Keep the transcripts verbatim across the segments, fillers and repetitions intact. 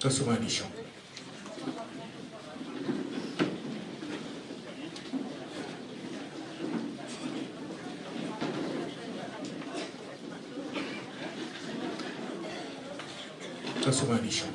Ka sumai ni shong. Ka sumai ni shong.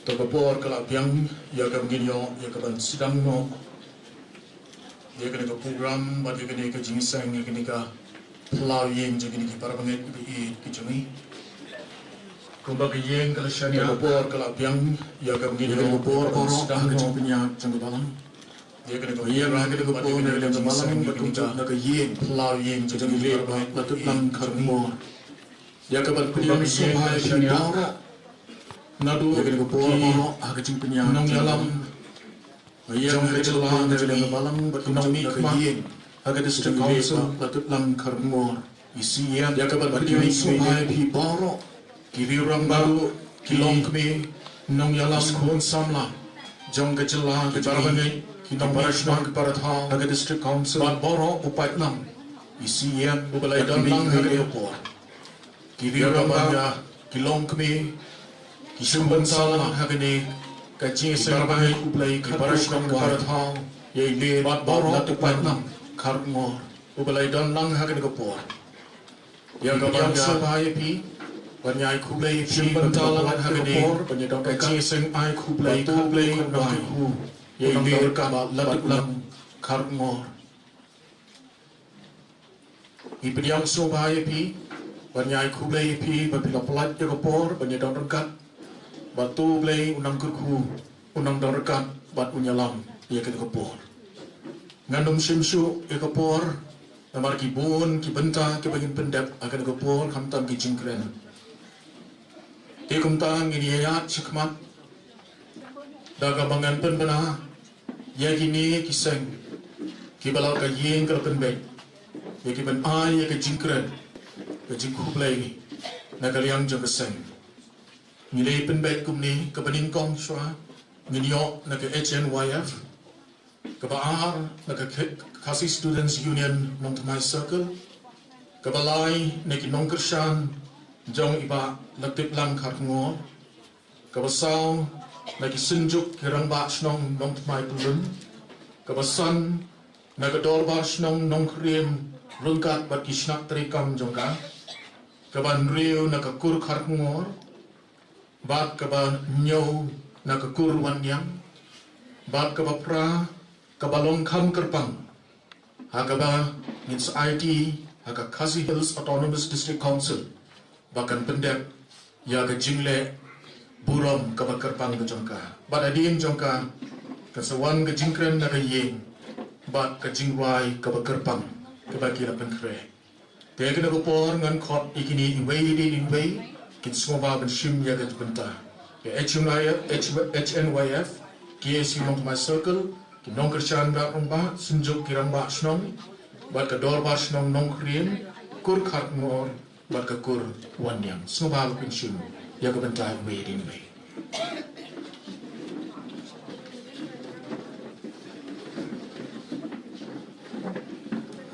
To ka por ka la biang ïa ka ban ïoh ïa ka ban sdang noh ïa kane ka program bad ïa kane ka jingïaseng ïa kane ka phyllaw ïing jong kine ki para bangeit kiba ïeit ki jong ngi. Kumba ka ïing ka la shaniah, ka por ka la biang ïa ka bynta ka por baroh ha ka jingpynïaid jong ka balang. Ïa kane ka ïing ha kane ka por na ka liang ka balang bad kumjuh na ka ïing phyllaw ïing jong kine ki para bangeit kiba ïeit ki jong ngi. Ïa ka ban pynïaid sngewbha ïa phi baroh naduh ïa kane ka por baroh ha ka jingpynïaid nongïalam jong ka jylla, ka jylla ka balang bad ka jong ka ïing ha ka District Council Latiplang Kharkongor. Ïa ka ban pynïaid sngewbha ïa phi baroh ki riew rangbah, ki longkmie, nongïalam, ki khun samla jong ka jylla, ki para bangeit, ki nongmihkhmat, ki para thaw ha ka District Council bad baroh u paidlang, ïa uba la ïadon lang ha kane ka por. Ki riew rangbah, ki longkmie, ki shim bynta lang ha kane ka jingïaseng, ai khublei, ki para shnong, ki para thaw, ïa i lei bad baroh u paidlang Kharkongor uba la ïadon lang ha kane ka por. Ïa ka ban ïa phi, ban ïa ai khublei, shim bynta lang ha kane ka jingïaseng, ai khublei, khublei, khublei ïa i lei bad Latiplang Kharkongor. Ngi pdiang sngewbha ïa phi, ban ïa ai khublei ïa phi ba phi la pynlait ïa ka por ban ïa don ryngkat. Bad to U Blei un nang kyrkhu, un nang don ryngkat bad un ïalam ïa kane ka por. Ngan ym shim shuh ïa ka por namar ki bun ki bynta kiba ngin pyndep ha kane ka por, khamtam ki jingkren. Te kumta ngin ïa ïaid shakhmat da kaba ngan pynbna ïa kine ki seng kiba la ka ïing ka la pynbeit ïa ki ban ai ïa ka jingkren, ka jingkhublei na ka liang jong ka seng. Ngi la pynbeit kumne, kaba nyngkong shuwa ngin ïoh na ka H N Y F, kaba ar na ka Kh-, Khasi Students Union Nongthymmai Circle, kaba lai na ki nongkyrshan jong i Bah Latiplang Kharkongor, kaba saw na ki synjuk ki rangbah shnong Nongthymmai Pyllun, kaba san na ka dorbar shnong Nongkriem ryngkat bad ki shnat treikam jong ka, kaba hynriew na ka kur Kharkongor, bad kaba hynñiew na ka kur Wanniang, bad kaba phra kaba long kham kyrpang ha kaba ngin sa aiti ha ka Khasi Hills Autonomous District Council ba kan pyndep ïa ka jingleh burom kaba kyrpang ka jong ka. Bad hadien jong ka kan sa wan ka jingkren na ka ïing bad ka jingrwai kaba kyrpang kaba ki la pynkhreh. Te ha kane ka por ngan khot ïa kine iwei hadien iwei kin sngewbha ban shim ïa ka bynta. Ïa H N Y F, H-, H N Y F, K S U Nongthymmai Circle, ki nongkyrshan rangbah, synjuk ki rangbah shnong, bad ka dorbar shnong Nongkriem, kur Kharkongor, bad ka kur Wanniang. Sngewbha ban shim ïa ka bynta iwei hadien iwei.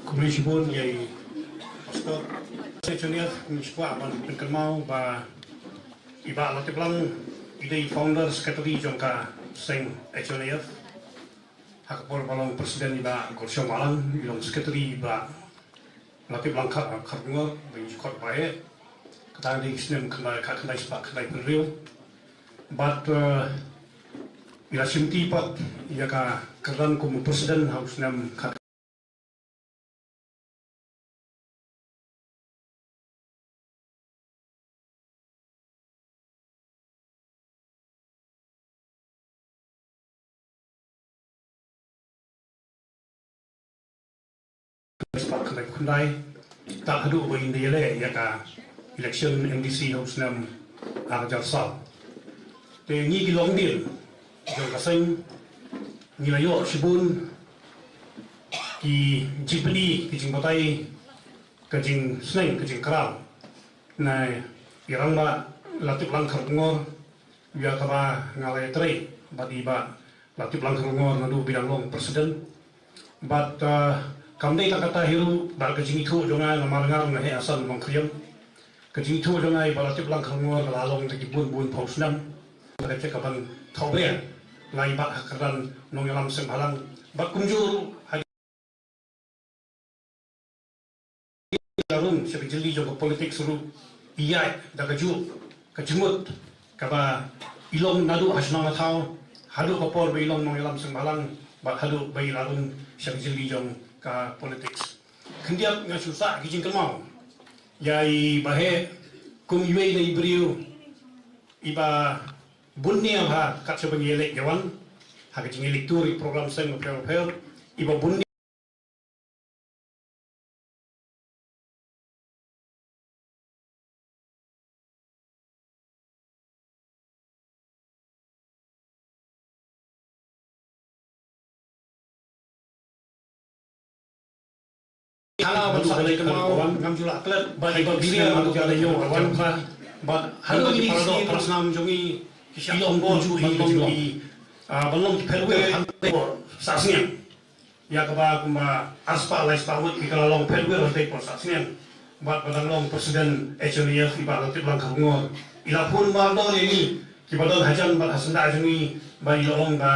Khublei shibun ïa i Pastor. Seng H N Y F, ngi sngewbha ban pynkynmaw ba i Bah Latiplang i dei founder secretary jong ka seng H N Y F. Ha ka por ba long president i Bah Gorshong Wahlang, i long secretary i Bah Latiplang Khar-, Kharkongor, ba ngi ju khot ba eh. Kata dei snem khyndai, ka khyndai spah khyndai phew hynriew. Bad, eh, i la shimti pat ïa ka kyrdan kum u president ha u snem ka spah khyndai phew khyndai, tad haduh ba in da ïaleh ïa ka election M D C ha u snem ar hajar saw. Te ngi ki longdien jong ka seng ngi la ïoh shibun ki jingpyni, ki jingbatai, ka jingsneng, ka jingkyrpang na i Rangbah Latiplang Kharkongor, ïa kaba nga la ïatrei bad i Bah Latiplang Kharkongor naduh ba i dang long president. Bad, ah, kam dei tang kata hi ruh, bad ka jingithuh jong nga namar nga ruh nga heh hasan Nongkriem. Ka jingithuh jong nga i Bah Latiplang Kharkongor ka la long da ki bun bun phew snem. Ka jaka ban thaw bria nga i Bah ha kyrdan nongïalam seng bhalang. Bad kumjuh ruh ha la rung sha ka jylli jong ka politics ruh, ïaid da kajuh ka jingmut kaba i long naduh ha shnong ha thaw haduh ka por ba i long nongïalam seng bhalang bad haduh ba i la rung sha ka jylli jong ka politics. khyndiat nga shu sah ki jingkynmaw ïa i Bah Heh kum iwei na i briew iba bun nia bha kat shaba ngi ïaleh ïa wan ha ka jingïaleh tour ïa ki program seng bapher bapher, iba bun Hana ban sah lei kynmaw ngam ju lah klet ba iba biria ban ka lei wan ba hana ki para doh para snam jong i ki sha long bor ban long ki, ah, ban long ki phet wir hana sah sniang. Ïa kaba kumba arspah laispah ngut ki ka la long phet wir hangtei por sah sniang. Bad ba dang long president H N A F i Bah Latiplang Kharngor i la phone mardor ïa ngi kiba don hajan bad ha syndah jong ngi ba i la ong ba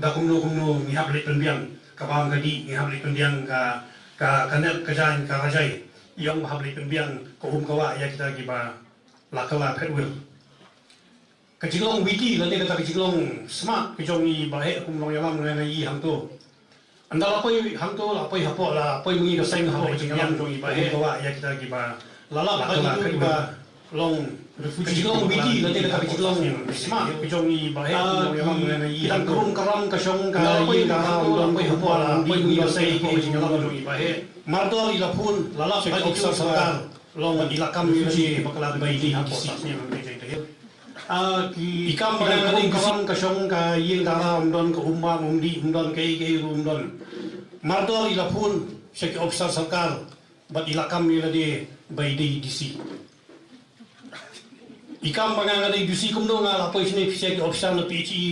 da kumno kumno ngi hap leit pynbiang ka bam ka dih, ngi hap leit pynbiang ka, ka, ka net ka jaiñ ka rajai. I ong ba hap leit pynbiang ka um ka wah ïa kita kiba la kylla phet wir. Ka jinglong witi lane kata ka jinglong smat ka jong i Bah Heh kum nongïalam ngan ïa i hangto. Ynda la poi hangto la poi hapoh la poi myngi ka seng hapoh ka jingïalam jong i Bah Heh ka wah ïa kita kiba la lap ba kitu kiba long refugee. Ka jinglong witi lane kata ka jinglong smat ka jong i Bah Heh kum nongïalam ngan ïa i hangto. Ka rum ka ram ka shong ka ïing ka raw don poi hapoh la poi myngi ka seng hapoh ka jingïalam jong i Bah Heh. Mardor i la phone la lap ba kitu kiba long i la kam ïa i bakla ba i di hapoh sah sniang. Ah, ki, i kam ba nga ka dei ka wan ka shong ka ïing dara um don ka um bam um dih um don kaei kaei ruh um don. Mardor i la phone sha ki officer sorkar bad i la kam ïa lade ba i dei D C. I kam ba nga nga dei D C kumno nga la poi shane sha ki officer na P H E,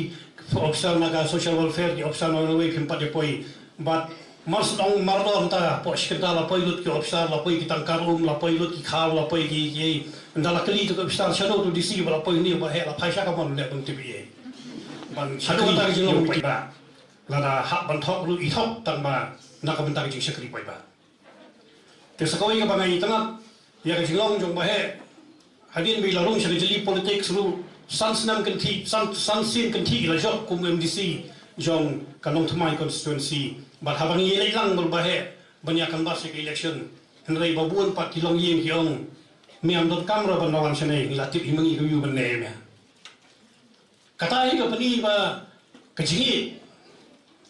officer na ka social welfare, ki officer na railway phim pat ïa poi. Bad Mar sdang mardor mynta hapoh shi kynta la poi lut ki officer, la poi ki tangkar um, la poi lut ki khaw, la poi ki, ki, ynda la kylli tu ki officer shano tu D C ba la poi hynne ba heh, la phai sha kamon leh ban tip ïa. Ban shano kata ki jinglong paidbah. Lada hap ban thok ruh i thok tang ba na ka bynta ka jingshakri paidbah. Te sa kawei kaba nga ïa tangap ïa ka jinglong jong ba heh. Hadien ba i la rung sha ka jylliew politics ruh san snem kynthih, san, san sien kynthih i la jop kum M D C jong ka Nongthymmai constituency. Bad haba ngi ïaleit lang bad ba heh ban ïa canvass ïa ka election. Hynrei ba bun pat ki longïing ki ong, me ym donkam ruh ban wan shane, ngi la tip hi ma ngi ka view ban leh ïa me. Kata hi ka pyni ba ka jingïeit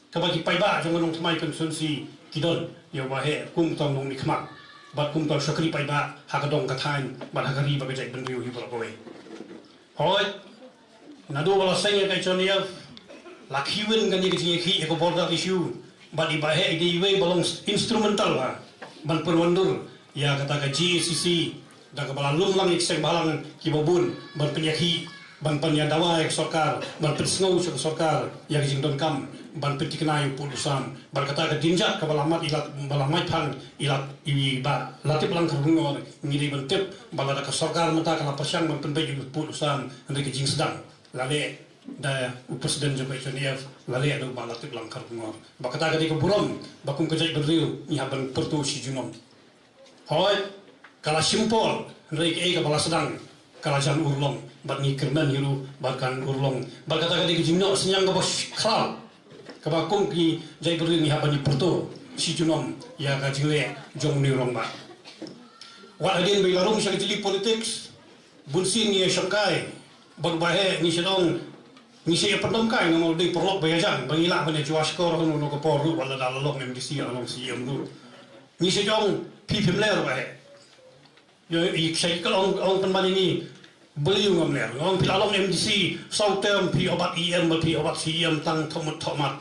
kaba ki paidbah jong ka Nongthymmai constituency ki don ïa u ba heh kum u nongmihkhmat bad kum u shakri paidbah ha ka dong ka thaiñ bad ha ka ri bad ka jaitbynriew hi baroh kawei. Hooid, naduh ba la seng ïa ka H N A F la khie win kane ka jingïakhih ïa ka border issue bad i ba heh i dei iwei ba long instrumental ba ban pynwandur ïa kata ka J A C C, da kaba la lum lang ïa ki seng bhalang kiba bun ban pynïakhih, ban pynïadawa ïa ka sorkar, ban pynsngew sha ka sorkar ïa ka jingdonkam ban pynthikna ïa u pud u sam. Bad kata ka dynjah kaba la mad i la, ba la mad phan i la, i Bah Latiplang Kharkongor, ngi dei ban tip ba lada ka sorkar mynta ka la pyrshang ban pynbeit ïa u pud u sam, hynrei ka jingsdang la leh da u president jong ka H N A F, la leh da u Bah Latiplang Kharkongor. Ba kata ka dei ka burom ba kum ka jaitbynriew ngi hap ban pyrto shi junom. Hooid, ka la shim por, hynrei kaei kaba la sdang ka la jan urlong, bad ngi kyrmen hi ruh ba kan urlong. Bad kata ka dei ka jingnoh synñiang kaba khraw kaba kum ki jaitbynriew ngi hap ban ïa pyrto shi junom ïa ka jingleh jong une u rangbah. Wat hadien ba i la rung sha ka jylliew politics, bunsien ngi ïa shongkai bad u ba heh, ngi shu ong ngi shu ïa pyndonkam, nga ong dei paralok ba ïa jang ba ngi lah ban ïa shu shkor ha kano kano ka por ruh, wat lada la long M D C, la long C E M ruh. Ngi shu ong phi phim ler ba heh. Ïa, i sha ki ka ong, ong pynban ïa ngi, balei ngam ler. Nga ong phi la long M D C saw term, phi ïoh bat E M bad phi ïoh bat C E M tang thoh mut thoh mat.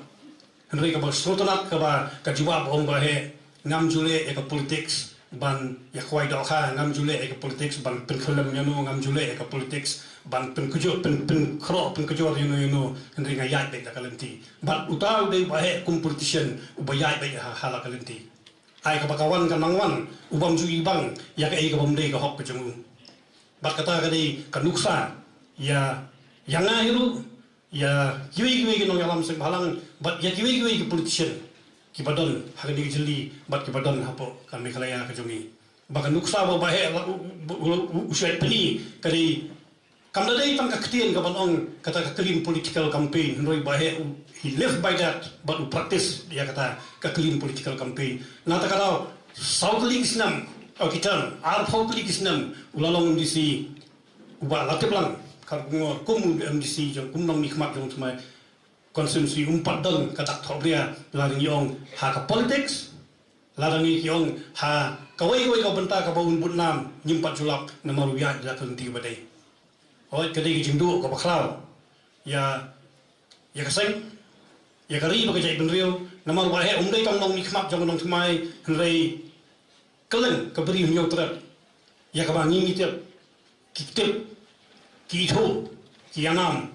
Hynrei kaba sngewtynnat kaba ka jubab ong ba heh, ngam ju leh ïa ka politics ban ïa khwai dohkha, ngam ju leh ïa ka politics ban pynkhyllem ïano, ngam ju leh ïa ka politics ban pynkujor, pyn, pynkhroh, pynkujor ïano ïano, hynrei nga ïaid beit da ka lynti. Bad uta u dei ba heh kum politician uba ïaid beit ha, ha la ka lynti. Ai kaba ka wan ka nang wan, u bym ju ibang ïa kaei ka bym dei ka hok ka jong u. Bad kata ka dei ka nuksa ïa, ïa nga hi ruh, ïa kiwei kiwei ki nongïalam seng bhalang bad ïa kiwei kiwei ki politician kiba don ha kane ka jylliew bad kiba don hapoh ka Meghalaya ka jong ngi. Ba ka nuksa ba ba heh la u, u, u, u, u shait pyni ka dei, kam da dei tang ka ktien kaban ong kata ka clean political campaign, hynrei ba heh u, he live by that, bad u practice ïa kata ka clean political campaign. Na kata ka daw saw tylli ki snem, o ki term, arphew tylli ki snem, u la long M D C, u Bah Latiplang Kharkongor, kum u M D C jong, kum nongmihkhmat jong thymmai constituency, um pat don ka dak thohbria, lada ngi ong ha ka politics, lada ngi ki ong ha kawei kawei ka bynta kaba un bud nam, ngim pat ju lap namar u ïaid da ka lynti kaba dei. Hooid, ka dei ka jingduh kaba khlaw ïa, ïa ka seng, ïa ka ri bad ka jaitbynriew, namar u Bah Heh um dei tang nongmihkhmat jong ka nongthymmai, hynrei kylleng ka Bri Hynñiewtrep ïa kaba ngi ngi tip, ki tip, ki ithuh, ki ïanam.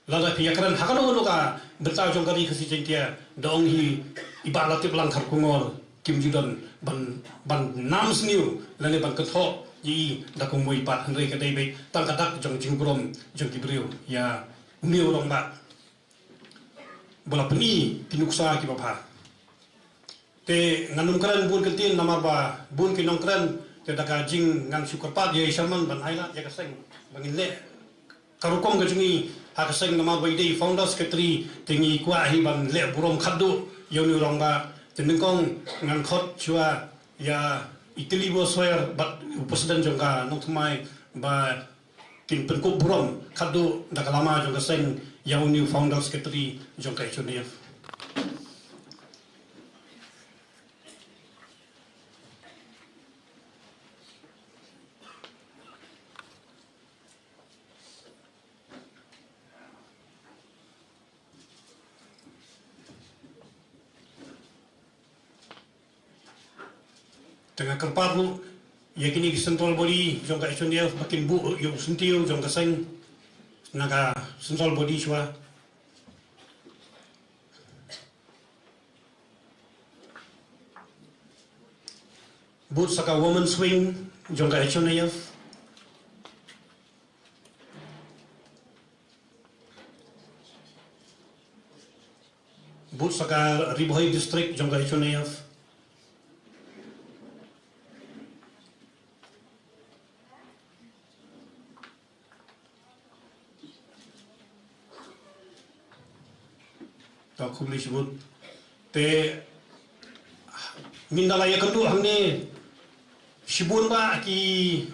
Lada phi ïakren ha kano kano ka bynta jong ka ri Khasi Jaiñtia, da ong hi i Bah Latiplang Kharkongor, kim ju don ban, ban nam sniew lane ban kynthoh ïa i da kumwei pat, hynrei ka dei beit tang ka dak jong jingburom jong ki briew ïa une u rangbah ba la pyni ki nuksa kiba bha. Te ngan ym kren bun kyntien namar ba bun ki nongkren, te da ka jing ngan shu kyrpad ïa i chairman ban ai lad ïa ka seng ba ngin leh ka rukom ka jong ngi ha ka seng, namar ba i dei founder secretary, te ngi kwah hi ban leh burom khatduh ïa une u rangbah. Te nyngkong ngan khot shuwa ïa i Tilly Boswer bad u president jong ka nongthymmai ba kin pynkup burom khatduh da ka lama jong ka seng ïa une u founder secretary jong ka H Y D F. Te nga kyrpad ruh ïa kine ki central body jong ka H Y D F ba kin buh ïa u syntiew jong ka seng na ka central body shuwa. Bud sa ka women's wing jong ka H Y D F. Bud sa ka Ri Bhoi District jong ka H Y D F. To khublei shibun. Te ngin da la ïakynduh hangne shibun ba ki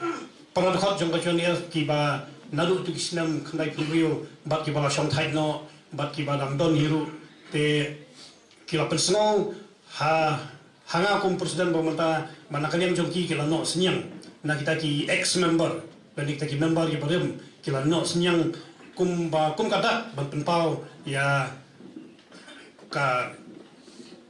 para dkhot jong ka H Y D F kiba naduh tu ki snem khyndai phew hynriew bad kiba la shongthait noh bad kiba dang don hi ruh. Te ki la pynsngew ha, ha nga kum president ba mynta, ba na ka liang jong ki ki la noh synñiang na kita ki ex member lane kita ki member kiba rim, ki la noh synñiang kum ba, kum ka dak ban pynpaw ïa ka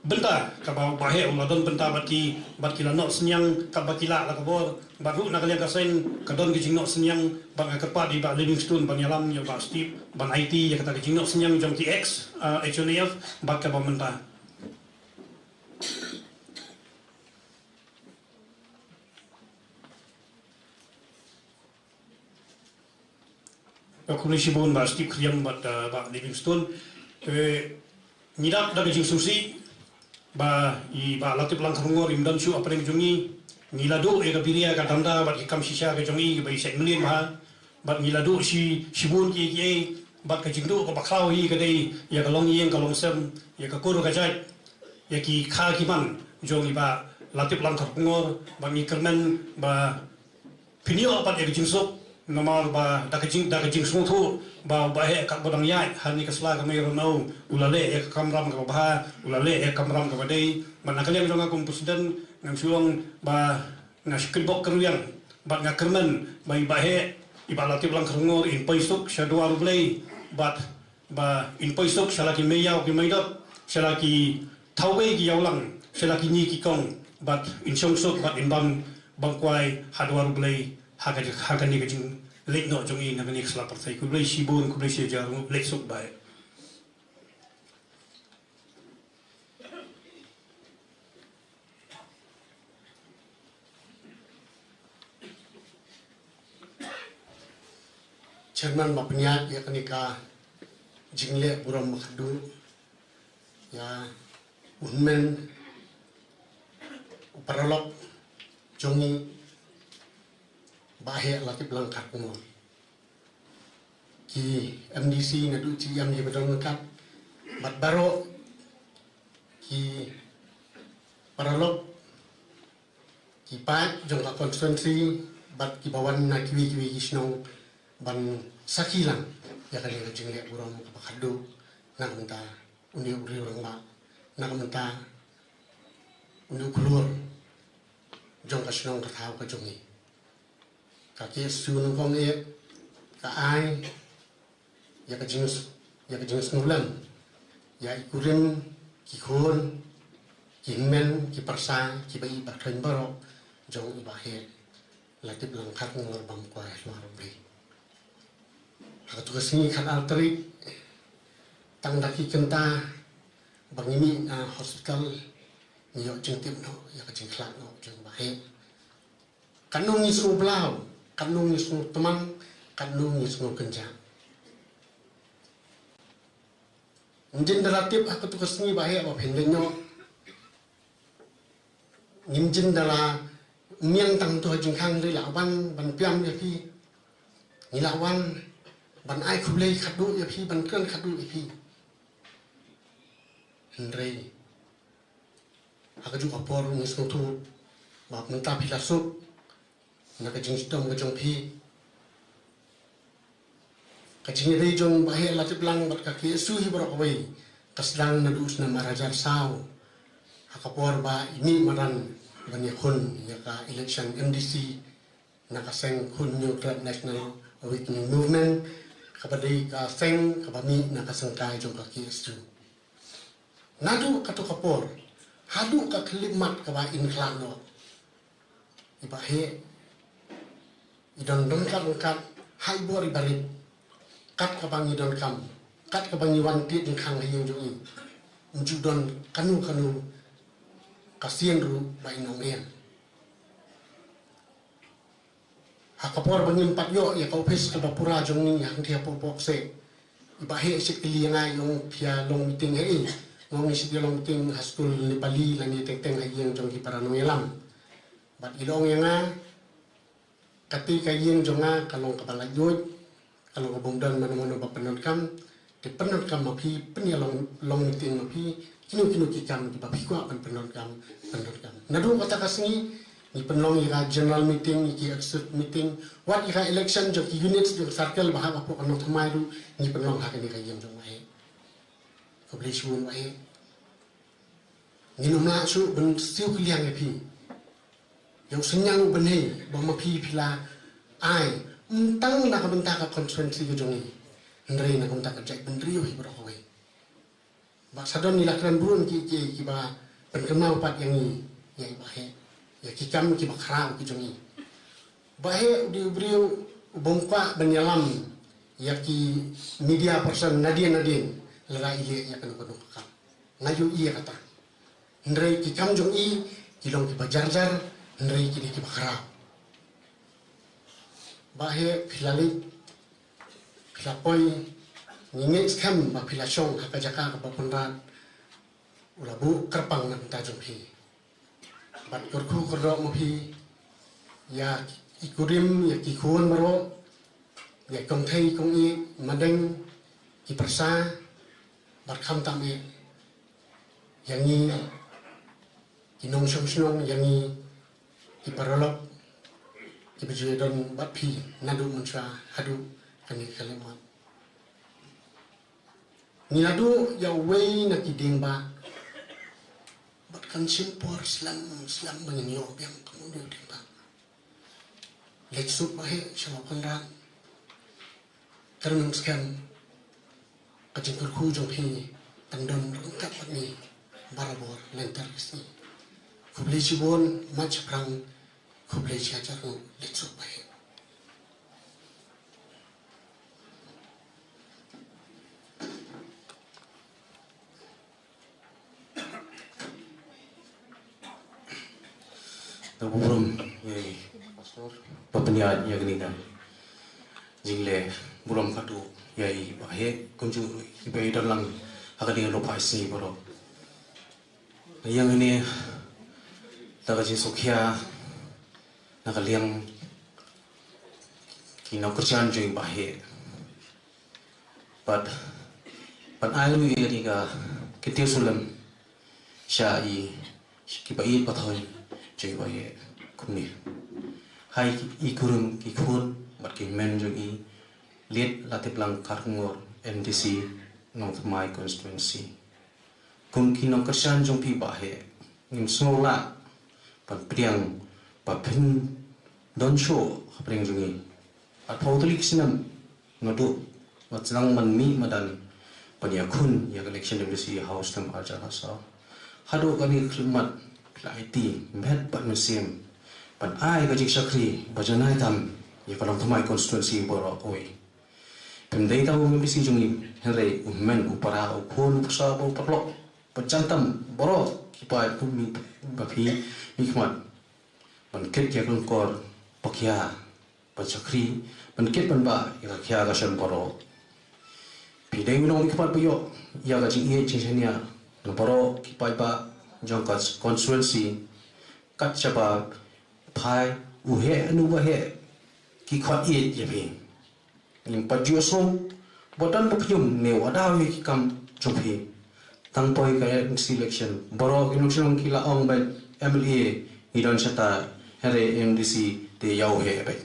bynta kaba u Bah Heh u la don bynta bad ki, bad ki la noh synñiang katba ki lah la ka bor. Bad ruh na ka liang ka seng ka don ka jingnoh synñiang, bad nga kyrpad ïa i Bah Livingstone ban ïalam ïa u Bah Steve ban aiti ïa kata ka jingnoh synñiang jong ki ex, ah, H Y D F bad kaba mynta. Khublei shibun Bah Steve Khyriem bad, ah, Bah Livingstone. Eh, ngi dap da ka jingsngewsih ba i Bah Latiplang Kharkongor im don shuh hapdeng jong ngi. Ngi la duh ïa ka biria ka danda bad ki kam shisha ka jong i ba i shait mlien bha. Bad ngi la duh shi, shibun kiei kiei bad ka jingduh kaba khlaw hi ka dei ïa ka longïing ka longsem, ïa ka kur ka jait, ïa ki kha ki man jong i Bah Latiplang Kharkongor, bad ngi kyrmen ba phin ïoh pat ïa ka jingsuk, namar ba da ka jing, da ka jingsngewthuh ba u Bah Heh katba u dang ïaid ha kane ka sla ka mei ranau u la leh ïa ka kamram kaba bha, u la leh ïa ka kamram kaba dei. Bad na ka liang jong nga kum president ngan shu ong ba nga shu kitbok kyrwiang bad nga kyrmen ba i Bah Heh, i Bah Latiplang Kharkongor in poi suk sha duwar U Blei bad ba in poi suk sha la ki meiïaw ki meidot, sha la ki thawei ki ïawlang, sha la ki ñi ki kong, bad in shong suk bad in bam bam kwai ha duwar U Blei ha ka, ha kane ka jingleit noh jong i na kane ka sla pyrthei. Khublei shibun, khublei shihajar, leit suk Bah Heh. Chairman ba pynïaid ïa kane ka jingleh burom khatduh ïa u hynmen u paralok jong ngi Bah Heh Latiplang Kharkongor. Ki M D C naduh G M kiba don ryngkat bad baroh ki paralok ki paid jong ka constituency bad kiba wan na kiwei kiwei ki shnong ban sakhi lang ïa kane ka jingleh burom kaba khadduh na ka bynta une u briew rangbah, na ka bynta une u khlur jong ka shnong ka thaw ka jong ngi. Ka K S U nyngkong eh ka ai ïa ka jing, ïa ka jingsngewlem ïa i kurim, ki khun, ki hynmen, ki pyrsa, kiba ïeit ba thoiñ baroh jong i Bah Heh Latiplang Kharngor Bamkwai Hluar Blei. Ha katu ka sngi khatar tarik, tang da ki kynta ba ngi mih na hospital, ngi ïoh jingtip noh ïa ka jingkhlad noh jong i Bah Heh. Katno ngi sngew blah, katno ngi sngew tymmen, katno ngi sngew kynjah. Ngim jin da la tip ha katu ka sngi Bah Heh ba phin leit noh. Ngim jin da la miang tang tu ha jingkhang, hynrei la wan ban pynïap ïa phi. Ngi la wan ban ai khublei khadduh ïa phi, ban kren khadduh ïa phi. Hynrei ha kajuh ka por ngi sngewthuh ba mynta phi la suk na ka jingshitom ka jong phi. Ka jingïadei jong Bah Heh Latiplang bad ka K S U hi baroh kawei ka sdang naduh u snem ar hajar saw, ha ka por ba i mih madan ban ïakhun ïa ka election M D C na ka seng Khun Hynñiewtrep National Awakening Movement, kaba dei ka seng kaba mih na ka seng kai jong ka K S U. Naduh katu ka por haduh ka khyllipmat kaba yn khlad noh, i Bah Heh i don ryngkat ryngkat ha i bor i barit. Kat kaba ngi donkam, kat kaba ngi wan tied jingkhang ha ïing jong i, ym ju don kano kano ka sien ruh ba in ym em. Ha ka por ba ngim pat ïoh ïa ka ophis kaba pura jong ngi hangtei hapoh Pok Koseh, i Bah Heh i shait kylli ïa nga, i ong, phi ïa long meeting ha ïing? Nga ong, ngi shait ïa long meeting ha skul Nepali lane teng teng ha ïing jong ki para nongïalam. Bad i la ong ïa nga, kata ka ïing jong nga ka long kaba laitluid, ka long kaba ym don mano mano ba pyndonkam. Te pyndonkam ma phi, pynïalong, long meeting ma phi, kino kino ki kam kiba phi kwah ban pyndonkam, pyndonkam. Naduh kata ka sngi ngi pynlong ïa ka general meeting, ïa ki executive meeting, wat ïa ka election jong ki units jong circle ba hap hapoh ka Nongthymmai ruh ngi pynlong ha kane ka ïing jong Bah Heh. Khublei shibun Bah Heh. Ngin ym lah shuh ban siew kylliang ïa phi ïa u synñiang u bneng ba ma phi phi la ai, ym tang na ka bynta ka constituency ka jong ngi, hynrei na ka bynta ka jaitbynriew hi baroh kawei. Ba sa don ngi la kren burom ki, ki, kiba pynkynmaw pat ïa ngi, ïa i Bah Heh, ïa ki kam kiba khraw ki jong ngi. Bah Heh u dei u briew u bym kwah ban ïalam ïa ki media person nadien nadien lada i leh ïa kano kano ka kam. Nga ïohi ïa kata. Hynrei ki kam jong i ki long kiba jar jar, hynrei ki dei kiba khraw. Bah Heh, phi la leit, phi la poi, ngi ngeit skhem ba phi la shong ha ka jaka kaba Kynrad u la buh kyrpang na ka bynta jong phi. Bad kyrkhu kyrdoh ma phi ïa i kurim, ïa ki khun baroh, ïa i kong thei kong ïeit, madeng, ki pyrsa, bad khamtam eh ïa ngi ki nongshong shnong, ïa ngi ki paralok kiba ju ïadon bad phi naduh mynshwa haduh kane ka khyllipmat. Ngi la duh ïa uwei na ki dieng bah bad kan shim por slem slem ba ngin ïoh biang kum u dieng bah. Leit suk Bah Heh sha Kynrad. Kyrmen skhem ka jingkyrkhu jong phi kan don ryngkat bad ngi barabor lynter ka sngi. Khublei shibun, mat shaphrang, khublei shihajar nguh. Leit suk Bah Heh. Tang burom ïa i pastor ba pynïaid ïa kane ka jingleh burom khadduh ïa i Bah Heh kumjuh ïa i ba i don lang ha kane ka lok phai sngi baroh. Ïa kane da ka jingsngewkhia na ka liang ki nongkyrshan jong i Bah Heh. Bad ban ai ruh ïa kane ka kyntien sulem sha i, sha ki ba ïeit ba thoh jong i Bah Heh. kumne. Hai ki, i kurim ki khun bad ki hynmen jong i, Late Latiplang Kharkongor, M D C, Nongthymmai constituency. Kum ki nongkyrshan jong phi Bah Heh, ngim sngew lah ban pdiang ba phin don shuh hapdeng jong ngi. Arphew tylli ki snem nga duh, nga sdang ban mih madan ban ïakhun ïa ka election M D C ha u snem arhajar khatsaw. Haduh kane ka khyllipmat phi la aiti met bad mynsiem ban ai ka jingshakri ba janai tam ïa ka Nongthymmai constituency baroh kawei. Phim dei tang u M D C jong ngi, hynrei u hynmen, u para, u khun, u pisa, u paralok, ba jan tam baroh ki paid, u mih ba phi mih khmat ban kit ïa ka longkor ba khia ban shakri, ban kit ban bah ïa ka khia ka shem baroh. Phi dei u nongmihkhmat ba ïoh ïa ka jingïeit jingshaniah na baroh ki paidbah jong ka constituency. Kat shaba phai u heh ne u baheh, ki khot ïeit ïa phi. Ngim pat ju sngew ba don ba khñium ne wadaw ïa ki kam jong phi. Tang poi ka M D C election, baroh ki nongshong ki la ong ba M L A ngi don shata, hynrei M D C te ïa u heh beit.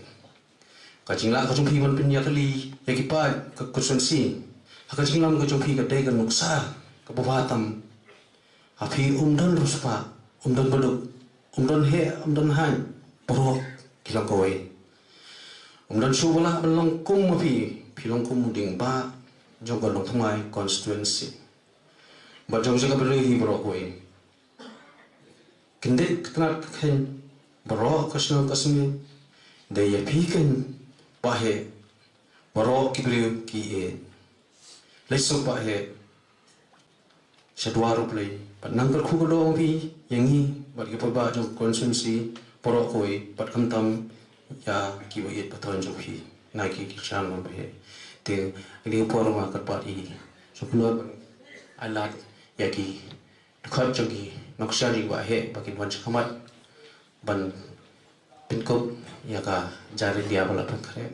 Ka jinglah ka jong phi ban pynïatylli ïa ki paid ka constituency ha ka jinglam ka jong phi ka dei ka nuksa kaba bha tam. Ha phi um don riewspah, um don baduk, um don heh, um don haiñ, baroh ki long kawei. Um don shuh ba lah ban long kum ma phi, phi long kum u dieng bah jong ka Nongthymmai constituency bad jong ka jaka bynriew hi baroh kawei. Kyndit ka tnat ka kheiñ baroh ka shnong ka sngi, dei ïa phi keiñ Bah Heh baroh ki briew ki ïeit. Leit suk Bah Heh sha dwar U Blei bad nang kyrkhu kyrdoh phi ïa ngi bad ki paidbah jong ka constituency baroh kawei bad khamtam ïa ki ba ïeit ba thon jong phi na ki ki shan Bah Heh. Te kane ka por ma kyrpad ïa ki shu kynnoh ban ai lad ïa ki dkhot jong ki nongkyrshan jong Bah Heh ba kin wan sha khmat ban pynkup ïa ka jingïalam ba la pynkhreh.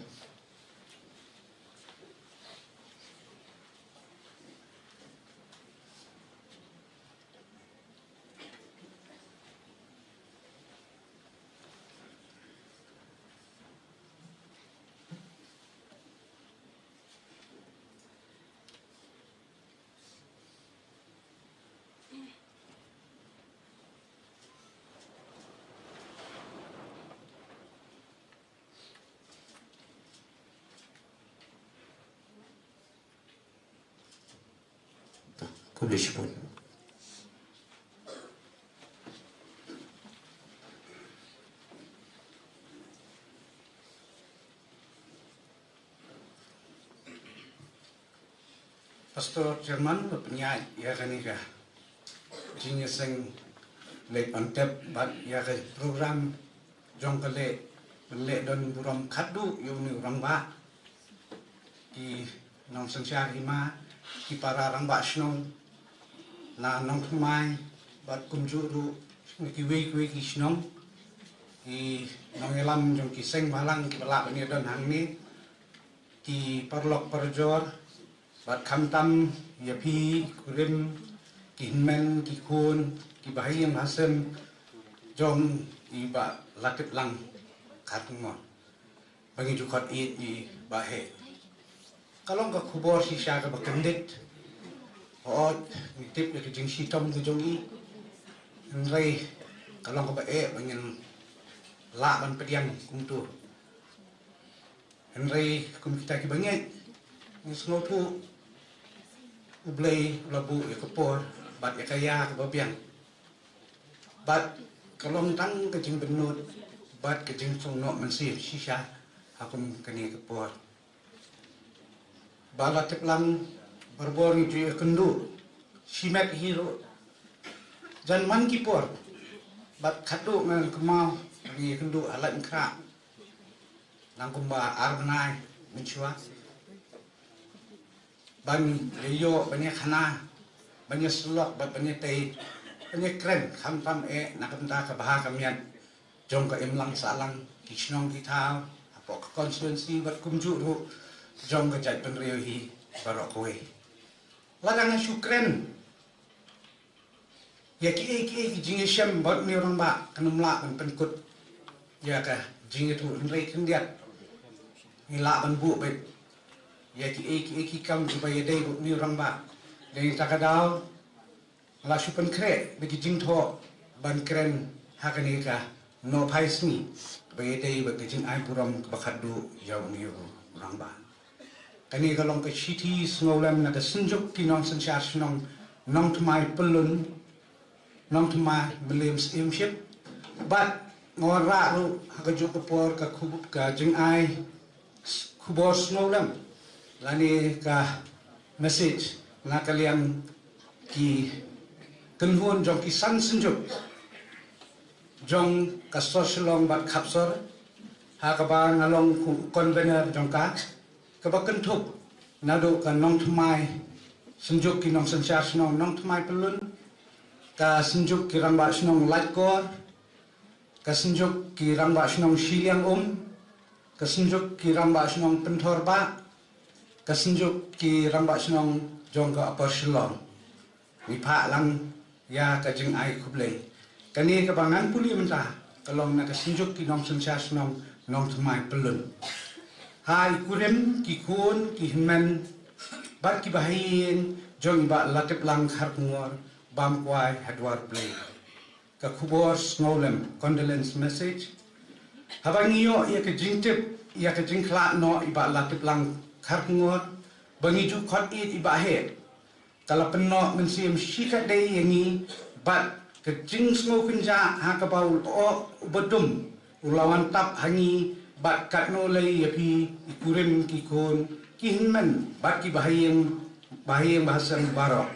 Khublei shibun. Pastor Chairman ba pynïaid ïa kane ka jingïaseng leit ban tep bad ïa ka program jong ka leh, ban leh don burom khatduh ïa une u rangbah. Ki nongsynshar hima, ki para rangbah shnong na Nongthymmai bad kumjuh ruh na kiwei kiwei ki shnong, ki nongïalam jong ki seng bhalang kiba lah ban ïadon hangne, ki paralok parajor, bad khamtam ïa phi kurim, ki hynmen ki khun, ki bahaïing bahasem jong i Bah Latiplang Kharkongor ba ngi ju khot ïeit i Bah Heh. Ka long ka khubor shisha kaba kyndit. Hooid, ngi tip ïa ka jingshitom ka jong i, hynrei ka long kaba eh ba ngin lah ban pdiang kumto. Hynrei kum kita kiba ngeit, ngi sngewthuh U Blei u la buh ïa ka por bad ïa ka ïa kaba biang. Bad ka long tang ka jingbynnud bad ka jingsngewnoh mynsiem shisha ha kum kane ka por. Bah Latiplang, barabor ngi ju ïakynduh shimet hi ruh jan man ki por. Bad khatduh ngan kynmaw ngi ïakynduh ha Laitumkhrah nang kumba ar bnai mynshuwa, ban ïa ïoh, ban ïa khana, ban ïa syllok bad ban ïa tei, ban ïa kren khamtam eh na ka bynta ka bha ka miat jong ka imlang sahlang, ki shnong ki thaw hapoh ka constituency bad kumjuh ruh jong ka jaitbynriew hi baroh kawei. Lada nga shu kren ïa kiei kiei ki jingïashem bad une u rangbah, kan ym lah ban pynkut ïa ka jingïathuh hynrei khyndiat ngi lah ban buh beit ïa ki ei ki ei ki kam kiba ïadei bad u rangbah. Dei na kata ka daw la shu pynkhreh bad ki jingthoh ban kren ha kane ka nohphai sngi ba ïadei bad ka jingai burom kaba khatduh ïa une u rangbah. Kane ka long ka shithi sngewlem na ka Synjuk ki Nongsynshar Shnong Nongthymmai Pyllun, Nongthymmai Mylliem Syiemship. Bad nga wanrah ruh ha kajuh ka por ka khub- ka jingai khubor sngewlem lane ka message na ka liang ki kynhun jong ki san synjuk jong ka sor Shillong bad khapsor, ha kaba nga long convener jong ka, kaba kynthup naduh ka Nongthymmai, Synjuk ki Nongsynshar Shnong Nongthymmai Pyllun, ka Synjuk ki Rangbah Shnong Laitkor, ka Synjuk ki Rangbah Shnong Shiliang Um, ka Synjuk ki Rangbah Shnong Pynthor Bah, ka Synjuk ki Rangbah Shnong jong ka Upper Shillong. Ngi phah lang ïa ka jingai khublei. Kane kaba ngan pule mynta ka long na ka Synjuk ki Nongsynshar Shnong Nongthymmai Pyllun. Ha i kurim ki khun ki hynmen bad ki bahaïing jong i Bah Latiplang Kharkongor bam kwai ha dwar Blei. Ka khubor sngewlem, condolence message. Haba ngi ïoh ïa ka jingtip ïa ka jingkhlad noh i Bah Latiplang Kharkongor ba ngi ju khot ïa i Bah Heh, ka la pynnoh mynsiem shikatdei ïa ngi bad ka jingsngew kynjah ha kaba u lyoh uba dum u la wan tap ha ngi bad katno lei ïa phi i kurim ki khun ki hynmen bad ki bahaïing, bahaïing bahasem baroh.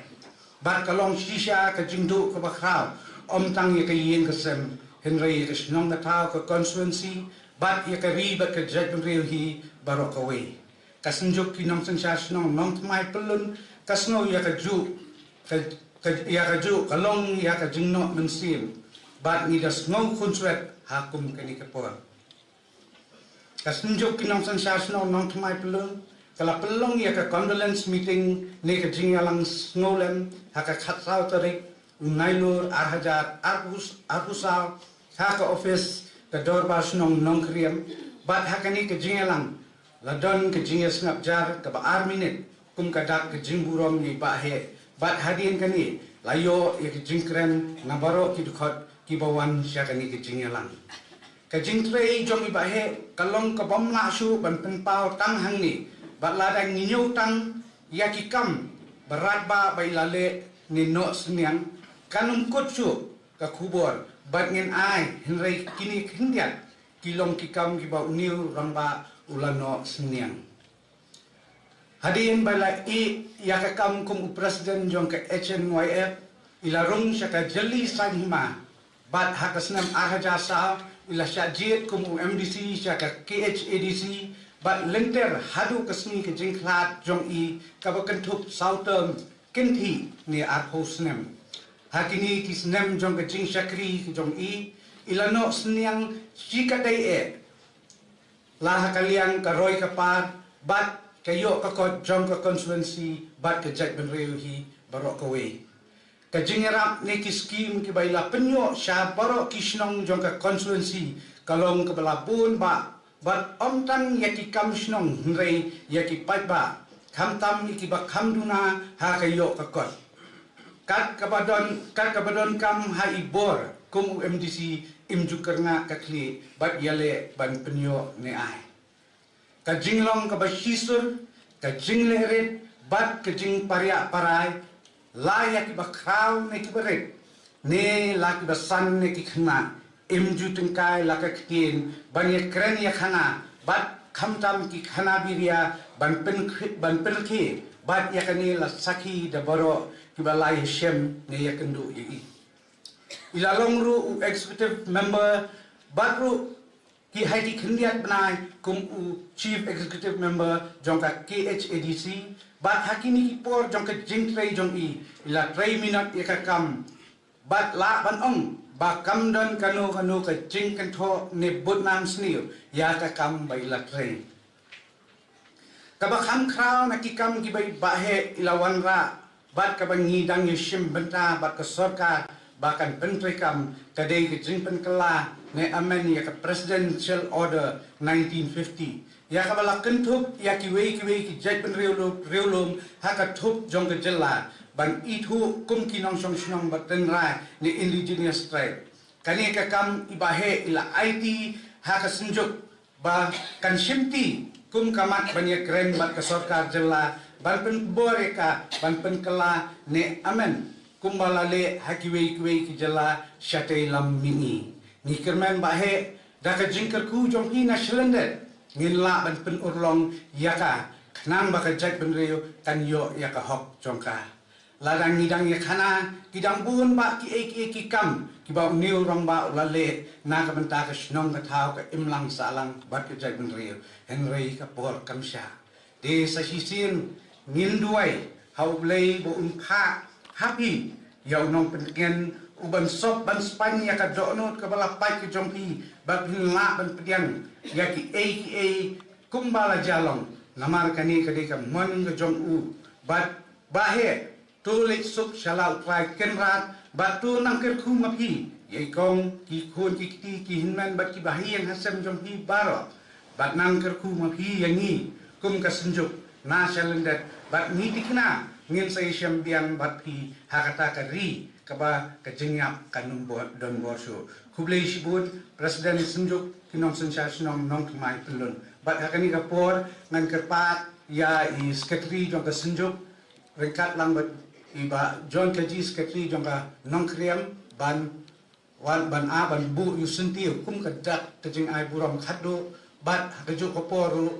Bad ka long shisha ka jingduh kaba khraw, ym tang ïa ka ïing ka sem, hynrei ïa ka shnong ka thaw ka constituency bad ïa ka ri bad ka jaitbynriew hi baroh kawei. Ka Synjuk ki Nongsynshar Shnong Nongthymmai Pyllun ka sngew ïa kajuh ka, ka, ïa kajuh ka long ïa ka jingnoh mynsiem bad ngi da sngew khunswet ha kum kane ka por. Ka Synjuk ki Nongsynshar Shnong Nongthymmai Pyllun ka la pynlong ïa ka condolence meeting ne ka jingïalang sngewlem ha ka khatsaw tarik u Nailur ar hajar arphew, arphew saw ha ka office ka Dorbar Shnong Nongkhriem. Bad ha kane ka jingïalang la don ka jingïasngap jar kaba ar minit kum ka dak ka jingburom ïa i Bah Heh bad hadien kane la ïoh ïa ka jingkren na baroh ki dkhot kiba wan sha kane ka jingïalang. Ka jingtrei jong i Bah Heh ka long kabym lah shuh ban pynpaw tang hangne bad lada ngi ñiew tang ïa ki kam ba radbah ba i la leh ne noh synñiang kan ym kut shuh ka khubor bad ngin ai, hynrei kine khyndiat ki long ki kam kiba une u rangbah u la noh synñiang. Hadien ba la ïeh ïa ka kam kum u president jong ka H N Y F i la rung sha ka jylli saiñ hima bad ha ka snem ar hajar saw i la shah jied kum u M D C sha ka K H A D C bad lynter haduh ka sngi ka jingkhlad jong i kaba kynthup saw term kynthih ne arphew snem. Ha kine ki snem jong ka jingshakri jong i i la noh synñiang shikatdei eh la ha ka liang ka roi ka par bad ka ïoh ka kot jong ka constituency bad ka jaitbynriew hi baroh kawei. Ka jingïarap ne ki skim kiba i la pynïoh sha baroh ki shnong jong ka constituency ka long kaba la bun bah bad ym tang ïa ki kam shnong hynrei ïa ki paidbah khamtam ïa kiba kham duna ha ka ïoh ka kot. Kat kaba don, kat kaba donkam ha i bor kum u M D C im ju kyrngah ka khlieh bad ïaleh ban pynïoh ne ai. Ka jinglong kaba shisur, ka jinglehrit bad ka jingpariah parai la ïa kiba khraw ne kiba rit ne la kiba san ne ki khynnah im ju tyngkai la ka ktien ban ïakren ïakhana bad khamtam ki khana biria ban pynrkhie, ban pynrkhie bad ïa kane la sakhi da baroh kiba la ïashem ne ïakynduh ïa i. I la long ruh u executive member bad ruh ki ha ki khyndiat bnai kum u chief executive member jong ka K H A D C bad ha kine ki por jong ka jingtrei jong i i la trei minot ïa ka kam bad lah ban ong ba kam don kano kano ka jingkynthoh ne bud nam sniew ïa ka kam ba i la trei. Kaba kham khraw na ki kam kiba i Bah Heh i la wanrah bad kaba ngi dang ïashim bynta bad ka sorkar ba kan pyntreikam ka dei ka jingpynkylla ne amend ïa ka Presidential Order nineteen fifty, ïa kaba la kynthup ïa kiwei kiwei ki jaitbynriew lum, riew lum ha ka thup jong ka jylla ban ithuh kum ki nongshong shnong ba tynrai ne indigenous tribe. Kane ka kam i Bah Heh i la aiti ha ka Synjuk ba kan shimti kum ka mat ban ïakren bad ka sorkar jylla ban pynbor ïa ka ban pynkylla ne amend kumba la leh ha kiwei kiwei ki jylla shatei lam mihngi. Ngi kyrmen Bah Heh da ka jingkyrkhu jong phi na shalyndet ngin lah ban pynurlong ïa ka khnang ba ka jaitbynriew kan ïoh ïa ka hok jong ka. Lada ngi dang ïakhana ki dang bun bah kiei kiei ki kam kiba une u rangbah u la leh na ka bynta ka shnong ka thaw ka imlang sahlang bad ka jaitbynriew, hynrei ka por kam shah. Te sa shisien ngin duwai ha U Blei ba un phah ha phi ïa u nongpyntngen u ban sop ban spang ïa ka dohnud kaba la pait ka jong phi ba phin lah ban pdiang ïa kiei kiei kumba la jia long. Namar kane ka dei ka mon ka jong u. Bad Bah Heh, to leit suk sha la U Trai Kynrad bad to nang kyrkhu ma phi ïa i kong, ki khun ki kti, ki hynmen bad kiba ha ïing ha sem jong phi baroh. Bad nang kyrkhu ma phi ïa ngi kum ka Synjuk na shalyndet bad ngi thikna ngin sa ïashem biang bad phi ha kata ka ri kaba ka jingïap kan ym don bor shuh. Khublei shibun President Synjuk ki nongsynshar shnong Nongthymmai Pyllun. Bad ha kane ka por ngan kyrpad ïa i Secretary jong ka Synjuk ryngkat lang bad i Bah John Kaji, Secretary jong ka Nongkhriem, ban wan ban a ban buh ïa u syntiew kum ka dak ka jingai burom khatduh bad ha kajuh ka por ruh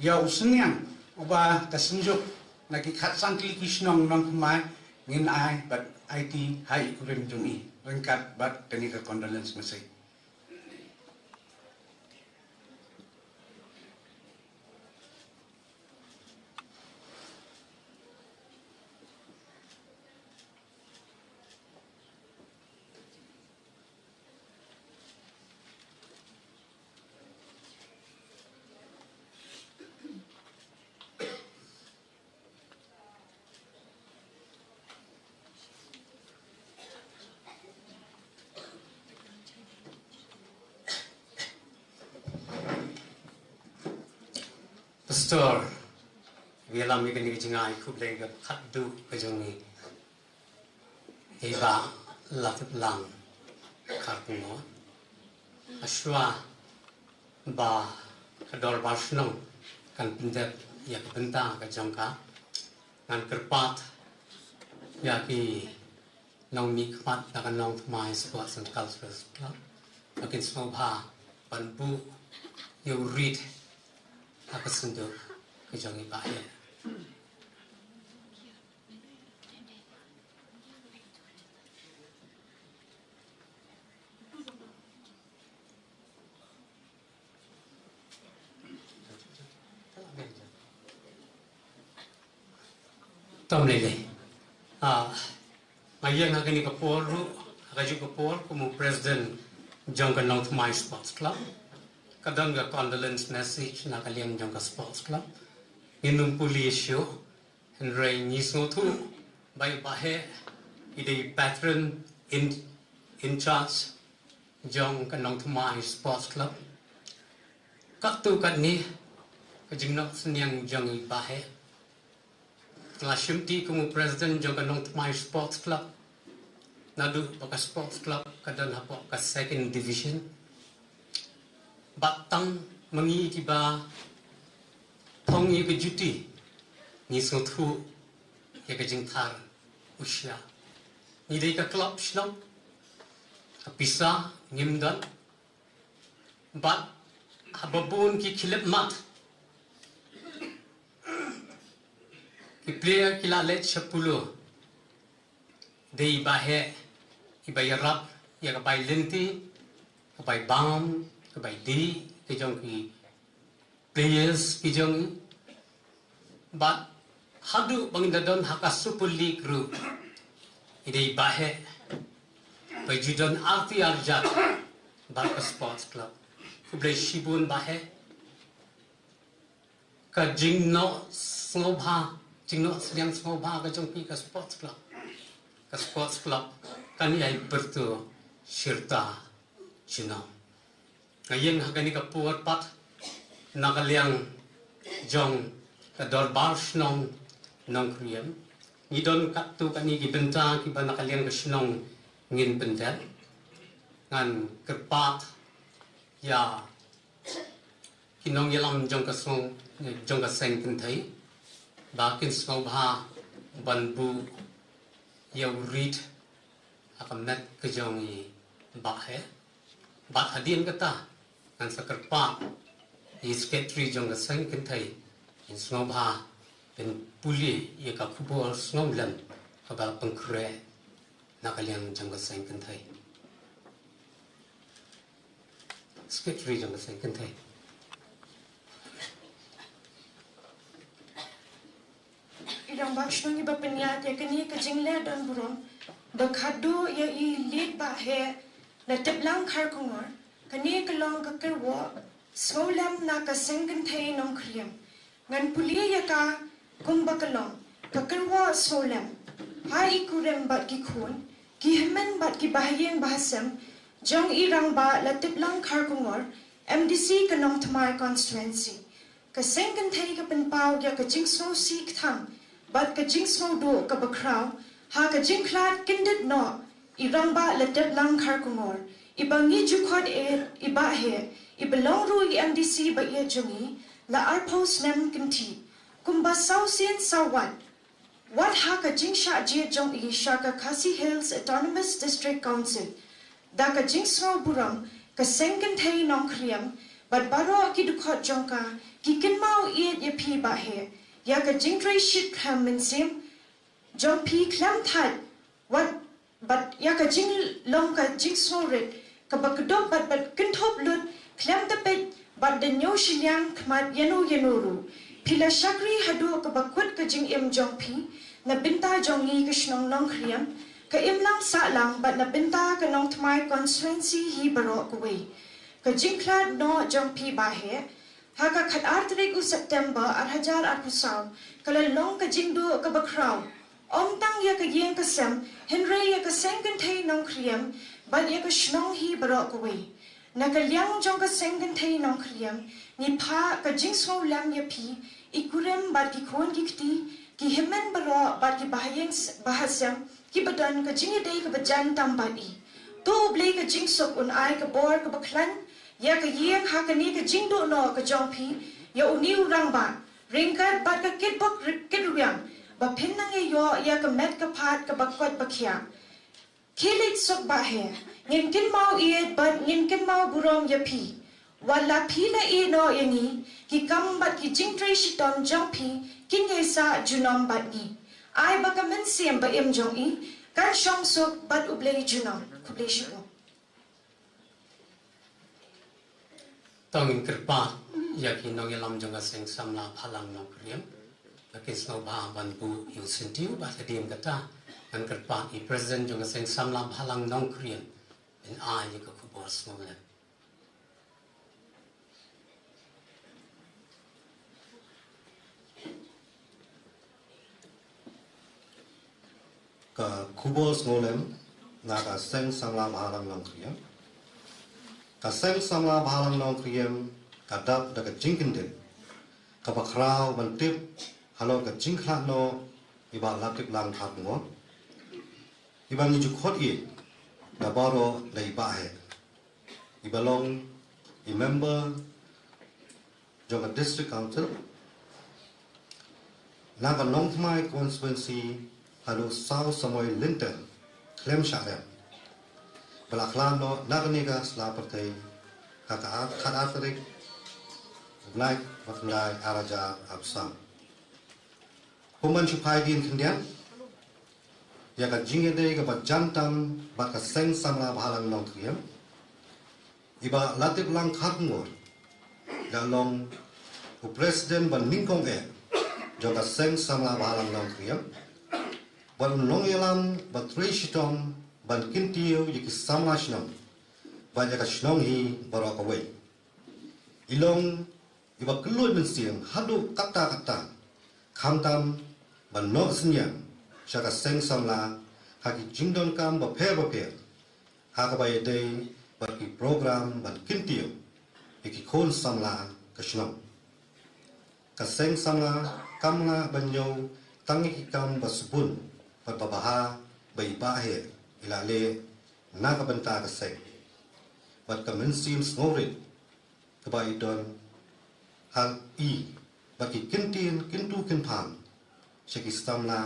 ïa u synñiang uba ka Synjuk na ki khatsan tylli ki shnong Nongthymmai ngin ai bad aiti ha i kurim jong i ryngkat bad kane ka condolence message. Pastor, ïalam ïa kane ka jingai khublei ka khatduh ka jong ngi. Ïa i Bah Latiplang Kharkongor. Hashwa ba ka dorbar shnong kan pyndep ïa ka bynta ka jong ka, ngan kyrpad ïa ki nongmihkhmat na ka Nongthymmai Sports and Cultural Club ba kin sngewbha ban buh ïa u rit ha ka synduk ka jong i Bah Heh. Tom lei lei. Ah, nga ïeng ha kane ka por ruh, ha kajuh ka por kum u president jong ka Nongthymmai Sports Club. Ka don ka condolence message na ka liang jong ka Sports Club. Ngin ym pule shuh, hynrei ngi sngewthuh ba i Bah Heh i dei patron in, in charge jong ka Nongthymmai Sports Club. Katto katne ka jingnoh synñiang jong i Bah Heh, nga la shimti kum u president jong ka Nongthymmai Sports Club. Naduh ba ka Sports Club ka don hapoh ka second division, bad tang ma ngi kiba phong ïa ka juti ngi sngewthuh ïa ka jingthar u sha. Ngi dei ka club shnong, ka pisa ngim don, bad haba bun ki khlieh mat ki player ki la leit sha polo. Dei i Bah Heh iba ïarap ïa ka bai lynti, ka bai bam, ka bai dih ka jong ki players ki jong ngi. Bad haduh ba ngin da don ha ka Super League ruh, i dei i Bah Heh ba ju don arti arjat bad ka Sports Club. Khublei shibun Bah Heh. Ka jingnoh sngewbha, jingnoh synñiang sngewbha ka jong phi ka Sports Club, ka Sports Club kan ïai pyrto shirta junom. Nga ïeng ha kane ka por pat na ka liang jong ka Dorbar Shnong Nongkriem. Ngi don katto katne ki bynta kiba na ka liang ka shnong ngin pyndep. Ngan kyrpad ïa ki nongïalam jong ka shnong, jong ka seng kynthei ba kin sngewbha ban buh ïa u rit ha ka met ka jong i Bah Heh. Bad hadien kata ngan sa kyrpad ïa i Secretary jong ka seng kynthei, in sngewbha ban pule ïa ka khubor sngewlem kaba la pynkhreh na ka liang jong ka seng kynthei. Secretary jong ka seng kynthei. I Rangbah Shnong iba pynïaid ïa kane ka jingleh don burom ba khatduh ïa i leit Bah Heh na Tiplang Kharkongor, kane ka long ka kyrwoh sngewlem na ka seng kynthei Nongkriem. Ngan pule ïa ka kumba ka long ka kyrwoh sngewlem ha i kurim bad ki khun, ki hynmen bad ki bahaïing bahasem jong i Rangbah Latiplang Kharkongor, M D C ka Nongthymmai constituency. Ka seng kynthei ka pynpaw ïa ka jingsngewsih kthang bad ka jingsngewduh kaba khraw ha ka jingkhlad kyndit noh i Rangbah Latiplang Kharkongor, iba ngi ju khot ïa i Bah Heh, iba long ruh i M D C ba ïeit jong ngi la arphew snem kynthih. Kumba saw sien saw wat, wat ha ka jingshah jied jong i sha ka Khasi Hills Autonomous District Council, da ka jingsngew burom ka seng kynthei Nongkriem bad baroh ki dkhot jong ka ki kynmaw ïeit ïa phi Bah Heh, ïa ka jingtrei shitom mynsiem jong phi khlem thait, wat bad ïa ka jinglong ka jingsngewrit kaba kdup bad bad kynthup lut khlem da peit bad da ñiew shiliang khmat ïano ïano ruh. Phi la shakri haduh kaba kut ka jingim jong phi na bynta jong ngi ka shnong Nongkriem, ka imlang sahlang bad na bynta ka Nongthymmai constituency hi baroh kawei. Ka jingkhlad noh jong phi Bah Heh ha ka khatar tarik u September arhajar arphew saw ka la long ka jingduh kaba khraw, ym tang ïa ka ïing ka sem hynrei ïa ka seng kynthei Nongkriem bad ïa ka shnong hi baroh kawei. Na ka liang jong ka seng kynthei Nongkriem ngi phah ka jingsngewlem ïa phi, i kurim bad ki khun ki kti, ki hynmen baroh bad ki bahaïing bahasem kiba don ka jingïadei kaba jan tam bad i. To U Blei ka jingsuk un ai ka bor kaba khlaiñ ïa ka ïing ha kane ka jingduh noh ka jong phi ïa une u rangbah, ryngkat bad ka kitbok kitrwiang ba phin nang ïoh ïa ka met ka phad kaba koit ba khiah. Khie leit suk Bah Heh, ngin kynmaw ïeit bad ngin kynmaw burom ïa phi. Wat la phi la ïeh noh ïa ngi, ki kam bad ki jingtrei shitom jong phi kin ïai sah junom bad ngi. Ai ba ka mynsiem ba im jong i kan shong suk bad U Blei junom. Khublei shibun. To ngin kyrpad ïa ki nongïalam jong ka seng samla Bhalang Nongkriem ba kin sngewbha ban buh ïa u syntiew, bad hadien kata ngan kyrpad ïa i president jong ka seng samla Bhalang Nongkriem ban ai ïa ka khubor sngewlem. Ka khubor sngewlem na ka seng samla Bhalang Nongkriem. Ka seng samla Bhalang Nongkriem ka dap da ka jingkyndit kaba khraw ban tip halor ka jingkhlad noh i Bah Latiplang Kharkongor, iba ngi ju khot ïa da baroh da i Bah Heh, iba long i member jong ka District Council na ka Nongthymmai constituency haduh saw samoi lynter khlem shah rem, ba la khlad noh na kane ka sla pyrthei ha ka khatar tarik u bnai ba khyndai arhajar arphew saw. Kum ban shu phai dien khyndiat ïa ka jingïadei kaba jan tam bad ka seng samla Bhalang Nongkriem, i Bah Latiplang Kharkongor la long u president ba nyngkong eh jong ka seng samla Bhalang Nongkriem, bad u nongïalam ba trei shitom ban kyntiew ïa ki samla shnong bad ïa ka shnong hi baroh kawei. I long iba kylluid mynsiem haduh katta katta, khamtam ban noh synñiang sha ka seng samla ha ki jingdonkam bapher bapher, ha kaba ïadei bad ki program ban kyntiew ïa ki khun samla ka shnong. Ka seng samla kam lah ban ñiew tang ïa ki kam ba sbun bad ba bha ba i Bah Heh i la leh na ka bynta ka seng. Bad ka mynsiem sngewrit kaba i don ha i bad ki kyntien kyntu kynpham sha ki samla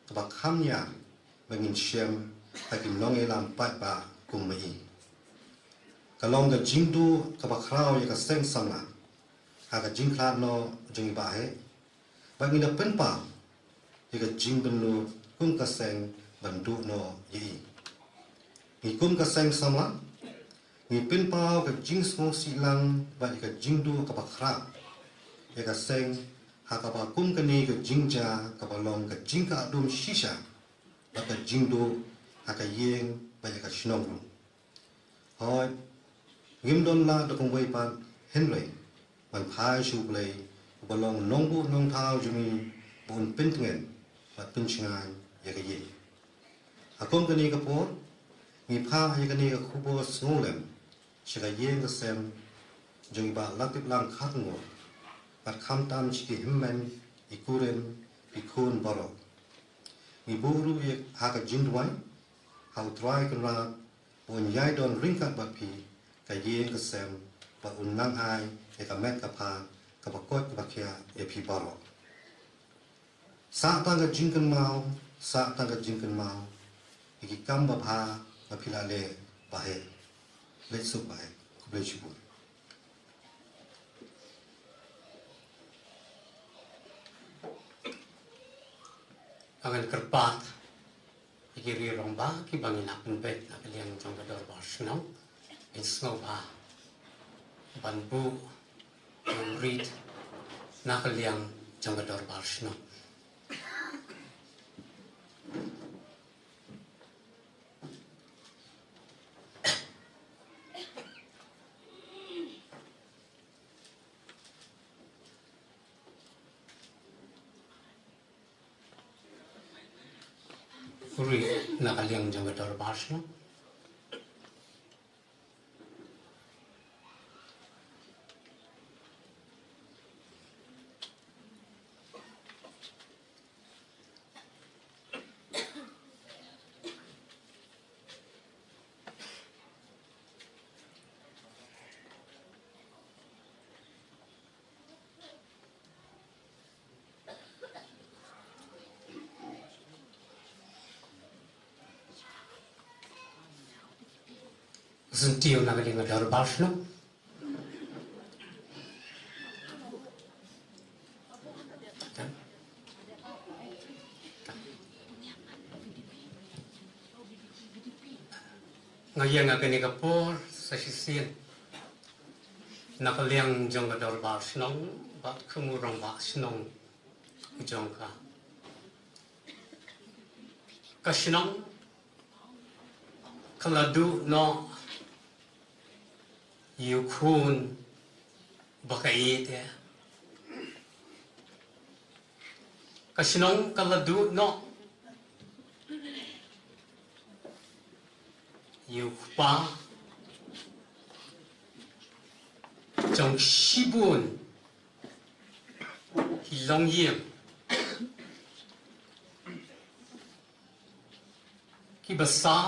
kaba kham ñiar ba ngin shem ha ki nongïalam paidbah kum ma i. Ka long ka jingduh kaba khraw ïa ka seng samla ha ka jingkhlad noh jong i Bah Heh. Bad ngi da pynpaw ïa ka jingbynnud kum ka seng ban duh noh ïa i. Ngi kum ka seng samla ngi pynpaw ka jingsngewsih lang bad ïa ka jingduh kaba khraw ïa ka seng ha kaba kum kane ka jingjia kaba long ka jingkah dum shisha bad ka jingduh ha ka ïing bad ïa ka shnong ruh. Hooid, ngim don lad da kumwei pat, hynrei ngan phai sha U Blei uba long nongbuh nongthaw jong ngi ba un pyntngen bad pynshngaiñ ïa ka ïing. Ha kum kane ka por ngi phah ïa kane ka khubor sngewlem sha ka ïing ka sem jong i Bah Latiplang Kharkongor bad khamtam sha ki hynmen, i kurim, i khun baroh. Ngi buh ruh ïa ha ka jingduwai ha U Trai Kynrad ba un ïai don ryngkat bad phi, ka ïing ka sem, bad un nang ai ïa ka met ka phad kaba koit kaba khiah ïa phi baroh. Sah tang ka jingkynmaw, sah tang ka jingkynmaw ïa ki kam ba bha ba phi la leh Bah Heh. Leit suk Bah Heh. Khublei shibun. Ngan kyrpad ïa ki rangbah kiba ngi la pynbeit na ka liang jong ka dorbar shnong, ngin sngewbha ban buh nongrit na ka liang jong ka dorbar shnong. Uri na ka liang jong ka dorbar shnong. Sentiw na ka liang ka dorbar shnong. Nga ïeng ha kane ka por sa shisien na ka liang jong ka dorbar shnong bad kum u rangbah shnong jong ka. Ka shnong ka la duh noh ïa u khun ba ka ïeit. Ka shnong ka la duh noh ïa u kpa jong shibun ki longïing kiba sah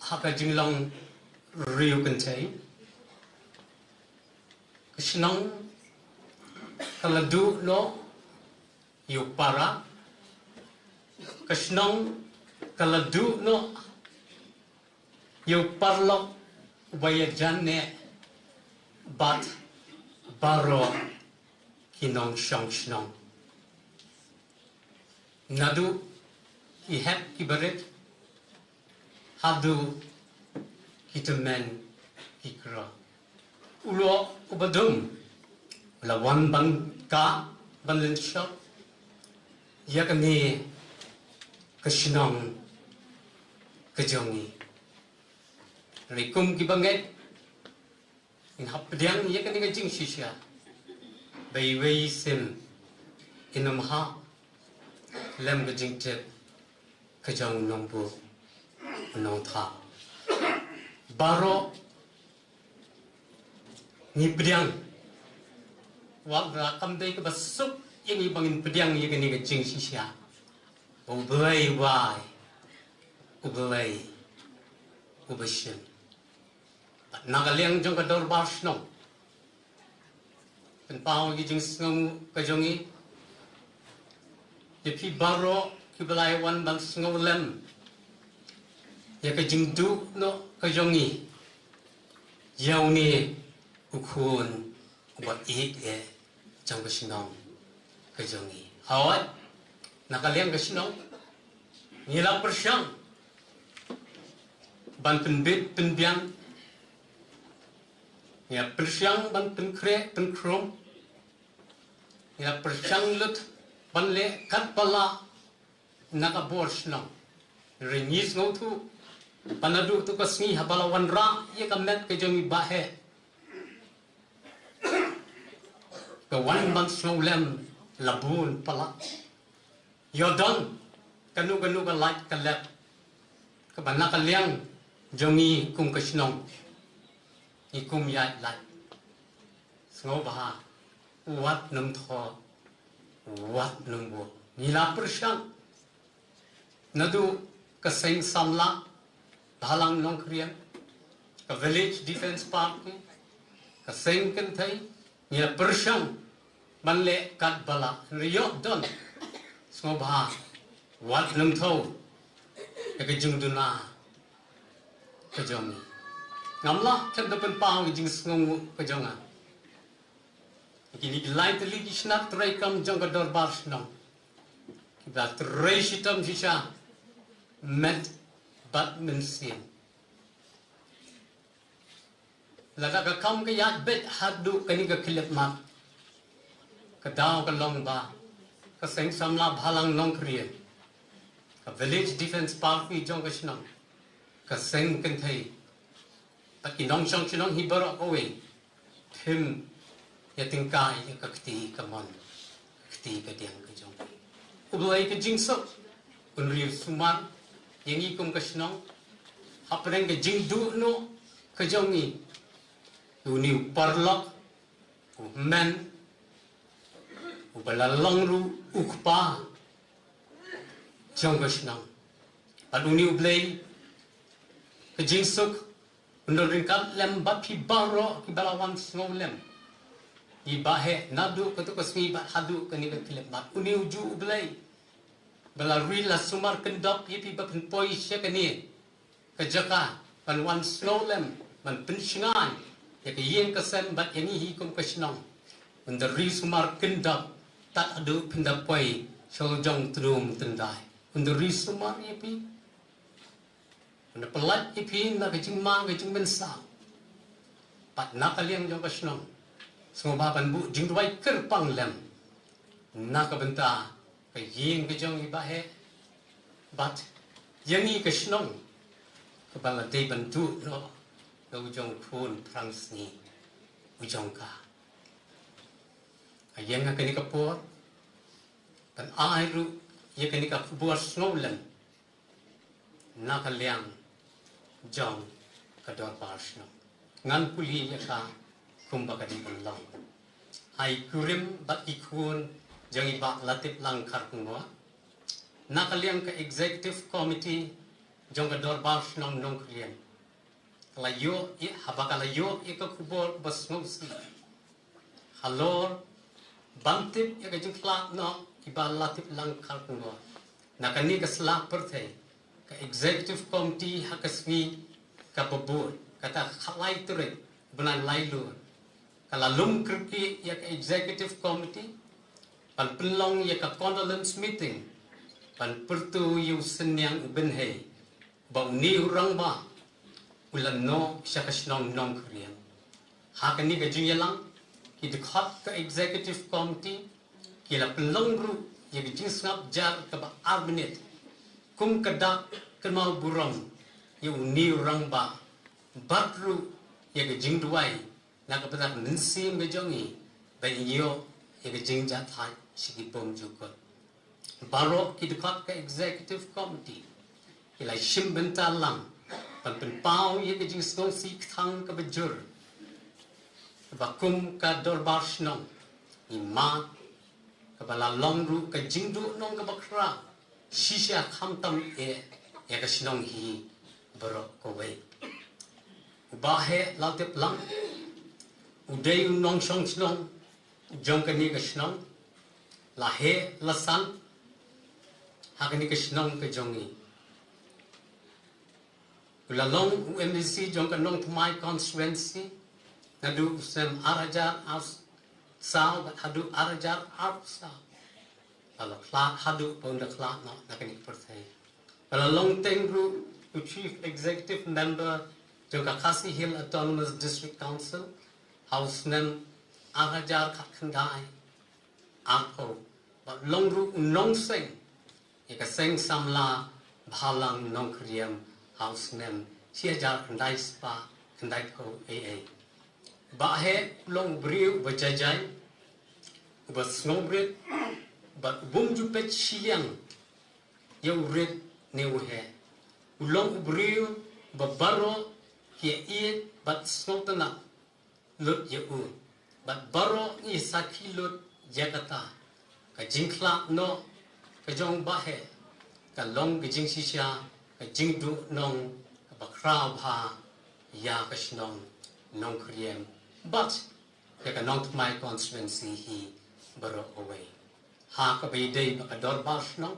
ha ka jinglong riewkynthei. Ka shnong ka la duh noh ïa u para. Ka shnong ka la duh noh ïa u paralok uba ïajan ne bad baroh ki nongshong shnong. Naduh ki hep ki barit haduh ki tymmen ki kro. U lok uba dum u la wan ban kah ban lynshop ïa kane ka shnong ka jong ngi. Hynrei kum kiba ngeit ngin hap pdiang ïa kane ka jingshisha ba iwei i sim in ym hap lem ka jingtip ka jong u nongbuh u nongthaw. Baroh Ngi pdiang. Wat la kam dei kaba suk ïa ngi ba ngin pdiang ïa kane ka jingshisha. U Blei u bai. U Blei u ba shim. Bad na ka liang jong ka dorbar shnong, pynpaw ïa ki jingsngew ka jong ngi ïa phi baroh kiba la wan ban sngewlem ïa ka jingduh noh ka jong ngi ïa une u khun uba ïeit eh jong ka shnong ka jong ngi. Hawai, na ka liang ka shnong ngi la pyrshang ban pynbit pynbiang, ngi la pyrshang ban pynkhreh pynkhrum, ngi la pyrshang lut ban leh katba lah na ka bor shnong. Hynrei ngi sngewthuh ba naduh tu ka sngi haba la wanrah ïa ka met ka jong i Bah Heh, ka wan ban sngewlem la bun palat. Ïoh don kano kano ka lait ka lep kaba na ka liang jong ngi kum ka shnong, ngi kum ïaid lait. Sngewbha wat nym thoh, wat nym buh. Ngi la pyrshang naduh ka seng samla Bhalang Nongkhrien, ka Village Defence Party, ka seng kynthei, ngi la pyrshang ban leh katba lah. Hynrei ïoh don, sngewbha wat nym thoh ïa ka jingduna ka jong ngi. Ngam lah tang da pynpaw ïa ka jingsngewnguh ka jong nga. Kine ki lai tylli ki shnat treikam jong ka dorbar shnong kiba trei shitom shisha met bad mynsiem. Lada ka kam ka ïaid beit haduh kane ka khyllipmat, ka daw ka long ba ka seng samla Bhalang Nongkhrien, ka Village Defence Party jong ka shnong, ka seng kynthei bad ki nongshong shnong hi baroh kawei, phim ïa tyngkai ïa ka kti kamon, ka kti kadiang ka jong ngi. U Blei ka jingsuk un riew sumar ïa ngi kum ka shnong hapdeng ka jingduh noh ka jong ngi. Une u paralok, u hynmen, uba la long ruh u kpa jong ka shnong. Bad une U Blei ka jingsuk un don ryngkat lem bad phi baroh kiba la wan sngewlem ïa i Bah Heh naduh kato ka sngi bad haduh kane ka khyllipmat. Une ujuh U Blei ba la ri la sumar kyndop ïa phi ba phin poi sha kane ka jaka ban wan sngewlem, ban pynshngaiñ ïa ka ïing ka sem bad ïa ngi hi kum ka shnong. Un da ri sumar kyndop tad haduh phin da poi sha u jong tnum tyndai. Un da ri sumar ïa phi, un da pyllait ïa phi na ka jingma ka jingmynsaw. Bad na ka liang jong ka shnong, sngewbha ban buh jingduwai kyrpang lem na ka bynta ka ïing ka jong i Bah Heh bad ïa ngi ka shnong kaba la dei ban duh noh da u jong u khun phrangsngi u jong ka. Ka ïeng ha kane ka por ban ai ruh ïa kane ka khubor sngewlem na ka liang jong ka dorbar shnong. Ngan pule ïa ka kumba ka dei ban long. Ha i kurim bad i khun jong i Bah Latiplang Kharkongor, na ka liang ka executive committee jong ka dorbar shnong Nongkhrien ka la ïoh ïa, haba ka la ïoh ïa ka khubor ba sngewsih halor ban tip ïa ka jingkhlad noh i Bah Latiplang Kharkongor, na kane ka sla pyrthei ka executive committee ha ka sngi kaba bud, kata ka khatlai tarik bnai Lailur, ka la lum kyrkieh ïa ka executive committee ban pynlong ïa ka condolence meeting ban pyrto ïa u synñiang u bynhei ba une u rangbah u la noh sha ka shnong Nongkhrien. Ha kane ka jingïalang, ki dkhot ka executive committee ki la pynlong ruh ïa ka jingsngap jar kaba ar minit kum ka dak kynmaw burom ïa une u rangbah bad ruh ïa ka jingduwai na ka bynta ka mynsiem ka jong ngi ban ïoh ïa ka jingjahthait sha ki bymjukut. Baroh ki dkhot ka executive committee ki la shim bynta lang ban pynpaw ïa ka jingsngewsih kthang kaba jur Ba kum ka dorbar shnong, i ma, kaba la long ruh ka jingduhnong kaba khraw shisha khamtam eh ïa ka shnong hi baroh kawei. U Bah Heh Laltiplang u dei u nongshong shnong jong kane ka shnong, la heh la san ha kane ka shnong ka jong ngi. U la long u M D C jong ka Nongthymmai constituency naduh u snem ar hajar ar saw bad haduh ar hajar arphew saw. La la khlad haduh ba un da khlad noh na kane ka pyrthei. Ba la long teng ruh u Chief Executive Member jong ka Khasi Hills Autonomous District Council ha u snem ar hajar khatkhyndai arphew, bad long ruh u nongseng ïa ka seng samla Bhalang Nongkhriem ha u snem shi hajar khyndai spah khyndaiphew ei ei. Bah Heh u long u briew uba jai jai, uba sngewrit bad u bym ju peit shiliang ïa u rit ne u heh. U long u briew ba baroh ki ïeit bad sngewtynnat lut ïa u, bad baroh ngi sakhi lut ïa kata. Ka jingkhlad noh ka jong Bah Heh ka long ka jingshisha, ka jingduhnong kaba khraw bha ïa ka shnong Nongkhriem bad ïa ka Nongthymmai constituency hi baroh kawei. Ha kaba ïadei bad ka dorbar shnong,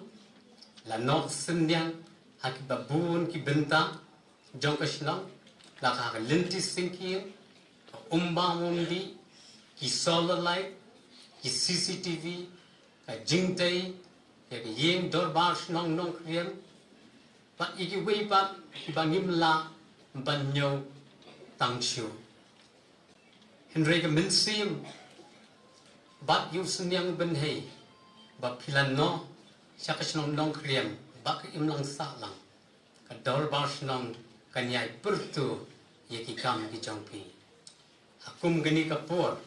la noh synñiang ha kiba bun ki bynta jong ka shnong, la ka ha ka lynti syngkien, ka umbam umdih, ki solar light, ki C C T V, ka jingtei ïa ka ïing dorbar shnong Nongkhriem, bad ïa kiwei pat kiba ngim lah ban ñiew tang shuh. Hynrei ka mynsiem bad ïa u synñiang bynhei ba phi la noh sha ka shnong Nongkhriem bad ka imlang sahlang, ka dorbar shnong kan ïai pyrto ïa ki kam ki jong phi. Ha kum kane ka por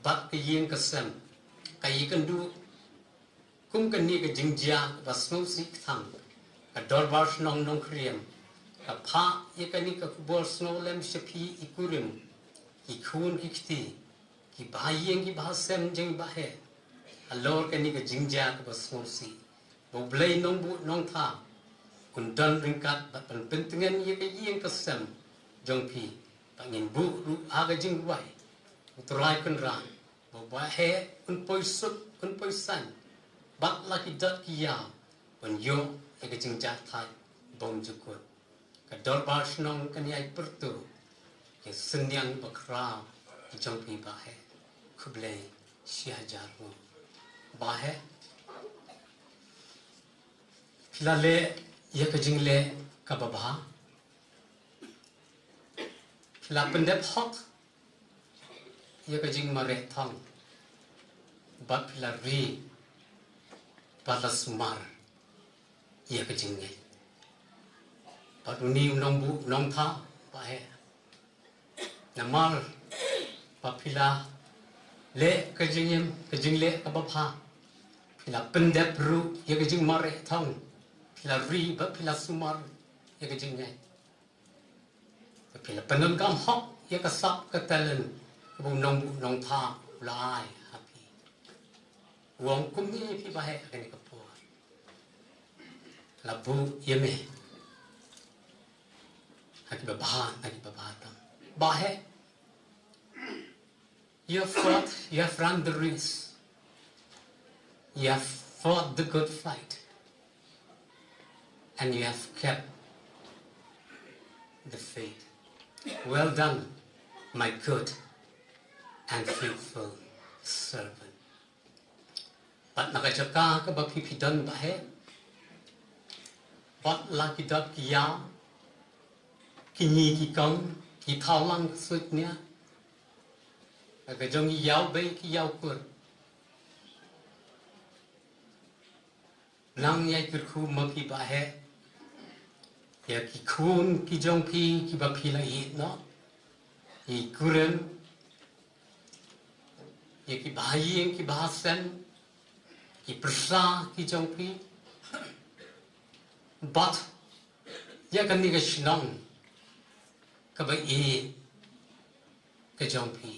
bad ka ïing ka sem ka ïakynduh kum kane ka jingjia kaba sngewsih kthang, ka dorbar shnong Nongkhriem ka phah ïa kane ka khubor sngewlem sha phi i kurim, ki khun ki kti, ki bahaïing ki bahasem jong i Bah Heh. Halor kane ka jingjia kaba sngewsih, ba U Blei Nongbuh Nongthaw un don ryngkat bad ban pyntngen ïa ka ïing ka sem jong phi, ba ngin buh ruh ha ka jingduwai U Trai Kynrad ba U Bah Heh un poi suk un poi saiñ bad la ki dot ki ïaw ban ïoh ïa ka jingjahthait bymjukut. Ka dorbar shnong kan ïai pyrto ïa ka synñiang bakhraw ka jong phi Bah Heh. Khublei shi hajar nguh. Bah Heh, phi la leh ïa ka jingleh kaba bha. Phi la pyndep hok ïa ka jingmareh thong bad phi la ri bad la sumar ïa ka jingngeit. Bad une u nongbuh nongthaw Bah Heh, namar ba phi la leh ka jingim, ka jingleh kaba bha, phi la pyndep ruh ïa ka jingmareh thong, phi la ri bad phi la sumar ïa ka jingngeit. Phi la pyndonkam hok ïa ka sap ka talent kaba u nongbuh nongthaw u la ai ha phi. U ong kumne ïa phi Bah Heh ha kane ka por, la buh ïa me ha kiba bha na kiba bha tam. Bah Heh, you have fought, you have run the race, you have fought the good fight, and you have kept the faith. Well done, my good and faithful servant. Bad na ka jaka kaba phi phi don Bah Heh, bad la ki dot ki ïaw, ki ñi ki kong, ki thaw lang suit nia, ka jong i ïaw bei ki ïaw kur. Nang ïai kyrkhu ma phi Bah Heh ïa ki khun ki jong phi kiba phi la ïeit noh, ïa i kurim, ïa ki bahaïing ki bahasem, ki pyrsa ki jong phi. Bad ïa kane ka shnong kaba ïeit ka jong phi.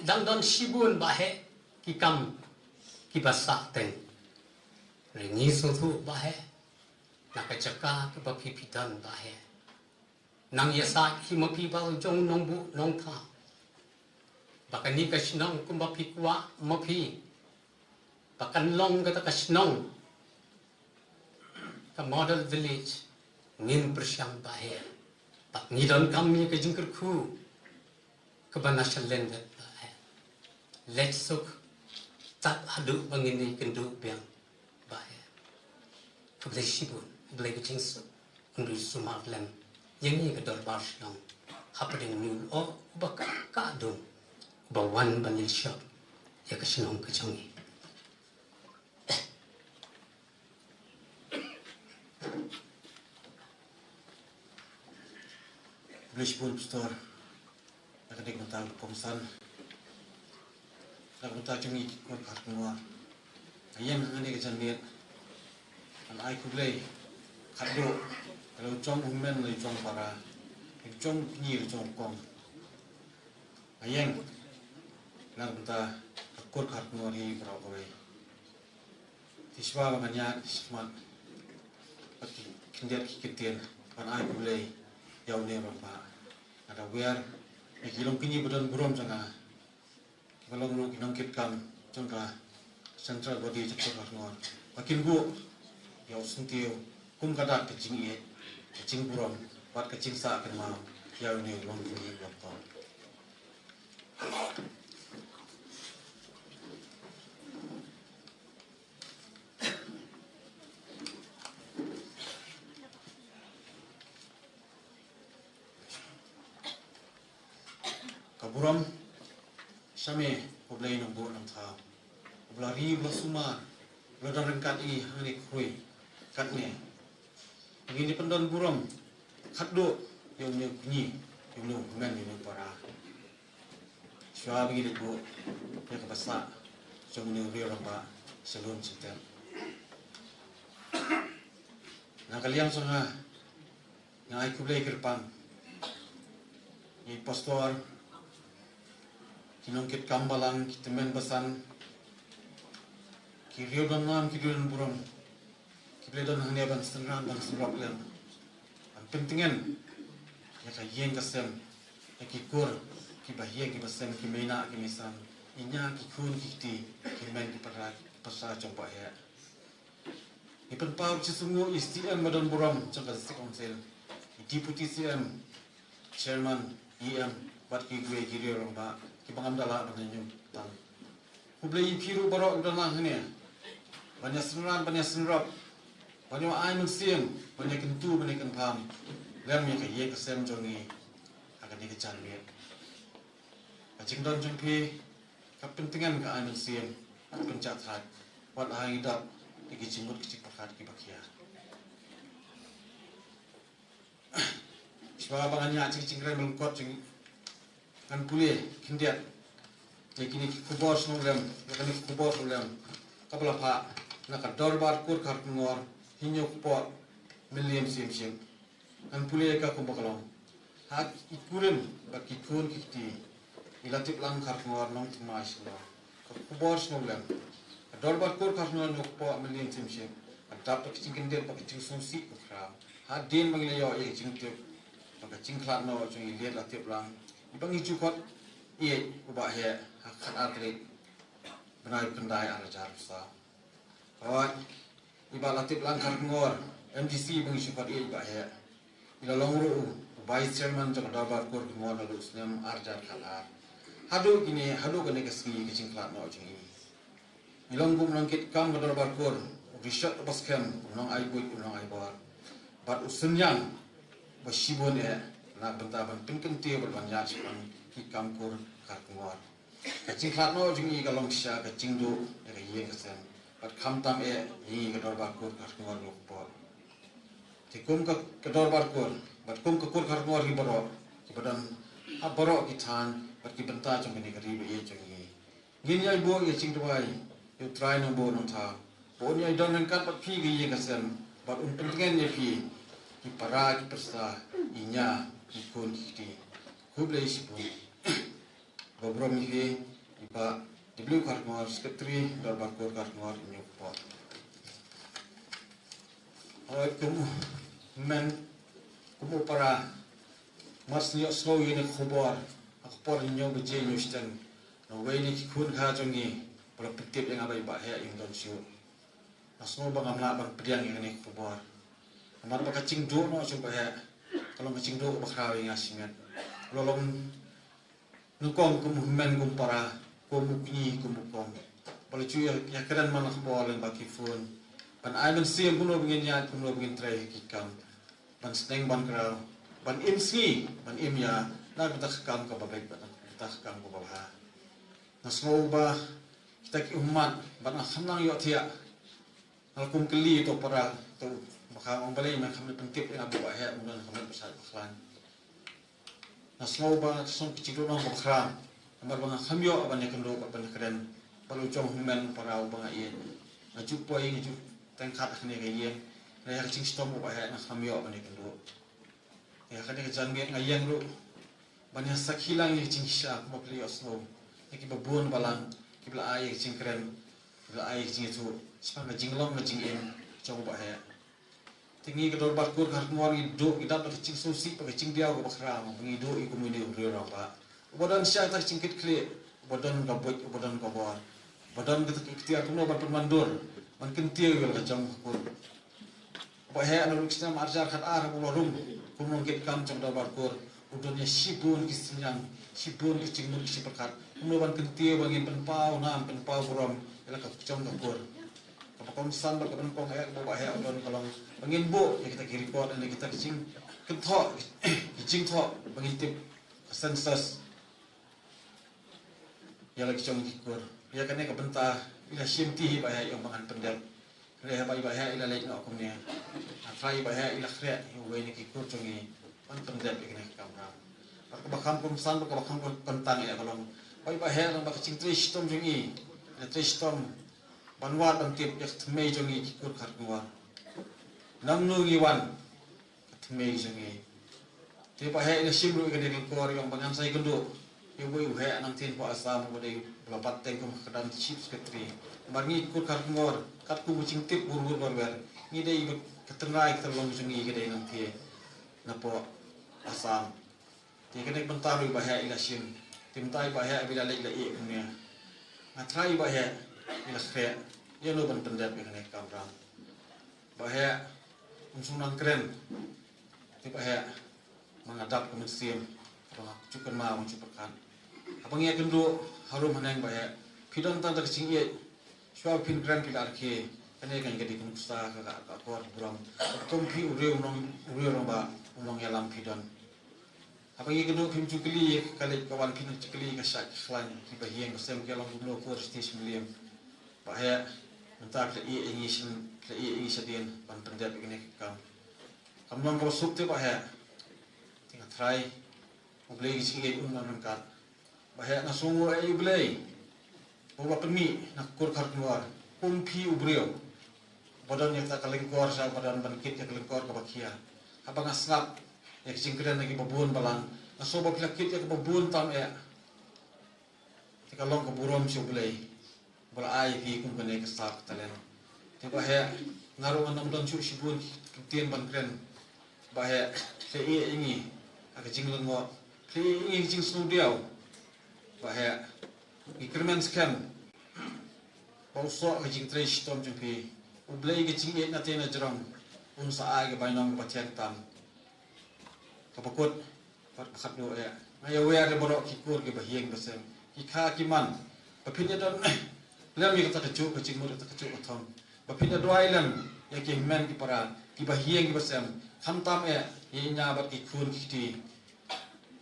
Dang don shibun ba heh ki kam kiba sah teng. Hynrei ngi sngewthuh ba heh na ka jaka kaba phi phi don ba heh. Nang ïa sah hi ma phi ba u jong Nongbuh Nongthaw. Ba kane ka shnong kumba phi kwah ma phi ba kan long kata ka shnong, ka model village, ngin pyrshang ba heh. Ba ngi donkam ïa ka jingkyrkhu kaba na shalyndet ba heh. Leit suk tad haduh ba ngin ïakynduh biang ba heh. Khublei shibun, khublei ka jingsuk. Ngi sumar lem ïa ngi ka dorbar shnong hapdeng u lyoh uba ka ka dung uba wan ban ïashop ïa ka shnong ka jong ngi. Khublei shibun Pastor. Na ka dei ka bynta ka kongsan, na ka bynta jong ngi ki kur Kharkongor, nga ïeng hangne ka janmiet ban ai khublei khatduh ïa la u jong u hynmen, la u jong para, la u jong u kñi, la u jong u kong. Nga ïeng na ka bynta ka kur Kharkongor hi baroh kawei. Te shuwa ba ngan ïaid shakhmat bad ki khyndiat ki ktien ban ai khublei ïa une u rangbah, nga da wer ïa ki longkñi ba don burom jong nga, kiba long ruh ki nongkitkam jong ka Central Body jong ka Kharkongor, ba kin buh ïa u syntiew kum ka dak ka jingïeit, ka jingburom bad ka jingsah kynmaw ïa une u longkñi ba kong. Ka burom sha me, ko Blei Nongbuh Nongthaw, uba la ri, uba la sumar, uba la don ryngkat ïa ngi hangne khrui katne. Ngin ïa pyndon burom khatduh ïa une u kñi, ïa une u hynmen, ïa une u para. Shuwa ba ngi leit buh ïa kaba sah jong une u riew rangbah sha lum shynter. Na ka liang jong nga, nga ai khublei kyrpang ïa i pastor, ki nongkitkam balang, ki tymmen basan, ki riew don nam, ki riew don burom, kiba la don hangne ban synran ban synrop lem, ban pyntngen ïa ka ïing ka sem, ïa ki kur, kiba ïing kiba sem, ki mei nah ki mei san, ïa nga, ki khun ki kti, ki hynmen ki para, ki para jong ba heh. Ngi pynpaw ka jingsngewnguh ïa i C M ba don burom jong ka District Council, i Deputy C M, Chairman, E M, bad kiwei ki riew rangbah kiba ngam da lah ban ïa ñiewtang. Khublei ïa phi ruh baroh kiba don lang hangne ban ïa synran, ban ïa synrop, ban ïa ai mynsiem, ban ïa kyntu, ban ïa kynpham lem ïa ka ïing ka sem jong ngi ha kane ka janmiet. Ka jingdon jong phi ka pyntngen, ka ai mynsiem, ka pynjah thait wat la ha ngi dap ïa ki jingmut ki jingpyrkhat kiba khia. Shuwa ba ngan ïa jing jingkren lyngkot jong ngi, ngan pule khyndiat ïa kine ki khubor sngewlem, ïa kine ki khubor sngewlem kaba la phah na ka Dorbar Kur Kharkongor, Hynñiewkpoh Mylliem Syiemship. Ngan pule ïa ka kumba ka long. Ha i kurim bad ki khun ki kti, i Latiplang Kharkongor, Nongthymmai Shillong. Ka khubor sngewlem. Ka Dorbar Kur Kharkongor, Hynñiewkpoh Mylliem Syiemship, ka dap da ka jingkyndit bad ka jingsngewsih khraw hadien ba ngi la ïoh ïa ka jingtip ba ka jingkhlad noh jong i Liet Latiplang, iba ngi ju khot ïeit u Bah Heh, ha ka khatar tarik bnai khyndai, ar hajar arphew saw. Hooid, i Bah Latiplang Kharkongor, M D C ba ngi ju khot ïeit, Bah Heh, i la long ruh u Vice Chairman jong ka Dorbar Kur Kharkongor naduh u snem ar hajar khatar. Haduh kine, haduh kane ka sngi, ka jingkhlad noh jong i, i long kum u nongkitkam ka Dorbar Kur, u rishot uba skhem, u nongai buit, u nongai bor, bad u synñiang uba shibun eh na ka bynta ban pynkyntiew bad ban ïaid shaphang ki kam kur Kharkongor. Ka jingkhlad noh jong i ka long sha ka jingduh ïa ka ïing ka sem bad khamtam eh ïa ngi ka Dorbar Kur Kharkongor, Hynñiewkpoh. Te kum ka, ka Dorbar Kur bad kum ka Kur Kharkongor hi baroh, kiba don ha baroh ki thaiñ bad ki bynta jong kane ka ri ba ïeit jong ngi, ngin ïai buh ïa ka jingduwai ïa U Trai Nongbuh Nongthaw ba un ïai don ryngkat bad phi ka ïing ka sem bad un pyntngen ïa phi, ki para ki pyrsa, i ñia, ki khun ki kti. Khublei shibun. Ba burom ïa phi, i Bah W Kharkongor, Secretary Dorbar Kur Kharkongor, ïa une u khubor. Hooid, kum u hynmen, kum u para, mar shu ïohsngew ïa une u khubor, ha ka por hynñiew baje hynñiew shiteng, na uwei na ki khun kha jong ngi, ba la pyntip ïa nga ba i Bah Heh im don shuh. Nga sngew ba ngam lah ban pdiang ïa kane ka khubor. Namar ba ka jingduh noh jong u Bah Heh ka long ka jingduh kaba khraw ïa nga shimet. U la long nyngkong kum u hynmen, kum u para, kum u kñi, kum u kong. Ba la ju ïa, ïakren man la ka bor lyngba ki phone ban ai mynsiem kumno ba ngin ïaid, kumno ba ngin trei ha ki kam, ban sneng ban kraw, ban im sngi ban im ïa, na ka bynta ka kam kaba beit, na ka bynta ka kam kaba bha. Nga sngew ba kita ki ummat, bad nga kham nang ïohthiah. Nga la kum kylli to para to, ba ka ong balei me kham pyntip ïa nga ba u Bah Heh um don ha ka met ba shait ba khlaiñ. Nga sngew ba ka song ka jingduh noh ba khraw. Namar ba nga kham ïoh ban ïakynduh bad ban ïakren bad u jong u hynmen para uba nga ïeit. Nga ju poi, nga ju teng khat ha kane ka ïing, hynrei ha ka jingshitom u Bah Heh nga kham ïoh ban ïakynduh. Ïa kane ka janmiet nga ïeng ruh ban ïa sakhi lang ïa ka jingshisha, kumba phi la ïohsngew, ïa kiba bun balang kiba la ai ïa ka jingkren, kiba la ai ïa ka jingïathuh shaphang ka jinglong ka jingim jong u Bah Heh. Te ngi ka Dorbar Kur Kharkongor ngi duh, ngi dap da ka jingsngewsih bad ka jingdiaw kaba khraw ba ngi duh ïa kumne u briew rangbah, uba don sha kata ka jingkitkhlieh, uba don ka buit, uba don ka bor, uba don kata ka iktiar kumno ban pynwandur, ban kyntiew ïa la ka jong ka kur. Bah Heh, na u snem ar hajar khat ar, haba u la rung kum u nongkitkam jong Dorbar Kur, u don ïa shibun ki synñiang, shibun ki jingmut, ki jingpyrkhat kumno ban kyntiew ba ngin pynpaw nam, pynpaw burom ïa la ka jong ka kur. Kaba kongsan bad kaba nyngkong eh kaba u Bah Heh u don ka long ba ngin buh ïa kita ki record, ïa kita ki jingkynthoh, ki jingthoh ba ngin tip ka census ïa la ki jong ki kur. Ïa kane ka bynta i la shim ti hi Bah Heh ïa u ba ngan pyndep. Hynrei haba i Bah Heh i la leit noh kumne, nga tharai i Bah Heh i la khreh ïa uwei na ki kur jong ngi ban pyndep ïa kane ka kamram. Bad kaba kham kongsan bad kaba kham kyntang eh ka long ba i Bah Heh, lang ba ka jingtrei shitom jong ngi, i la trei shitom ban wad ban tip ïa ka thymmei jong ngi ki kur Kharkongor. Nangno ngi wan, ka thymmei jong ngi. Te Bah Heh i la shim ruh ïa kane ka lyngkor, i ong ba ngan sa ïakynduh ïa uwei u heh nangtei hapoh Assam uba dei, ba la bat teng kum ka dang Chief Secretary. Namar ngi kur Kharkongor, katkum ka jingtip bun bun barwer, ngi dei ba ka tynrai ka tyllong jong ngi ka dei nangtei napoh Assam. Te kane ka bynta ruh i Bah Heh i la shim. Te mynta i Bah Heh haba i la leit la ïeh kumne, nga tharai i Bah Heh i la khreh ïano ban pyndep ïa kane ka kamram. Bah Heh, um shym nang kren. Te Bah Heh, ma nga dap ka mynsiem, haba nga ju kynmaw, nga ju pyrkhat. Haba ngi ïakynduh harum haneng Bah Heh, phi don tang da ka jingïeit. Shuwa phin kren phi la rakhe. Kane ka dei ka nuksa, ka, ka, ka akor burom. Kum phi u briew nong, u briew rangbah, u nongïalam phi don. Haba ngi kynduh phim ju kylli ka leit ka wan, phin ju kylli ka shait ka khlaiñ, kiba hieng ba sem ki long kumno, kur shisha shim liem. Bah Heh, mynta phi la ïeh ïa ngi sha, phi la ïeh ïa ngi shadien ban pyndep ïa kane ka kam. Kam long kaba suk te Bah Heh. Te nga tharai U Blei ka jingïeit un nang ryngkat. Bah Heh, nga sngewnguh ïa U Blei ba u la pynmih na ka kur Kharkongor kum phi u briew ba don ïa kata ka lyngkor, sha ba don ban kit ïa ka lyngkor kaba khia. Haba nga sngap ïa ka jingkren na kiba bun balang, nga sngew ba phi la kit ïa kaba bun tam eh. Te ka long ka burom sha U Blei ba la ai ïa phi kum kane ka sap talent. Te Bah Heh, nga ruh ngam don shuh shibun ki ktien ban kren. Bah Heh, phi la ïeh ïa ngi ha ka jinglyngngoh, phi la ïeh ïa ngi ha ka jingsngewdiaw. Bah Heh, ngi kyrmen skhem ba u soh ka jingtrei shitom jong phi. U Blei ka jingïeit na tei na jrong un sa ai ka bainong kaba thiang tam, kaba kut bad ba khatduh eh. Nga ïawer ïa baroh ki kur kiba hieng ba sem, ki kha ki man, ba phin ïa don lem ïa kata kajuh ka jingmut, kata kajuh ka thong, ba phin ïa duwai lem ïa ki hynmen ki para kiba hieng kiba sem, khamtam eh ïa nga bad ki khun ki kti.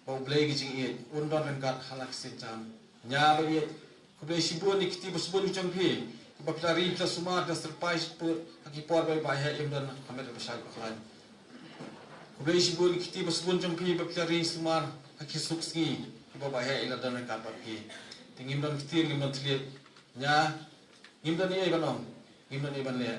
Ba U Blei ka jingïeit un don ryngkat ha la ka sien jam. Nga ba ïeit, khublei shibun ïa ki kti ba sbun ki jong phi, kiba phi la ri, phi la sumar, phi la syrpai shapoh ha ki por ba i Bah Heh im don ha ka met kaba shait ba khlaiñ. Khublei shibun ïa ki kti ba sbun jong phi ba phi la ri sumar ha ki suk sngi kiba Bah Heh i la don ryngkat bad phi. Te ngim don ktien, ngim don thylliej. Nga ngim don ei ei ban ong, ngim don ei ei ban leh.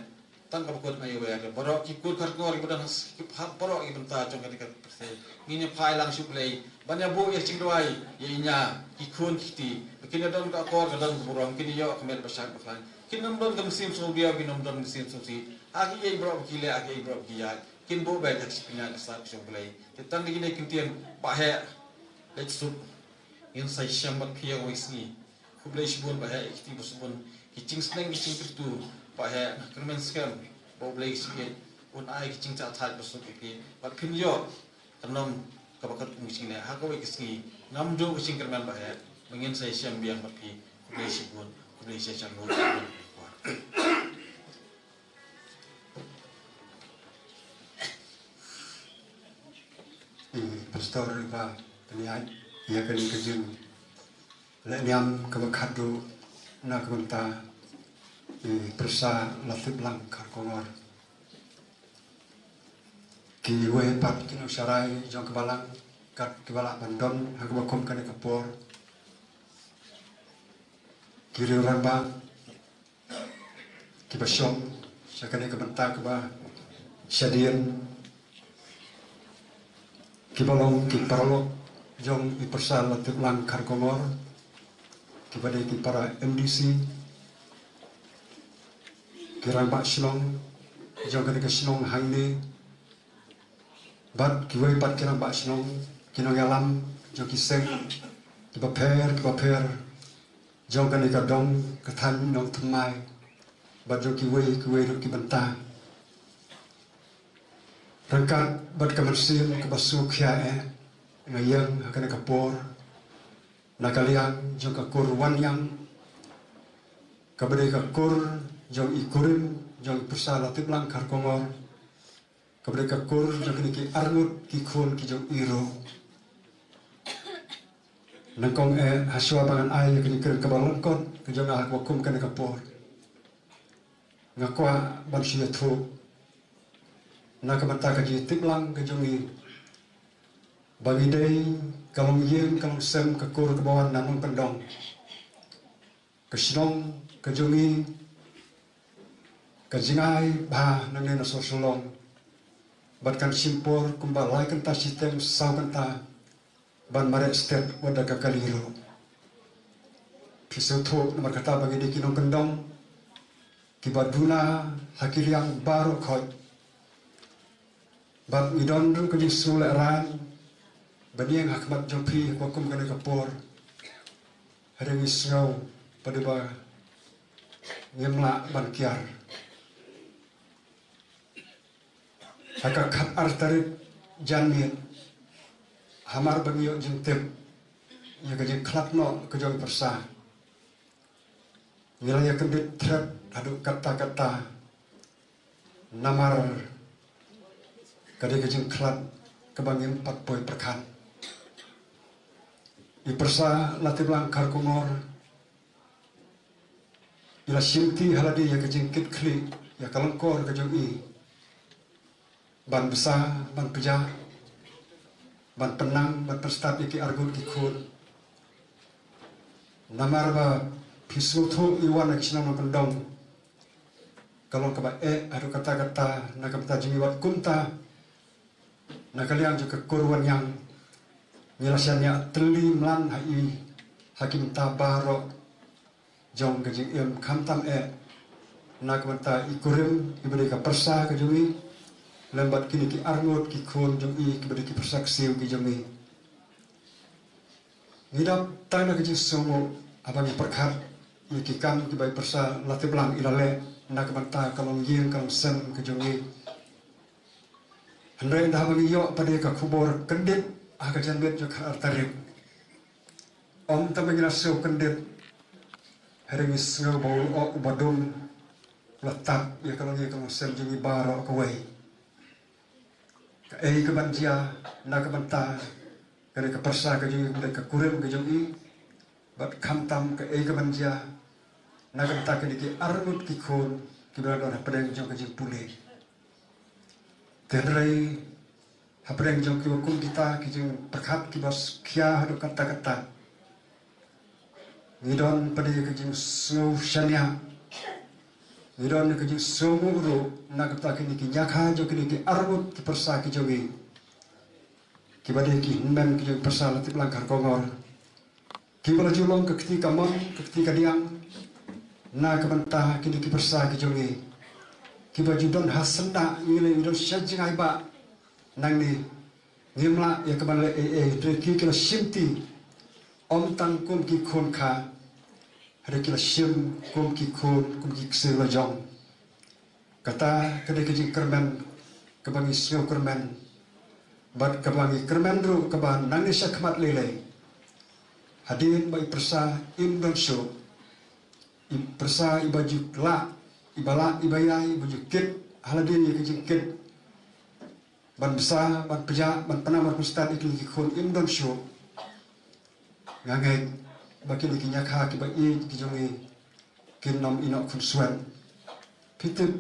Tang kaba kut nga ïawer ïa baroh ki kur Kharkongor kiba don ha s-, ki, ha baroh ki bynta jong kane ka pyrthei. Ngin ïa phai lang sha U Blei Ban ïa buh ïa ka jingduwai ïa ïa ki khun ki kti, ba kin ïa don ka akor, ka don ka burom, kin ïa ïoh ka met ba shait ba khlaiñ. Kin ym don ka mynsiem sngewbiang, kin ym don ka mynsiem sngewsih. Ha kiei baroh ba ki leh, ha kiei baroh ba ki ïaid, kin buh beit ha ka jingpynïaid ka sap ka jong U Blei. Te tang da kine ki ktien, Bah Heh, leit suk. Ngin sa ïashem bad phi ha kawei ka sngi. Khublei shibun Bah Heh, ïa ki kti ba suk bun, ki jingsneng ki jingkyrkhu Bah Heh, nga kyrmen skhem ba U Blei ka jingïeit un ai ki jingjahthait ba suk ïa phi. Bad phin ïoh ka nong kaba katkum ka jingleh ha kawei ka sngi. Ngam duh ka jingkyrmen Bah Heh, ba ngin sa ïashem biang bad phi. Khublei shibun, khublei shihajar nguh. I Pastor iba pynïaid ïa kane ka jing leh niam kaba khatduh na ka bynta i pyrsa Latiplang Kharkongor. Kiwei pat ki nongsharai jong ka balang kat kiba lah ban don ha kaba kum kane ka por. Ki riew rangbah kiba shong sha kane ka bynta kaba shadien, kiba long ki paralok jong i pyrsa Latiplang Kharkongor, kiba dei ki para M D C, ki rangbah shnong jong kane ka shnong hangne, bad kiwei pat ki rangbah shnong, ki nongïalam jong ki seng kiba pher kiba pher jong kane ka dong ka thaiñ Nongthymmai, bad jong kiwei kiwei ruh ki bynta. Ryngkat bad ka mynsiem kaba sngewkhia eh, nga ïeng ha kane ka por na ka liang jong ka kur Wanïang, kaba dei ka kur jong i kurim jong i pyrsa Latiplang Kharkongor, kaba dei ka kur jong kine ki arngut ki khun ki jong i ruh. Nyngkong eh, hashwa ba ngan ai ïa ka jingkren kaba lyngkot ka jong nga ha kaba kum kane ka por, nga kwah ban shu ïathuh na ka bynta ka jingtiplang ka jong i, ba ngi dei ka longïing ka longsem ka kur kaba wan na nongkyndong. Ka shnong ka jong i ka jingai bha nangne na sor Shillong, bad kan shim por kumba lai kynta shiteng saw kynta ban mareh stet wat da ka kali ruh. Phi sngewthuh, namar kata ba ngi dei ki nongkyndong kiba duna ha ki liang baroh khoit. Bad ngi don ruh ka jingsngewlehraiñ ban ïeng ha khmat jong phi ha kaba kum kane ka por. Hynrei ngi sngew pat ba ngim lah ban kiar. Ha ka khatar tarik janmiet, hamar ba ngi ïoh jingtip ïa ka jingkhlad noh ka jong i pyrsa, ngi la ïa kyndit thret haduh katta katta, namar ka dei ka jingkhlad kaba ngim pat poi pyrkhat. I pyrsa Latiplang Kharkongor i la shimti ha lade ïa ka jingkitkhlieh ïa ka lyngkor ka jong i, ban bsa, ban pynjah, ban pynnang, ban pynstad ïa ki arngut ki khun. Namar ba phi sngewthuh, i wan na ki shnong nongkyndong ka long kaba eh haduh katta katta na ka bynta jong i, wat kumta na ka liang jong ka kur Wanïang ngi la shaniah tylli mlan ha i ha ki bynta baroh jong ka jingim, khamtam eh na ka bynta i kurim iba dei ka pyrsa ka jong i, lem bad kine ki arngut ki khun jong i kiba dei ki pyrsa ksiew ki jong i. Ngi dap tang da ka jingsngewnguh haba ngi pyrkhat ïa ki kam kiba i pyrsa Latiplang i la leh na ka bynta ka longïing ka longsem ka jong i. Hynrei ynda haba ngi ïoh pat ïa ka khubor kyndit ha ka janmiet jong ka khatar tarik, ym tang ba ngi la sngew kyndit, hynrei ngi sngew ba u lyoh uba dum u la tap ïa ka longïing ka longsem jong ngi baroh kawei. Kaei kaban jia na ka bynta kane ka pyrsa ka jong i, kane ka kurim ka jong i, bad khamtam kaei kaban jia na ka bynta kine ki arngut ki khun kiba la don hapdeng jong ka jingpule. Te hynrei hapdeng jong kiba kum kita ki jingpyrkhat kiba khia haduh katta katta, ngi don pat ïa ka jingsngew shaniah, ngi don ïa ka jingsngewnguh ruh na ka bynta kine ki ñiakha jong kine ki arngut ki pyrsa ki jong i, kiba dei ki hynmen ki jong pyrsa la tip lang Kharkongor, kiba la ju long ka kti kamon ka kti kadiang na ka bynta kine ki pyrsa ki jong ngi, kiba ju don ha syndah, ngi leh ngi don sha jngai ba nangne ngim lah ïa ka ban leh ei ei, hynrei ki ki la shim ti, ym tang kum ki khun kha, hynrei ki la shim kum ki khun, kum ki ksiew la jong. Kata ka dei ka jingkyrmen kaba ngi sngew kyrmen bad kaba ngi kyrmen ruh kaba nangne sha khmat lei lei, hadien ba i pyrsa im don shuh, i pyrsa iba ju lah, iba lah, iba ïai, iba ju kit ha lade ïa ka jingkit ban bsa, ban pjah, ban pynam, ban pynstad ïa kine ki khun im don shuh. Nga ngeit ba kine ki ñiakha kiba ïeit ki jong ngi kin ym ïehnoh khunswet. Phi tip,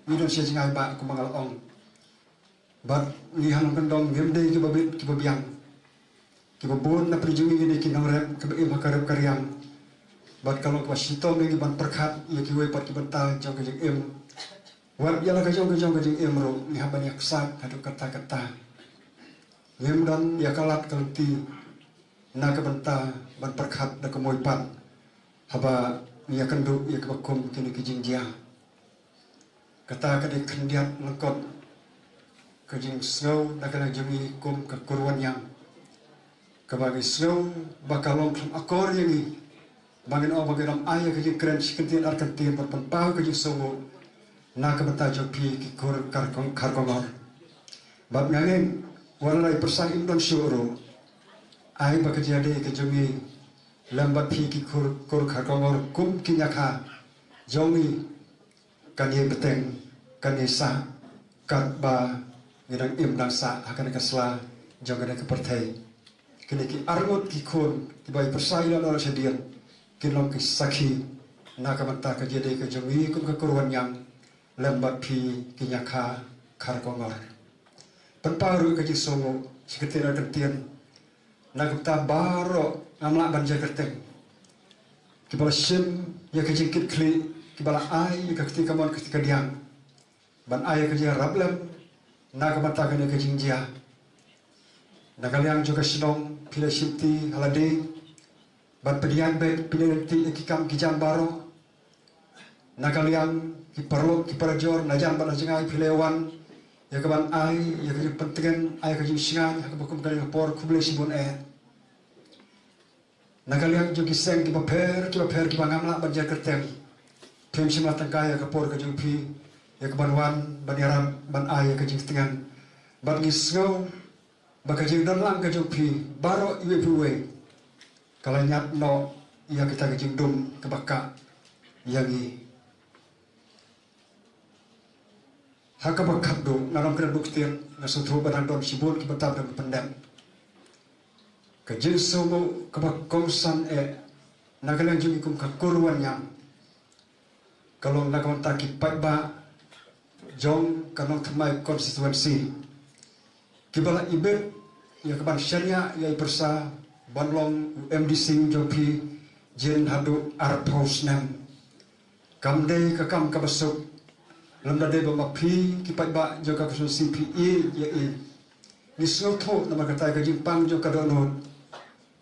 ngi don sha jngai ba kumba nga la ong, bad ngi ha nongkyndong ngim dei kiba bit kiba biang. Kiba bun na pyrshah jong ngi ki nongrep kiba im ha ka rep ka riang, bad ka long kaba shitom ïa ngi ban pyrkhat ïa kiwei pat ki bynta jong ka jingim. Wat ïa la ka jong ka jong ka jingim ruh ngi hap ban ïa ksaid haduh katta katta. Ngim don ïa ka lad ka lynti na ka bynta ban pyrkhat da ka mui pat haba ngi ïa kynduh ïa kaba kum kine ki jingjia. Kata ka dei khyndiat lyngkot ka jingsngew na ka liang jong ngi kum ka Kur Wanniang, kaba ngi sngew ba ka long khlem akor ïa ngi ba ngin ong ba ngin ym ai ïa ka jingkren shi kyntien ar kyntien ban pynpaw ka jingsngewnguh na ka bynta jong phi ki khun Kharkong-, Kharkongor. Bad nga ngeit wat la i pyrsa im don shuh ruh, ai ba ka jingïadei ka jong ngi lem bad phi ki khun, khun Kharkongor kum ki ñiakha jong ngi kan ïai bteng, kan ïai sah katba ngi dang im dang sah ha kane ka sla jong kane ka pyrthei. Kine ki arngut ki khun kiba i pyrsa i la noh shadien kin long ki sakhi na ka bynta ka jingïadei ka jong ngi kum ka Kur Wanniang lem bad phi ki ñiakha Kharkongor. Pynpaw ruh ka jingsngewnguh shi kyntien ar kyntien na ka bynta baroh, ngam lah ban jer kyrteng, kiba la shim ïa ka jingkitkhlieh, kiba la ai ïa ka kti kamon ka kti kadiang ban ai ïa ka jingïarap lem na ka bynta kane ka jingjia. Na ka liang jong ka shnong phi la shim ti ha lade ban pdiang bad pdiang ti ïa ki kam ki jam baroh. Na ka liang ki paralok ki parajor na jan bad na jngai phi la wan ïa ka ban ai ïa ka jingpyntngen, ai ka jingshngaiñ ha kaba kum kane ka por, khublei shibun eh. Na ka liang jong ki seng kiba pher kiba pher kiba ngam lah ban jer kyrteng, phim shym la tyngkai ïa ka por ka jong phi ïa ka ban wan ban ïarap ban ai ïa ka jingtngen. Bad ngi sngew ba ka jingdon lang ka jong phi baroh iwei pa iwei ka la ñiad noh ïa kita ka jingdum kaba kah ïa ngi. Ha kaba khatduh, nga ong kren bun ktien, nga sngewthuh ba dang don shibun kiba tap da pyndep. Ka jingsngewnguh kaba kongsan eh na ka liang jong ngi kum ka Kur Wanniang ka long na ka bynta ki paidbah jong ka Nongthymmai constituency, kiba la ibit ïa ka ban shaniah ïa i pyrsa ban long u M D C jong phi jin haduh arphew snem. Kam dei ka kam kaba suk, lymda dei ba ma phi ki paidbah jong ka constituency phi ïeit ïa i. Ngi sngewthuh namar kata ka jingpang jong ka dohnud.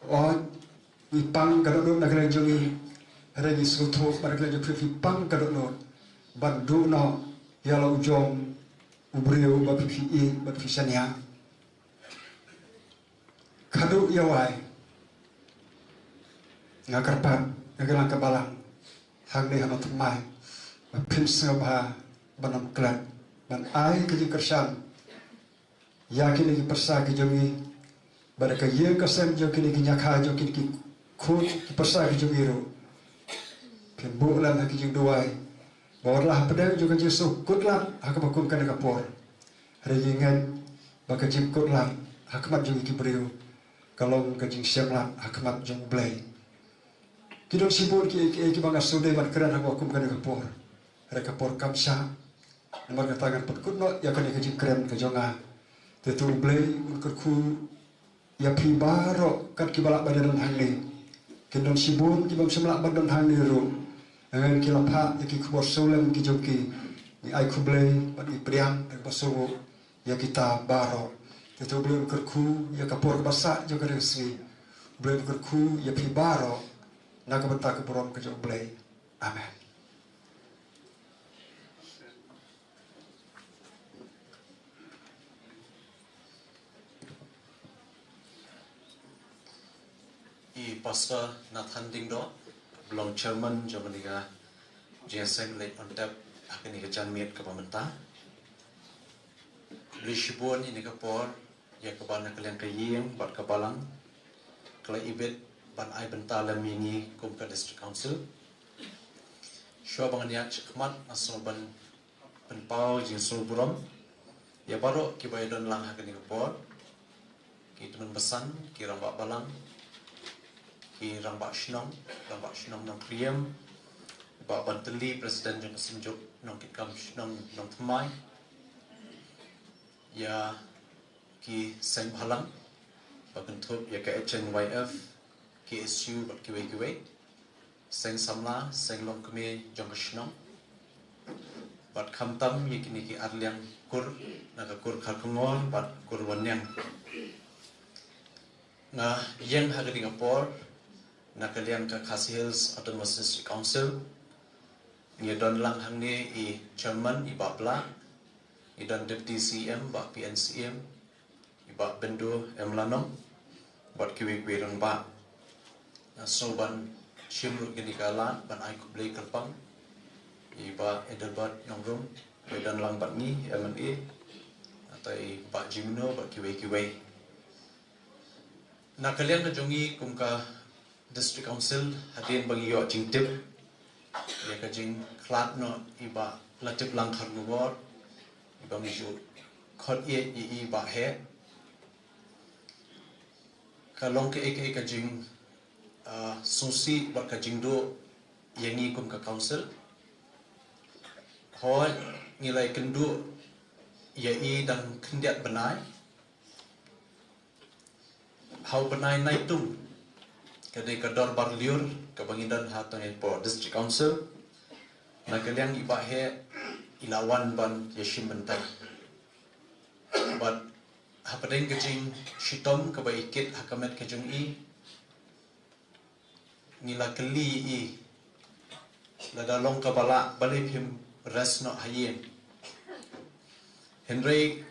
Oi, ngi pang ka dohnud na ka liang jong ngi. Hynrei ngi sngewthuh ba na ka liang jong phi phi pang ka dohnud ban duh noh ïa la u jong u briew ba phi phi ïeit ba phi shaniah. Khatduh ïa wai nga kyrpad ïa ka liang ka balang hangne ha Nongthymmai ba phin sngewbha ban ym klet ban ai ka jingkyrshan ïa kine ki pyrsa ki jong ngi, bad ka ïing ka sem jong kine ki ñiakha jong kine ki khun ki pyrsa ki jong ngi ruh. Phin buh lem ha ki jingduwai ba wat la hapdeng jong ka jingsuk kut lad ha kaba kum kane ka por, hynrei ngi ngeit ba ka jingkut lad ha khmat jong ngi ki briew ka long ka jingshem lad ha khmat jong U Blei. Ki don shibun kiei kiei kiba nga shu dei ban kren ha kaba kum kane ka por, hynrei ka por kam shah. Namar kata ngan pynkut noh ïa kane ka jingkren ka jong nga. Te to U Blei un kyrkhu ïa phi baroh kat kiba lah ban ïadon hangne. Kin don shibun kibym shym lah ban don hangne ruh. Hynrei ki la phah ïa ki khubor sawlem ki jong ki. Ngi ai khublei bad ngi pdiang da kaba sngewbha ïa kita baroh. Te to Blei un kyrkhu ïa ka por kaba sah jong kane ka sngi. Blei un kyrkhu ïa phi baroh na ka bynta ka burom ka jong Blei. Amen. I Pastor Nathan Diengdoh, ba long chairman jong kane ka jingïaseng leit on tap ha kane ka janmiet kaba mynta. Khublei shibun ïa kane ka por ïa kaba na ka liang ka ïing bad ka balang ka la ibit ban ai bynta lem ïa ngi kum ka District Council. Shuwa ba ngan ïaid shakhmat nga sngewbha ban pynpaw jingsngewburom ïa baroh kiba ïadon lang ha kane ka por, ki tymmen basan, ki rangbah balang, ki rangbah shnong, rangbah shnong Nongkriem, Bah Bantylli, President jong ka Synjuk Nongkitkam Shnong Nongthymmai, ïa ki seng bhalang ba kynthup ïa ka H N Y F, K S U bad kiwei kiwei, seng samla, seng longkmie jong ka shnong, bad khamtam ïa kine ki arliang kur na ka kur Kharkongor bad kur Wanniang. Nga ïeng ha kane ka por na ka liang ka Khasi Hills Autonomous District Council. Ngi don lang hangne i chairman, i Bah Blah, ngi don deputy C M, Bah P N C M, i Bah Bendu M Lanong, bad kiwei kiwei rangbah. Nga sngewbha ban shim ruh kane ka lad ban ai khublei kyrpang ïa i Bah Adelbert Nongrum, ba don lang bad ngi, M L A, bad i Bah Jimno bad kiwei kiwei. Na ka liang ka jong ngi kum ka District Council, hadien ba ngi ïoh jingtip ïa ka jingkhlad noh i Bah Latiplang Kharkongor, i ba ngi ju khot ïa i, i Bah Heh, ka long kaei kaei ka jing, ah, sngewsih bad ka jingduh ïa ngi kum ka council. Hooid, ngi la ïakynduh ïa i dang khyndiat bnai. Ha u bnai Naitung ka dei ka dorbar lyiur kaba ngi don ha Tangaipoh District Council. Na ka liang i Bah Heh i la wan ban ïashim bynta. Bad hapdeng ka jingshitom kaba i kit ha ka met ka jong i, ngi la kylli i, lada long kaba lah, balei phim rest noh ha ïing? Hynrei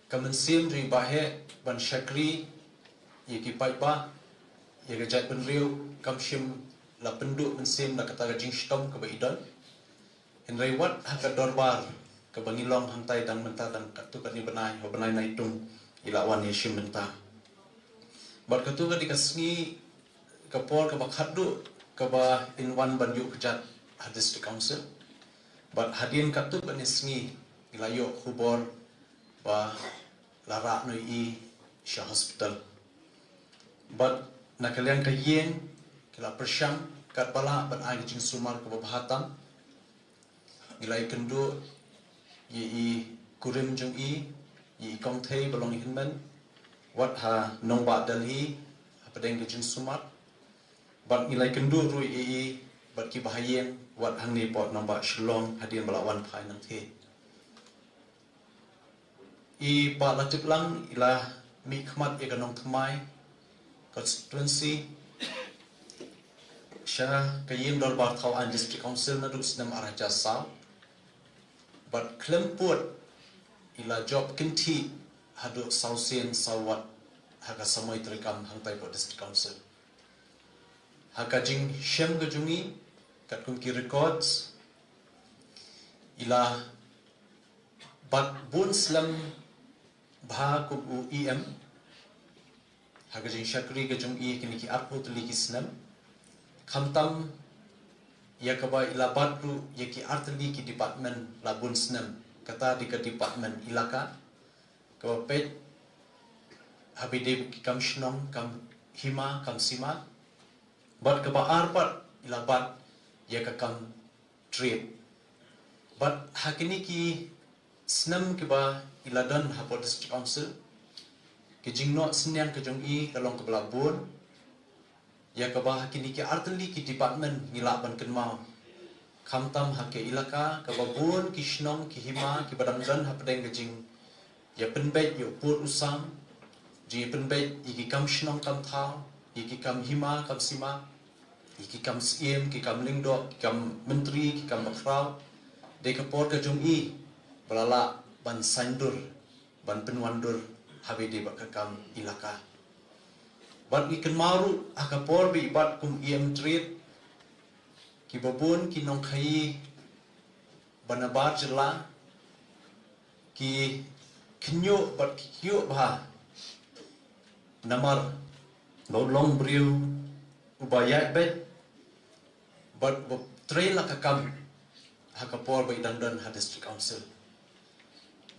ka mynsiem jong i Bah Heh ban shakri ïa ki paidbah, ïa ka jaitbynriew, kam shym la pynduh mynsiem na kata ka jingshitom kaba i don. Hynrei wat ha ka dorbar kaba ngi long hangtai dang mynta, dang katto katne bnai, ha u bnai Naitung i la wan ïashim bynta. Bad kato ka dei ka sngi, ka por kaba khatduh kaba in wan ban ïuh kjat ha District Council. Bad hadien katto katne sngi ngi la ïoh khubor ba la rah noh ïa i sha hospital. Bad na ka liang ka ïing ki la pyrshang katba lah ban ai ka jingsumar kaba bha tam. Ngi la ïakynduh ïa i kurim jong i, ïa i kong Thei ba long i hynmen, wat ha nongbah Delhi hapdeng ka jingsumar. Bad ngi la ïakynduh ruh ïa i bad kiba ha ïing wat hangne hapoh nongbah Shillong hadien ba la wan phai nangthie. I Bah Latiplang i la mihkhmat ïa ka Nongthymmai constituency sha ka ïing dorbar thaw aiñ District Council naduh snem ar hajar saw. Bad khlem pud i la jop kynthih haduh saw sien saw wat ha ka samoi treikam hangtai hapoh District Council. Ha ka jingshem ka jong i, katkum ki records, i la bat bun slem bha kum u E M ha ka jingshakri ka jong i kine ki arphew tylli ki snem. Khamtam ïa kaba i la bat ruh ïa ki artylli ki department la bun snem, kata dei ka department elaka, kaba peit ha ba ïadei bad ki kam shnong, kam hima, kam sima. Bad kaba ar pat i la bat ïa ka kam trade. Bad ha kine ki snem kiba i la don hapoh District Council, ki jingnoh synñiang ka jong i ka long kaba la bun. Ïa kaba ha kine ki artylli ki department ngi lah ban kynmaw. Khamtam ha ka elaka kaba bun ki shnong ki hima kiba dang don hapdeng ka jingïapynbeit ïa u pud u sam, jingpynbeit ïa ki kam shnong kam thaw, ïa ki kam hima kam sima, ïa ki kam syiem, ki kam lyngdoh, ki kam myntri, ki kam bakhraw. Dei ka por ka jong i ba la lah ban saiñdur, ban pynwandur ha ba ïadei bad ka kam elaka. Bad ngi kynmaw ruh ha ka por ba i bat kum i EM Trade, kiba bun ki nongkhaïi ba na bar jylla ki khynñiuh bad ki kyiuh bha namar ba u long briew uba ïaid beit bad uba trei la ka kam ha ka por ba i dang don ha District Council.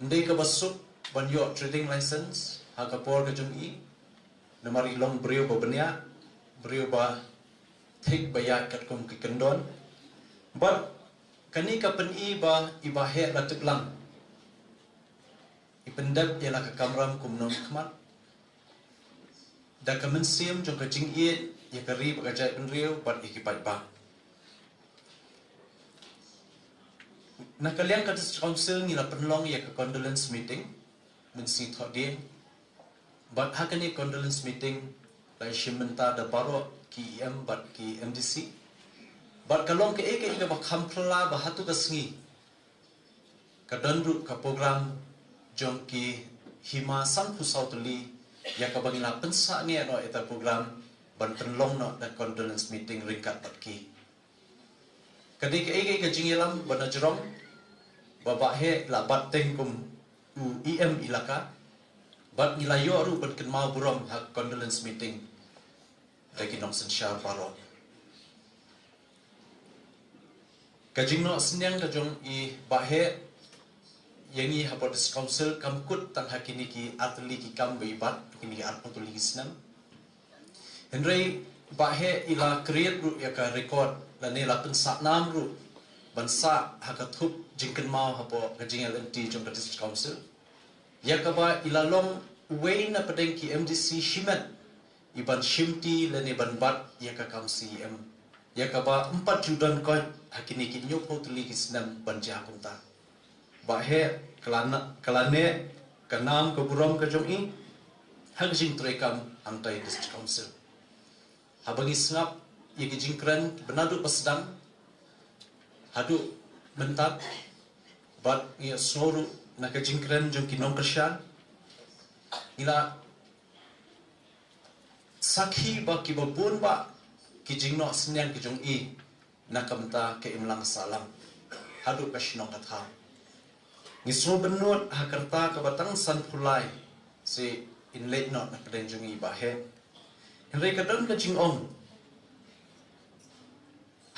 Ym dei kaba suk ban ïoh trading license ha ka por ka jong i, namar i long briew ba bniah, briew ba thik ba ïaid katkum ki kyndon. Bad kane ka pyni ba i Bah Heh la tip lang, i pyndep ïa la ka kamram kum nongkhmat da ka mynsiem jong ka jingïeit ïa ka ri bad ka jaitbynriew bad ïa ki paidbah. Na ka liang ka District Council ngi la pynlong ïa ka condolence meeting mynsngi Thohdieng. Bad ha kane condolence meeting la ïashim bynta da baroh ki EM bad ki MDC. Bad ka long kaei kaei kaba kham phylla ba hato ka sngi ka don ruh ka program jong ki hima sanphew saw tylli, ïa kaba ngi la pynsangeh noh ïa ka program ban pynlong noh da condolence meeting ryngkat bad ki. Ka dei kaei kaei ka jingïalam ba na jrong ba Bah Heh la bat teng kum u EM elaka. Bad ngi la ïoh ruh ban kynmaw burom ha condolence meeting da ki nongsynshar baroh. Ka jingnoh synñiang ka jong i Bah Heh ïa ngi hapoh District Council kam kut tang ha kine ki artylli ki kam ba i bat, kine ki arphew tylli ki snem. Hynrei Bah Heh i la create ruh ïa ka record lane la pynsah nam ruh ban sah ha ka thup jingkynmaw hapoh ka jing-L and T jong ka District Council, ïa kaba i la long uwei na pdeng ki MDC shimet i ban shimti lane ban bat ïa ka kam CEM, ïa kaba ym pat ju don koit ha kine ki hynñiewphew tylli ki snem ban jia kumta. Bah Heh ka la na-, ka la neh ka nam ka burom ka jong i ha ka jingtrei kam hangtai District Council. Haba ngi sngap ïa ki jingkren ba naduh ba sdang haduh mynta, bad ngi sngew ruh na ka jingkren jong ki nongkyrshan, ngi la sakhi ba kiba bun bah ki jingnoh synñiang ki jong i na ka bynta ka imlang sahlang haduh ka shnong ka thaw. Ngi sngew bynnud ha ka rta kaba tang sanphew lai seh in leit noh na pdeng jong i Bah Heh. Hynrei ka don ka jingong,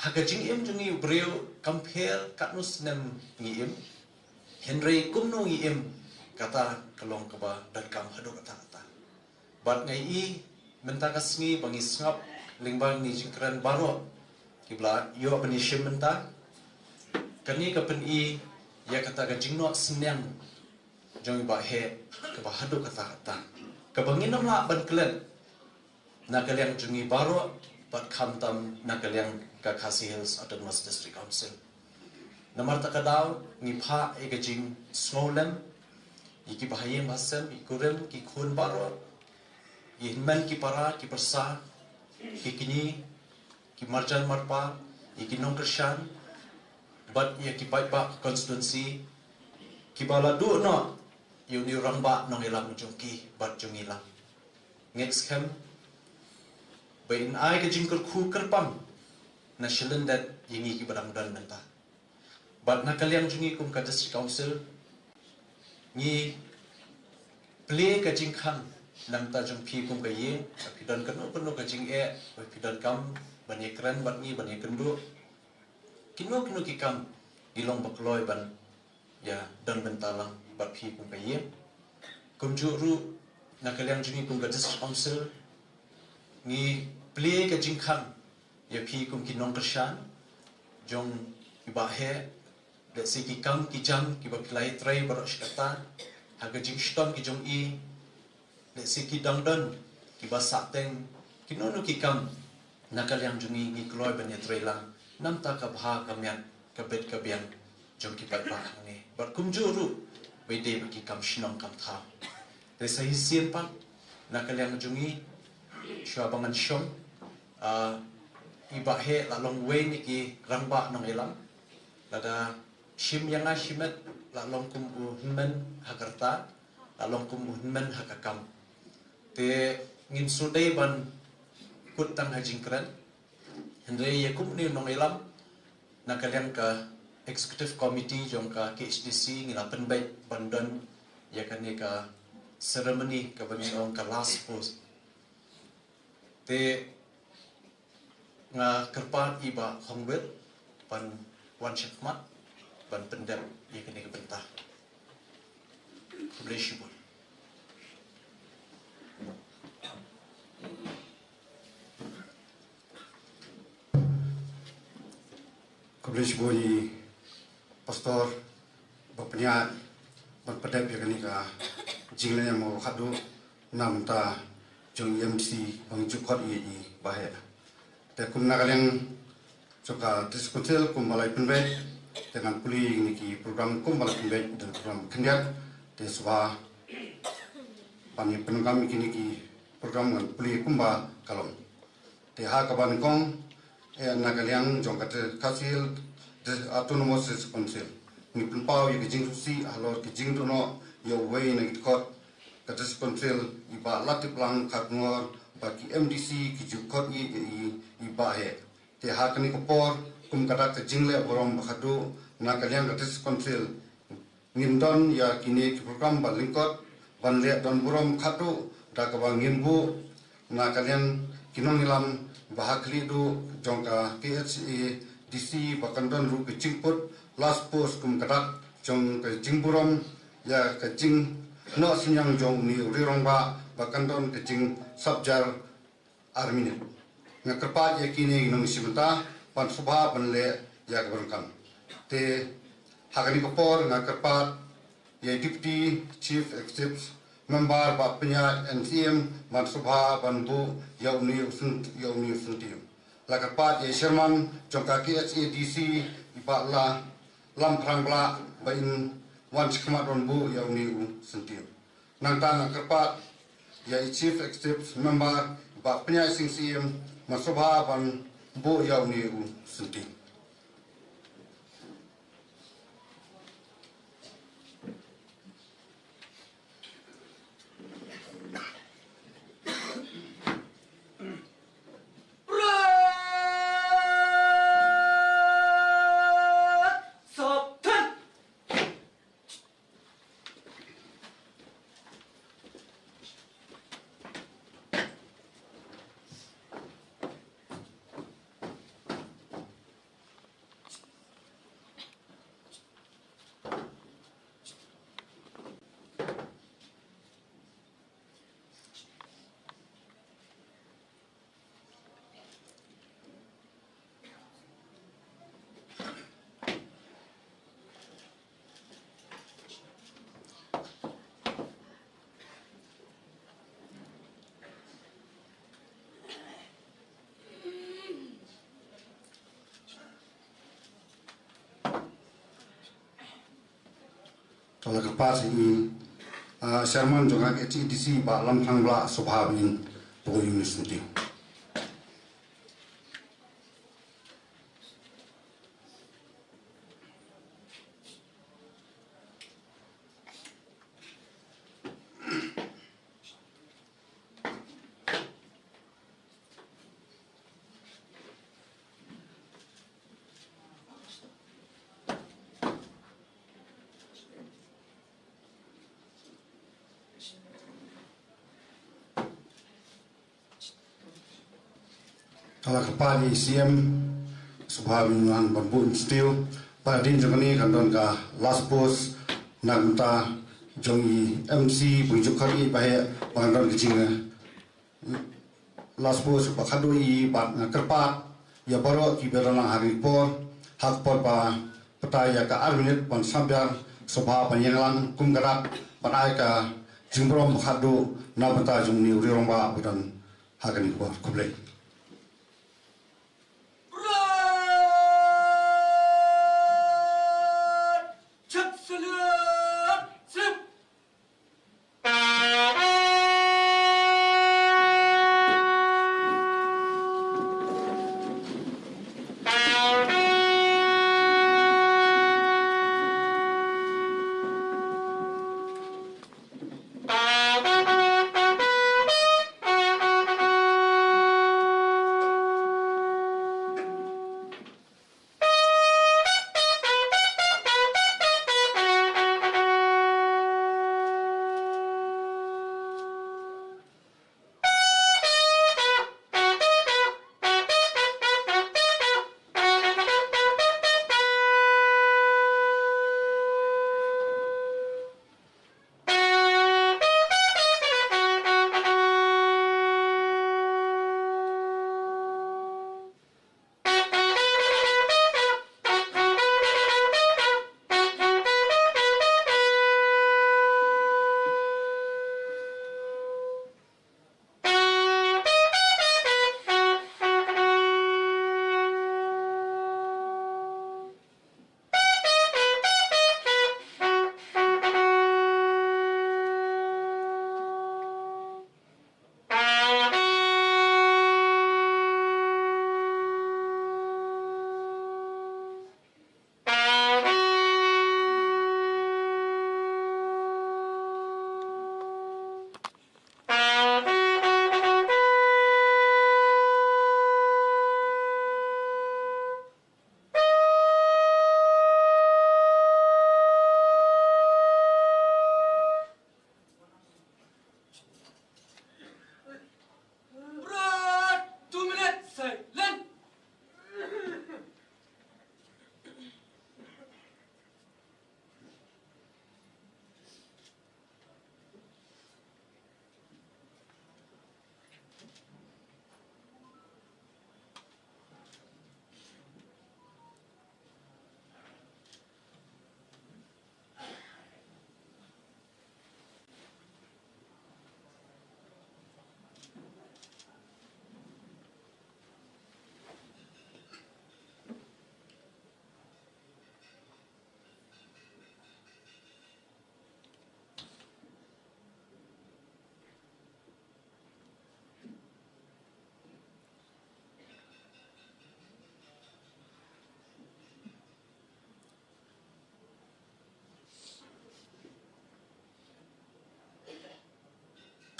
ha ka jingim jong i u briew kam pher katno snem ngi im, hynrei kumno ngi im, kata ka long kaba donkam haduh katta katta. Bad nga ïohi mynta ka sngi ba ngi sngap lyngba kine ki jingkren baroh kiba la ïoh ban ïashim mynta, kane ka pyni ïa kata ka jingnoh synñiang jong i Bah Heh kaba haduh katta katta, kaba ngin ym lah ban klet na ka liang jong ngi baroh bad khamtam na ka liang ka Khasi Hills Autonomous District Council. Namar kata ka daw ngi phah ïa ka jingsngewlem ïa ki bahaïing bahasem, ïa ki kurim ki khun baroh, ïa hynmen ki para ki pyrsa, ki kñi, ki marjan marpa, ïa ki nongkyrshan bad ïa ki paidbah constituency kiba la duh noh ïa une u rangbah nongïalam jong ki bad jong ngi lang. Ngeit skhem ba in ai ka jingkyrkhu kyrpang na shlyndet ïa ngi kiba dang don mynta. Bad na ka liang jong ngi kum ka District Council, ngi plie ka jingkhang na bynta jong phi kum ka ïing, ba phi don kano kano ka jingeh, ba phi donkam ban ïakren bad ngi, ban ïakynduh. Kino kino ki kam ngi long ba kloi ban ïa don bynta lang bad phi kum ka ïing. Kumjuh ruh na ka liang jong ngi kum ka District Council, ngi plie ka jingkhang ïa phi kum ki nongkyrshan jong i Bah Heh, lehse ki kam ki jam kiba phi la ïatrei baroh shi katta ha ka jingshitom ki jong i, lehse ki dang don kiba sah teng, kino kino ki kam na ka liang jong ngi ngi kloi ban ïatrei lang na bynta ka bha ka miat, ka bit ka biang jong ki paidbah hangne. Bad kumjuh ruh ba ïadei bad ki kam shnong kam thaw. Te sa shisien pat Na ka liang jong ngi, shuwa ba ngan shong, ah, i Bah Heh la long uwei na ki rangbah nongïalam. Lada shim ïa nga shimet, la long kum u hynmen ha ka rta, la long kum u hynmen ha ka kam. Te ngin shu dei ban kut tang ha jingkren. Hynrei ïa kum une u nongïalam, na ka liang ka executive committee jong ka K H A D C ngi la pynbeit ban don ïa kane ka ceremony kaba ngi ong ka last pose. Te nga kyrpad i Bah Hongwit ban wan shakhmat ban pyndep ïa kane ka bynta. Khublei shibun. Khublei shibun ïa i Pastor ba pynïaid ban pyndep ïa kane ka jingleh ïa mo khadduh na bynta jong i M D C ba ngi ju khot ïa i Bah Heh. Te kum na ka liang jong ka District Council kum ba la pynbeit, te ngan pule ïa kine ki program kum ba la pynbeit, da program khyndiat, te shuwa ban ïa pyndonkam ïa kine ki program ngan pule kum ba ka long. Te ha kaba nyngkong, eh, na ka liang jong ka te Khasi Hills Autonomous District Council, ngi pynpaw ïa ka jingsngewsih halor ka jingduh noh ïa uwei na ki dkhot ka District Council, i Bah Latiplang Kharkongor, ba ki M D C ki ju khot ïa i, i Bah Heh. Te ha kane ka por, kum ka dak ka jingleh burom ba khadduh na ka liang ka District Council, ngin don ïa kine ki program ba lyngkot ban leh don burom khadduh, da kaba ngin buh na ka liang ki nongïalam ba ha khlieh duh jong ka K H A D C, ba kan don ruh ka jingput last pose kum ka dak jong ka jingburom ïa ka jingnoh synñiang jong une u rangbah, ba kan don ka jingsapjar ar minit. Nga kyrpad ïa kine ki nongïashim bynta ban sngewbha ban leh ïa kaba donkam. Te ha kane ka por nga kyrpad ïa i Deputy Chief Executive Member Bah Pynïaid N C M ban sngewbha ban buh ïa une u syn-, ïa une u syntiew. La kyrpad ïa i Chairman jong ka K H A D C, i Bah La Lam Phrang Blah, ba in wan shakhmat ban buh ïa une u syntiew. Nangta nga kyrpad ïa i Chief Executive Member Bah Pynïaid Sing Syiem ban sngewbha ban buh ïa une u syntiew. To la kyrpad ïa i, ah, Chairman jong ka K H A D C Bah Lam Phrang Blah sngewbha ban buh ïa une u syntiew. To la kyrpad ïa i C M sngewbha ban wan ban buh une u syntiew. Bad hadien jong kane kan don ka last pose na ka bynta jong i M C ba ngi ju khot ïa i Bah Heh, ba kan don ka jing, eh, last pose ba khadduh ïa i, bad nga kyrpad ïa baroh kiba don lang ha kane ka por, ha ka por ba batai ïa ka ar minit ban sngap biar, sngewbha ban ïeng lang kum ka dak ban ai ka jingburom ba khadduh na bynta jong une u rangbah ba don ha kane ka por. Khublei.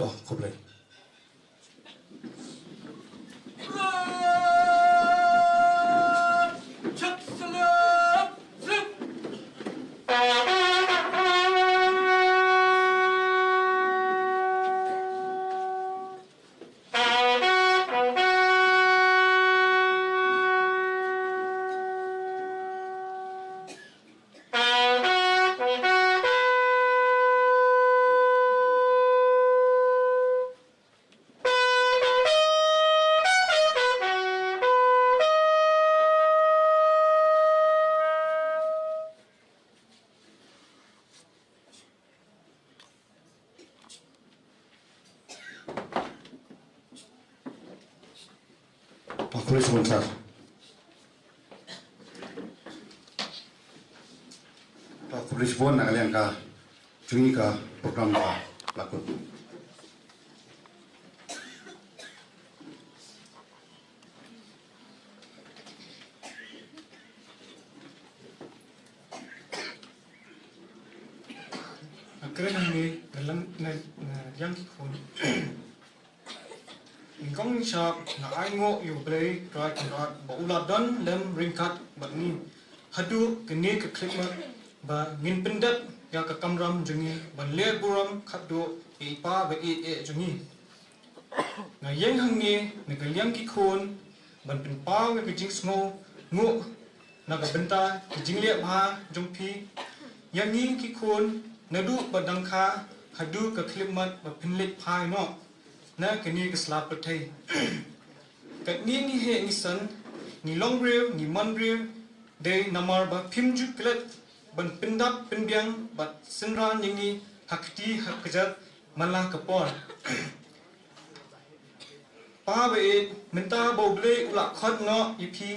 Oh, khublei. Pa Police Bond sir. Pa Police Bond na ka liang ka jong ngi ka program ka la kut. Nga kren hangne na liang, na, na liang ki khun. Nyngkong nyngshap nga ainguh ïa U Blei Trai Kynrad ba u la don lem ryngkat bad ngi haduh kane ka khyllipmat ba ngin pyndep ïa ka kamram jong ngi ban leh burom khatduh ïa i Pa ba ïeit eh jong ngi. Nga ïeng hangne na ka liang ki khun ban pynpaw ïa ka jingsngewnguh na ka bynta ka jingleh bha jong phi ïa ngi ki khun naduh ba dang kha haduh ka khyllipmat ba phin leit phai noh na kane ka sla pyrthei. Katne ngi heh ngi san, ngi long briew, ngi man briew, dei namar ba phim ju klet ban pyndap pynbiang bad synran ïa ngi ha kti ha kjat man la ka por. Pa ba ïeit, mynta ba U Blei u la khot noh ïa phi,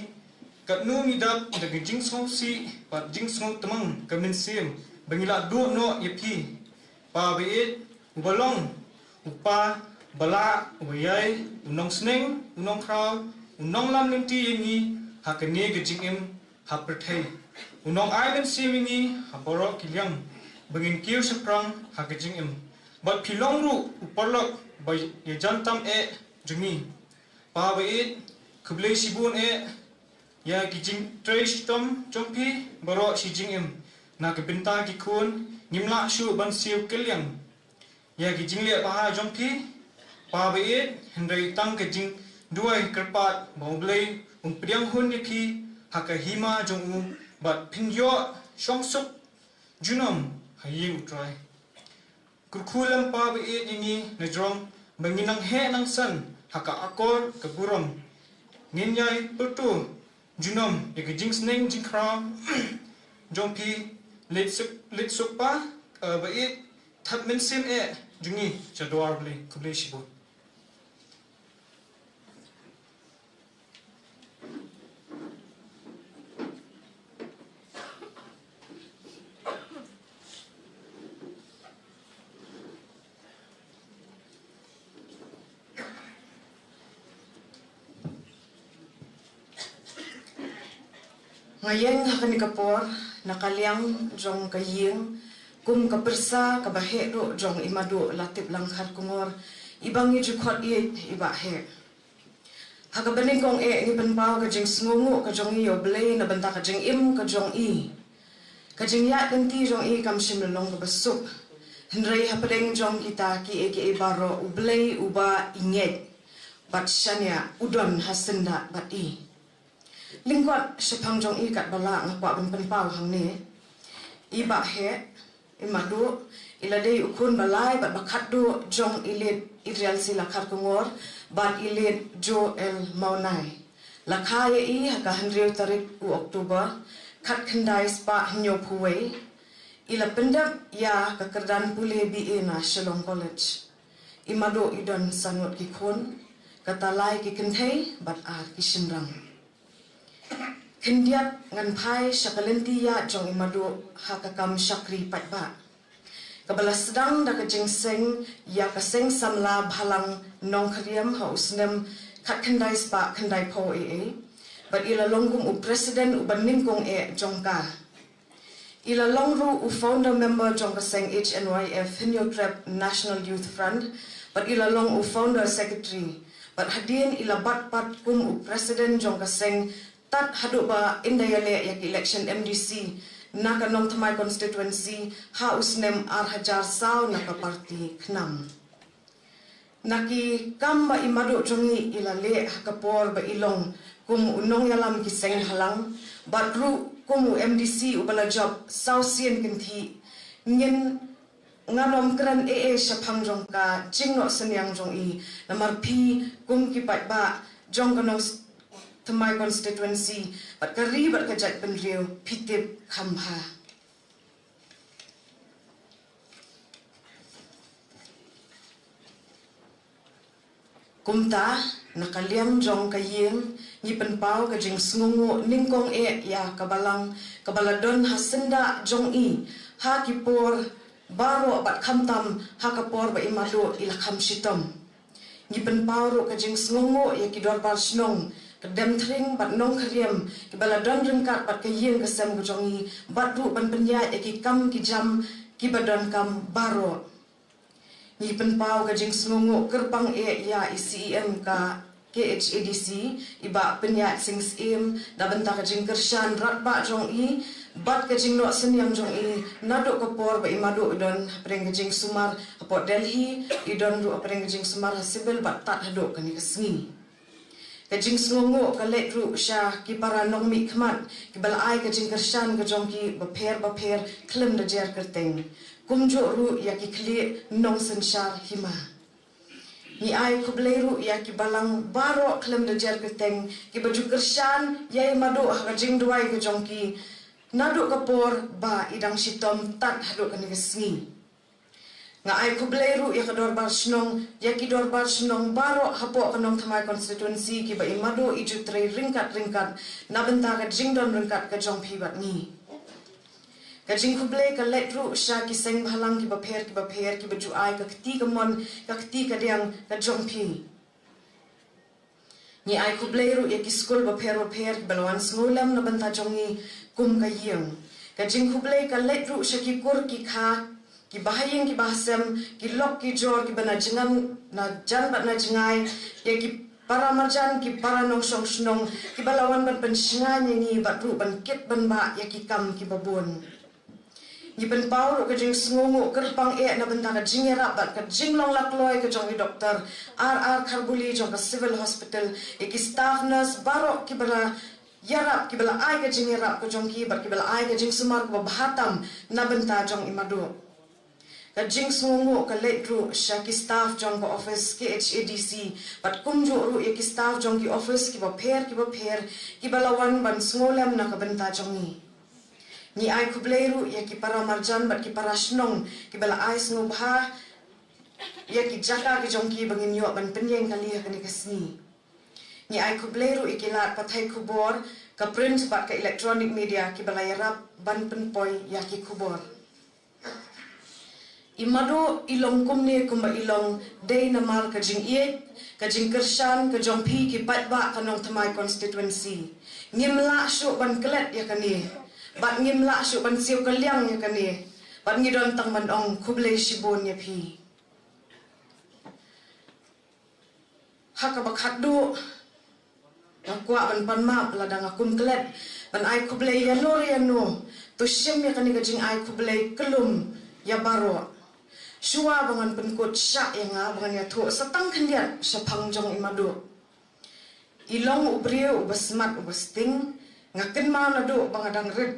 katno ngi dap da ka jingsngewsih bad jingsngewtymmen ka mynsiem ba ngi la duh noh ïa phi. Pa ba ïeit, uba long u Pa ba lah, uba ïai, u nongsneng, u nongkhraw, u nonglam lynti ïa ngi ha kane ka jingim ha pyrthei. U nongai mynsiem ïa ngi ha baroh ki liang ba ngin kiew shaphrang ha ka jingim. Bad phi long ruh u paralok ba ïajan tam eh jong ngi. Pa ba ïeit, khublei shibun eh ïa ki jingtrei shitom jong phi baroh shi jingim. Na ka bynta ki khun ngim lah shuh ban siew kylliang ïa ki jingleh bha jong phi, Pa ba ïeit, hynrei tang ka jingduwai kyrpad ba U Blei un pdiang hun ïa phi ha ka hima jong u bad phin ïoh shongsuk junom ha ïing U Trai. Kyrkhu lem Pa ba ïeit ïa ngi na jrong ba ngin nang heh nang san ha ka akor ka burom. Ngin ïai pyrto junom ïa ka jingsneng jingkhraw jong phi. Leit suk, leit suk Pa, eh, ba ïeit, thad mynsiem eh jong ngi sha dwar U Blei. Khublei shibun. Nga ïeng ha kane ka por na ka liang jong ka ïing kum ka pyrsa kaba heh duh jong i Madu Latip Langkhar Kongor, iba ngi ju khot ïeit i Bah Heh. Ha kaba nyngkong eh ngi pynpaw ka jingsngewnguh ka jong ngi ïa U Blei na bynta ka jingim ka jong i. Ka jingïaid lynti jong i kam shym la long kaba suk. Hynrei hapdeng jong kita kiei kiei baroh U Blei uba i ngeit bad shaniah u don ha syndah bad i. Lyngkot shaphang jong i katba lah nga kwah ban pynpaw hangne. I Bah Heh, i Madu, i la dei u khun ba lai bad ba khatduh jong i Late Adriel C Langkhar Kongor bad i Late Joel Mawnai. La kha ïa i ha ka hynriew tarik u October, khatkhyndai spah hynñiewphew wei. I la pyndep ïa ka kyrdan pule B A na Shillong College. I Madu i don san ngut ki khun, kata lai ki kynthei bad ar ki shynrang. Khyndiat ngan phai sha ka lynti ïaid jong i Madu ha ka kam shakri paidbah, kaba la sdang da ka jingseng ïa ka Seng Samla Bhalang Nongkhyriem ha u snem khatkhyndai spah khyndaiphew ei, bad i la long kum u president uba nyngkong eh jong ka. I la long ruh u founder member jong ka seng H N Y F, Hynñiewtrep National Youth Front, bad i la long u founder secretary, bad hadien i la bat pat kum u president jong ka seng tad haduh ba ynda ïaleh ïa ka election M D C na ka Nongthymmai constituency ha u snem ar hajar saw na ka party KHNAM. Na ki kam ba i Mado jong ngi i la leh ha ka por ba i long kum u nongïalam ki seng bhalang bad ruh kum u M D C uba la jop saw sien kynthih, ngin, ngan ym kren ei ei shaphang jong ka jingnoh synñiang jong i, namar phi kum ki paidbah jong ka Nongthymmai constituency bad ka ri bad ka jaitbynriew phi tip kham bha. Kumta, na ka liang jong ka ïing, ngi pynpaw ka jingsngewnguh nyngkong eh ïa ka balang kaba la don ha syndah jong i ha ki por baroh bad khamtam ha ka por ba i Mado i la kham shitom. Ngi pynpaw ruh ka jingsngewnguh ïa ki dorbar shnong, ka Demthring bad Nongkhyriem kiba la don ryngkat bad ka ïing ka sem ka jong i, bad ruh ban pynïaid ïa ki kam ki jam kiba donkam baroh. Ngi pynpaw ka jingsngewnguh kyrpang eh ïa i C E M ka K H A D C, i Bah Pynïaid Sing Syiem, na bynta ka jingkyrshan radbah jong i bad ka jingnoh synñiang jong i naduh ka por ba i Mado i don hapdeng ka jingsumar hapoh Delhi, i don ruh hapdeng ka jingsumar ha civil bad tad haduh kane ka sngi. Ka jingsngewnguh ka leit ruh sha ki para nongmihkhmat kiba la ai ka jingkyrshan ka jong ki bapher bapher khlem da jer kyrteng, kumjuh ruh ïa ki khlieh nongsynshar hima. Ngi ai khublei ruh ïa ki balang baroh khlem da jer kyrteng kiba ju kyrshan ïa i Mado ha ka jingduwai ka jong ki naduh ka por ba i dang shitom tad haduh kane ka sngi. Nga ai khublei ruh ïa ka dorbar shnong, ïa ki dorbar shnong baroh hapoh ka Nongthymmai constituency kiba i Mado i ju trei ryngkat ryngkat na bynta ka jingdon ryngkat ka jong phi bad ngi. Ka jingkhublei ka leit ruh sha ki seng bhalang kiba pher kiba pher kiba ju ai ka kti kamon, ka kti kadiang ka jong phi. Ngi ai khublei ruh ïa ki skul bapher bapher kiba la wan sngewlem na bynta jong ngi kum ka ïing. Ka jingkhublei ka leit ruh sha ki kur ki kha, ki bahaïing ki bahasem, ki lok ki jor kiba na jngai, na jan bad na jngai, ïa ki para marjan, ki para nongshong shnong kiba la wan ban pynshngaiñ ïa ngi bad ruh ban kit ban bah ïa ki kam kiba bun. Ngi pynpaw ruh ka jingsngewnguh kyrpang eh na bynta ka jingïarap bad ka jinglong lakloi ka jong i Doktor R R Kharbuli jong ka Civil Hospital, ïa ki staff nurse baroh kiba la ïarap, kiba la ai ka jingïarap ka jong ki bad kiba la ai ka jingsumar kaba bha tam na bynta jong i Mado. Ka jingsngewnguh ka leit ruh sha ki staff jong ka office K H A D C bad kumjuh ruh ïa ki staff jong ki office kiba pher kiba pher kiba la wan ban sngewlem na ka bynta jong ngi. Ngi ai khublei ruh ïa ki para marjan bad ki para shnong kiba la ai sngewbha ïa ki jaka ki jong ki ba ngin ïoh ban pynïeng kali ha kane ka sngi. Ngi ai khublei ruh ïa ki lad pathai khubor, ka print bad ka electronic media kiba la ïarap ban pynpoi ïa ki khubor. I Mado i long kumne kumba i long dei namar ka jingïeit, ka jingkyrshan ka jong phi ki paidbah ka Nongthymmai constituency. Ngim lah shuh ban klet ïa kane bad ngim lah shuh ban siew kylliang ïa kane bad ngi don tang ban ong khublei shibun ïa phi. Ha kaba khatduh, nga kwah ban pan map lada nga kum klet ban ai khublei ïano re ïano. To shim ïa kane ka jingai khublei kyllum ïa baroh. Shuwa ba ngan pynkut shah ïa nga ba ngan ïathuh sa tang khyndiat shaphang jong i Mado. I long u briew uba smat uba sting, nga kynmaw naduh ba nga dang rit.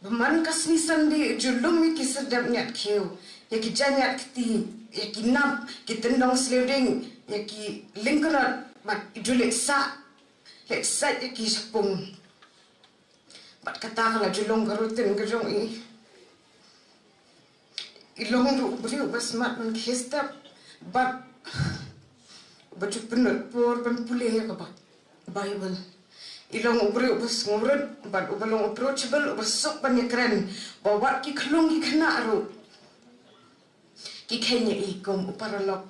Ba man ka sngi Sunday ju lum ïa ki syrdep ñiat khiew, ïa ki jaiñiat kti, ïa ki nap, ki tyndong sliew dieng, ïa ki lyngknot, bad ju leit sah, leit sait ïa ki shapung. Bad kata ka la ju long ka routine ka jong i. I long ruh u briew uba smat ban khie step bad uba ju pynlut por ban pule ïa ka Ba-, Bible. I long u briew uba sngewrit bad uba long approachable, uba suk ban ïakren, ba wat ki khlung ki khynnah ruh ki kheiñ ïa i kum u paralok.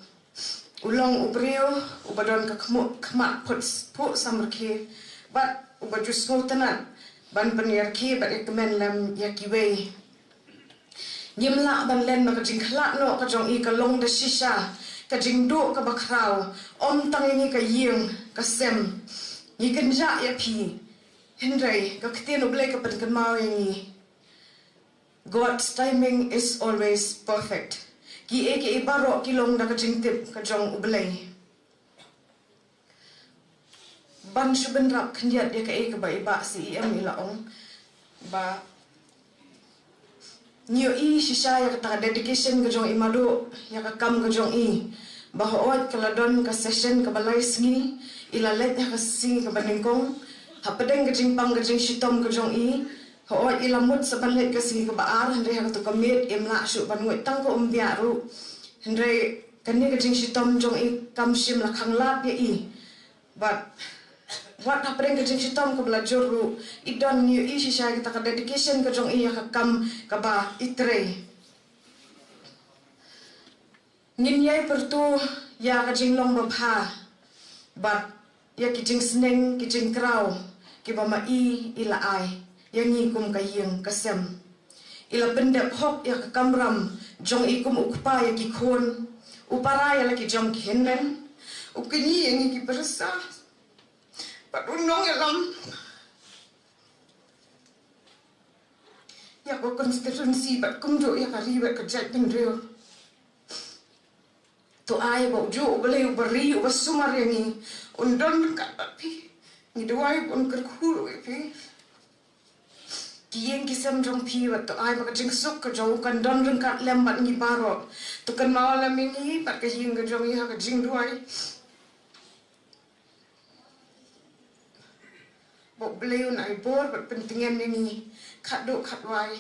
U long u briew uba don ka khmuh khmat phut phuh samrkhie bad uba ju sngewtynnat ban pynïarkhie bad ïakmen lem ïa kiwei. Ngim lah ban len ba ka jingkhlad noh ka jong i ka long da shisha ka jingduh kaba khraw, ym tang ïa ngi ka ïing ka sem. Ngi kynjah ïa phi, hynrei ka ktien U Blei ka pynkynmaw ïa ngi. God's timing is always perfect. Kiei kiei baroh ki long da ka jingtip ka jong U Blei. Ban shu bynrap khyndiat ïa kaei kaba i Bah C E M i la ong ba ngi ïohi shisha ïa kata ka dedication ka jong i Madu ïa ka kam ka jong i. Ba hooid ka la don ka session kaba lai sngi, i la leit ha ka sngi kaba nyngkong. Hapdeng ka jingpang ka jingshitom ka jong i, hooid i la mut sa ban leit ka sngi kaba ar, hynrei ha kato ka miet im lah shuh ban nguid tang ka umbiah ruh. Hynrei kane ka jingshitom jong i kam shym la khanglad ïa i. Bad wat hapdeng ka jingshitom kaba la jur ruh, i don, ngi ïohi shisha ïa kata ka dedication ka jong i ïa ka kam kaba i trei. Ngin ïai pyrto ïa ka jinglong babha bad ïa ki jingsneng ki jingkraw kiba ma i i la ai ïa ngi kum ka ïing ka sem. I la pyndep hok ïa ka kamram jong i kum u kpa ïa ki khun, u para ïa la ki jong ki hynmen, u kñi ïa ngi ki pyrsa bad u nongïalam ïa ka constituency bad kumjuh ïa ka ri bad ka jaitbynriew. To ai ba u juh U Blei uba ri uba sumar ïa ngi un don ryngkat bad phi. Ngi duwai ba un kyrkhu ruh ïa phi. Ki ïing ki sem jong phi bad to ai ba ka jingsuk ka jong u kan don ryngkat lem bad ngi baroh. To kynmaw lem ïa ngi bad ka ïing ka jong ngi ha ka jingduwai. Ba U Blei un ai bor bad pyntngen ïa ngi khatduh khatwai.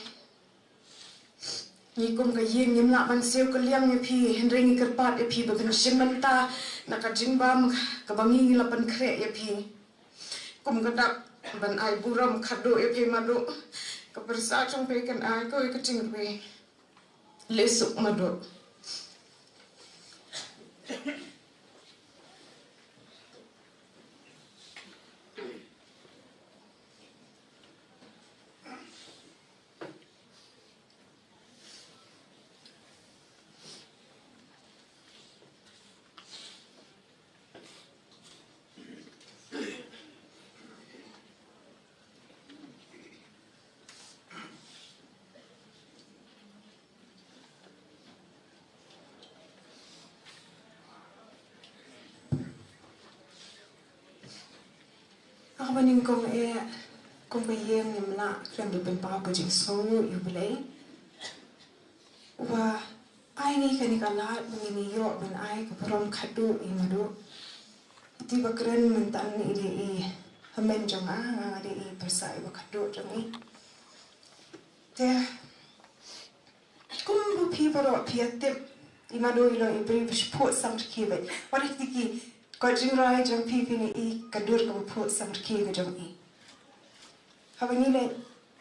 Ngi kum ka ïing ngim lah ban siew kylliang ïa phi, hynrei ngi kyrpad ïa phi ba phin shim bynta na ka jingbam kaba ngi ngi la pynkhreh ïa phi. Kum ka dak ban ai burom khatduh ïa phi Madu. Ka pyrsa jong phi kan ai ko ïa ka jingrwai. Leh suk Madu. Ha kaba nyngkong eh, kum ka ïing ngim lah khlem da pynpaw ka jingsngewnguh ïa U Blei. Uba ai ngi kane ka lad ba ngin ïoh ban ai ka burom khatduh ïa i Madu. Te ba kren mynta i dei i hynmen jong nga, nga dei i pyrsa iba khatduh jong i. Te kum ba phi baroh phi ïa tip, i Madu i long i briew ba shu phuh samrkhie bad wat ïa ki, ka jingrwai jong phi phin ïohi ka dur kaba phuh samrkhie ka jong i. Haba ngi leit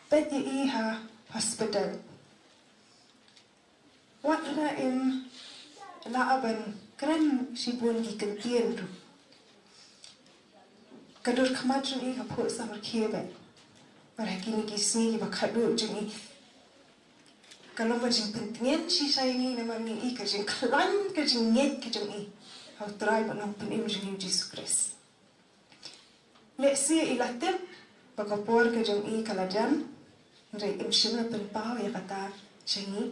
peit ïa i ha hospital, wat la im lah ban kren shibun ki kyntien ruh. Ka dur khmat jong i ka phuh samrkhie bad bad ha kine ki sngi kiba khatduh jong i ka long ka jingpyntngen shisha ïa ngi namar ngi ïohi ka jingkhlaiñ ka jingngeit ka jong i ha U Trai bad Nongpynim jong ngi U Jisu Khrist. Lehse i la tip ba ka por ka jong i ka la jan, hynrei im shym la pynpaw ïa kata sha ngi.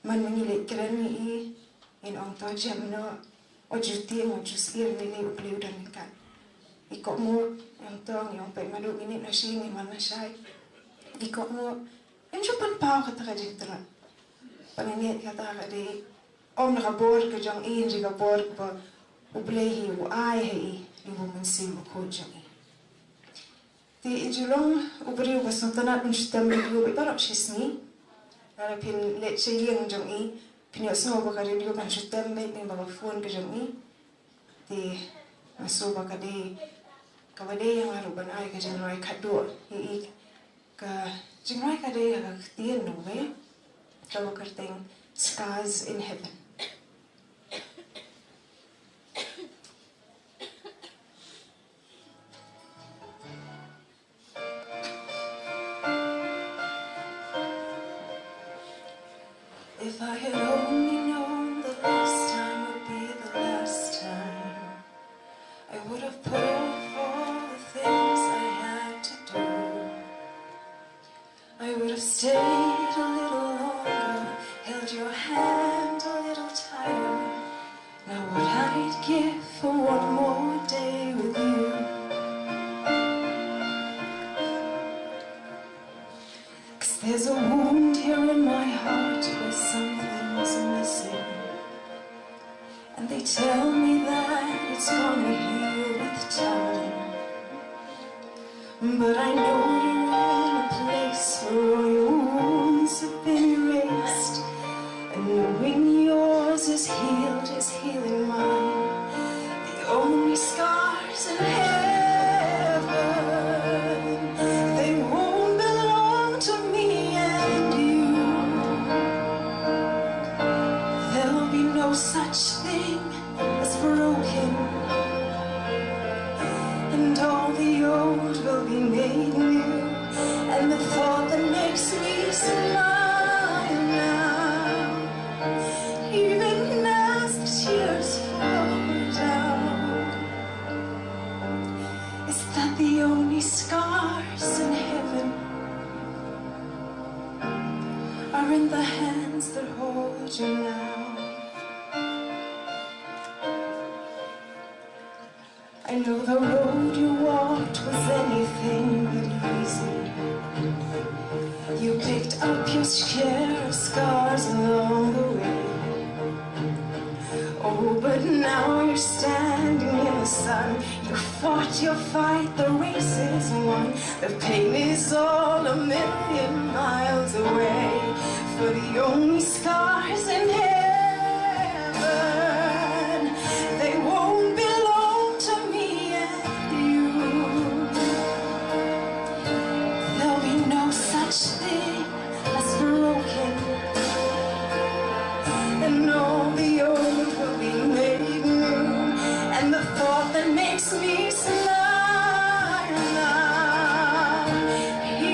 Man ma ngi leit kren ïa i, ngin ong to jem noh, wat ju tieng, wat ju syier, ngi lei U Blei u don ryngkat. I kohnguh, i ong to, ngi ong peit Madu, ngi leit na shi, ngin wan na shai. I kohnguh im ju pynpaw kata ka jingtlot. Pat nga ngeit kata ka dei ym na ka bor ka jong i, hynrei ka bor kaba U Blei hi u ai ha i, lyngba U Mynsiem Bakhuid jong i. Te i ju long u briew uba sngewtynnat ban shu tem radio bad baroh shi sngi. Lada phin leit sha ïing jong i, phin ïohsngew ba ka radio kan shu tem beit lyngba ka phone ka jong i. Te nga sngew ba ka dei kaba dei ïa nga ruh ban ai ka jingrwai khatduh ïa i. Ka jingrwai ka dei ha ka ktien Nongwei kaba kyrteng Scars in Heaven. If I had only known the last time would be the last time, I would have put off all the things I had to do. I would have stayed a little longer, held your hand a little tighter. Now what I'd give for one more day with you. 'Cause there's a wound here in my heart where something's missing. And they tell me that it's gonna heal with time. But I know you're in a place where all your wounds have been erased. And knowing yours is healed is healing mine. The only scars in heaven, they won't belong to me and you. There'll be no such thing as broken, and all the old will be made new. And the thought that makes me smile now, even as the tears fall down, is that the only scars in heaven are in the hands that hold you now. I know the road you walked was anything but easy. You picked up your share of scars along the way. Oh, but now you're standing in the sun. You fought your fight, the race is won. The pain is all a million miles away. For the only scars in heaven, they won't belong to me and you. There'll be no such thing as broken. And all the old will be made new. And the thought that makes me smile now,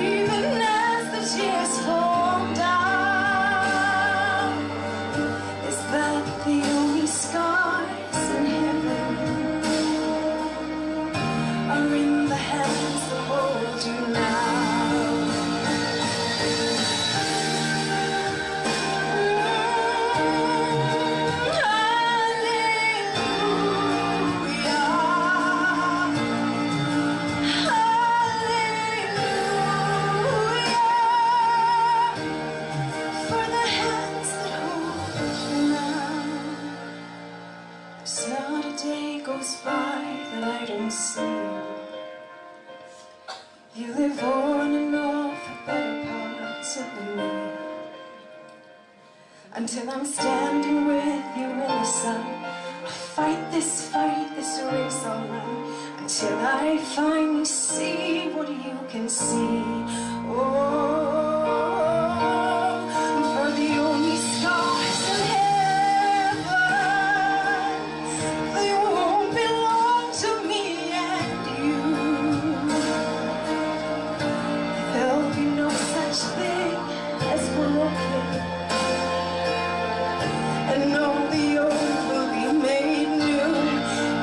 even as the tears fall down, is that the only scars in heaven are in the hands that hold you now. Hallelujah. Hallelujah. For the hands that hold you now. There's not a day goes by that I don't see you. You live on and off the better parts of me. Until I'm standing with you in the sun, I fight this fight, this race I'll run, until I finally see what you can see. Oh, for the only scars in heaven, they won't belong to me and you. There'll be no such thing as broken. And all the old will be made new.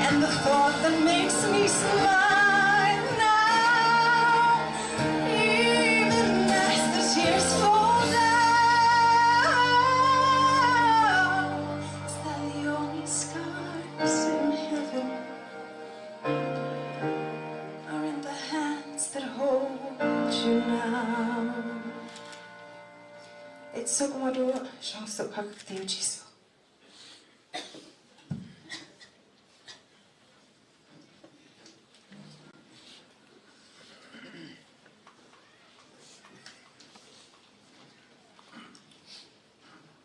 And the thought that makes me smile now, even as the tears fall down, is that the only scars in heaven are in the hands that hold you now. Ïeit suk, madu, shong suk ha ka kti U Jisu.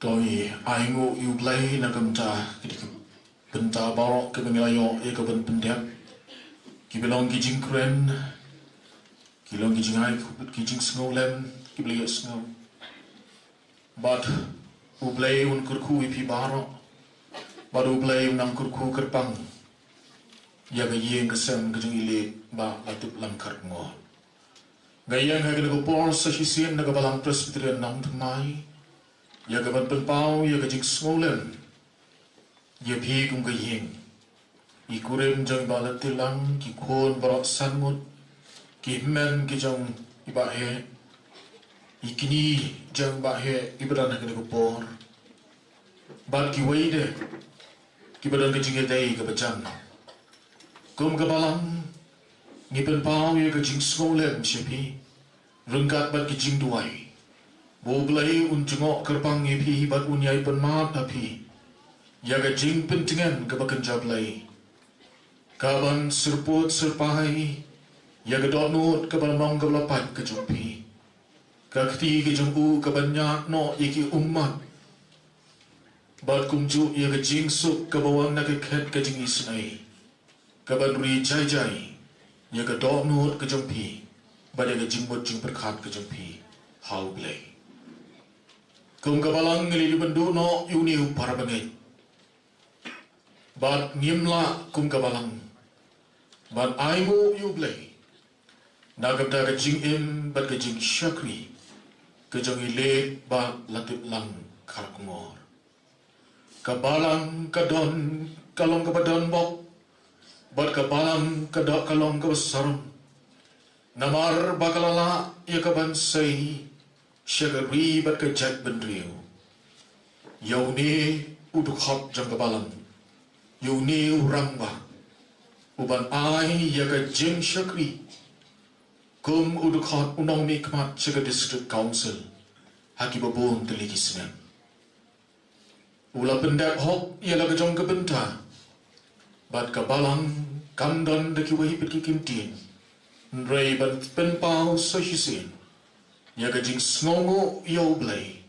To ngi ainguh ïa U Blei na ka bynta ki dei ki bynta baroh kiba ngi la ïoh ïa ka ban pyndep, kiba long ki jingkren, ki long ki jingai, ki jingsngewlem kiba la ïohsngew. Bad U Blei un kyrkhu ïa phi baroh. Bad U Blei un nang kyrkhu kyrpang ïa ka ïing ka sem ka jong i Leit Bah Latiplang Kharngoh. Nga ïeng ha kane ka por sa shisien na ka Balang Presbyterian Nongthymmai. ïa ka ban pynpaw ïa ka jingsngewlem ïa phi kum ka ïing. I kurim jong i Bah Latitlang, ki khun baroh san ngut, ki hynmen ki jong i Bah Heh, i kñi jong i Bah Heh, i ba don ha kane ka por, bad kiwei de ki ba don ka jingïadei ka ba jan. Kum ka Balang, ngi pynpaw ïa ka jingsngewlem sha phi ryngkat bad ka jingduwai ba U Blei un jngoh kyrpang ïa phi bad un ïai pynmap ha phi ïa ka jingpyntngen ka ba kynja Blei, ka ban syrpud syrpai ïa ka dohnud ka ba long ka ba la pait ka jong phi, ka kti ka jong u ka ban ñiah noh ïa ki ummat, bad kumjuh ïa ka jingsuk ka ba wan na ka khet ka jingisynei, ka ban ri jai jai ïa ka dohnud ka jong phi bad ïa ka jingmut jingpyrkhat ka jong phi ha U Blei. Kum ka Balang, ngi la ïoh ban duh noh ïa une u para bangeit, bad ngim lah kum ka Balang ban ainguh ïa U Blei na ka bynta ka jingim bad ka jingshakri ka jong i Late Bah Latitlang Kharkongor. Ka Balang ka don, ka long ka ba donbok, bad ka Balang ka don, ka long ka ba sarong. Namar ba ka la lah ïa ka ban sei sha ka ri bad ka jaitbynriew ïa une u dkhot jong ka Balang, ïa une u rangbah, u ban ai ïa ka jingshakri kum u dkhot u nongmihkhmat sha ka District Council ha ki ba bun tylli ki snem. U la pyndep hok ïa la ka jong ka bynta, bad ka Balang kam don da kiwei pat ki kyntien, hynrei ban pynpaw sa shisien ïa ka jingsngewnguh ïa U Blei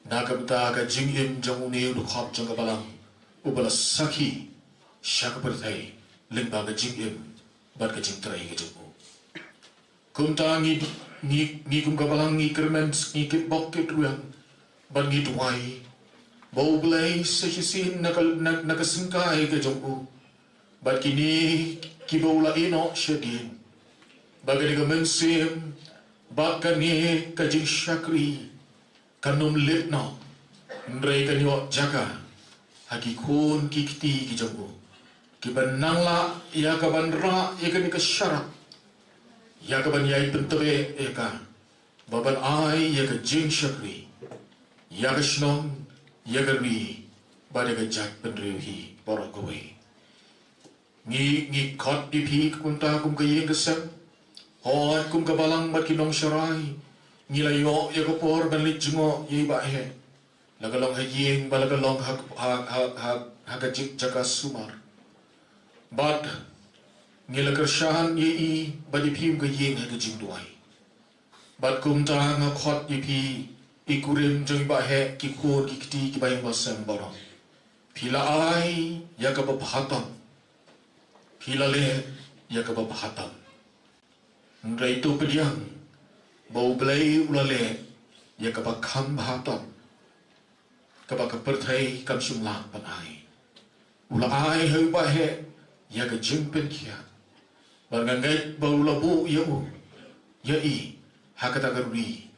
na ka bynta ka jingim jong une u dkhot jong ka Balang, u ba la sakhi sha ka pyrthei lyngba ka jingim bad ka jingtrei ka jong u. Kumta ngi, ngi, ngi kum ka Balang ngi kyrmen, ngi kitbok kitrwiang bad ngi duwai ba U Blei sa shisien na ka, na, na ka syngkai ka jong u bad kine ki ba u la ïehnoh shadien, ba kane ka mynsiem bad kane ka jingshakri kan ym lip noh, hynrei kan ïoh jaka ha ki khun ki kti ki jong u, ki ban nang lah ïa ka ban rah ïa kane ka sharak, ïa ka ban ïai pyntbeh ïa ka, ba ban ai ïa ka jingshakri ïa ka shnong, ïa ka ri bad ïa ka jaitbynriew hi baroh kawei. Ngi, ngi khot ïa phi kumta kum ka ïing ka sem. Hooid, kum ka Balang bad ki nongsharai, ngi la ïoh ïa ka por ban leit jngoh ïa i Bah Heh, la ka long ha ïing bad la ka long ha, ha, ha, ha, ha ka jik jaka sumar. Bad ngi la kyrshan ïa i bad ïa phi kum ka ïing ha ka jingduwai. Bad kumta nga khot ïa phi, i kurim jong i Bah Heh, ki khun ki kti ki ba ïing ba sem baroh, phi la ai ïa ka ba bha tam, phi la leh ïa ka ba bha tam. Hynrei to pdiang ba U Blei u la leh ïa ka ba kham bha tam, ka ba ka pyrthei kam shym lah ban ai. U la ai ha u Bah Heh ïa ka jingpynkhiah, bad nga ngeit ba u la buh ïa u, ïa i, ha kata ka ri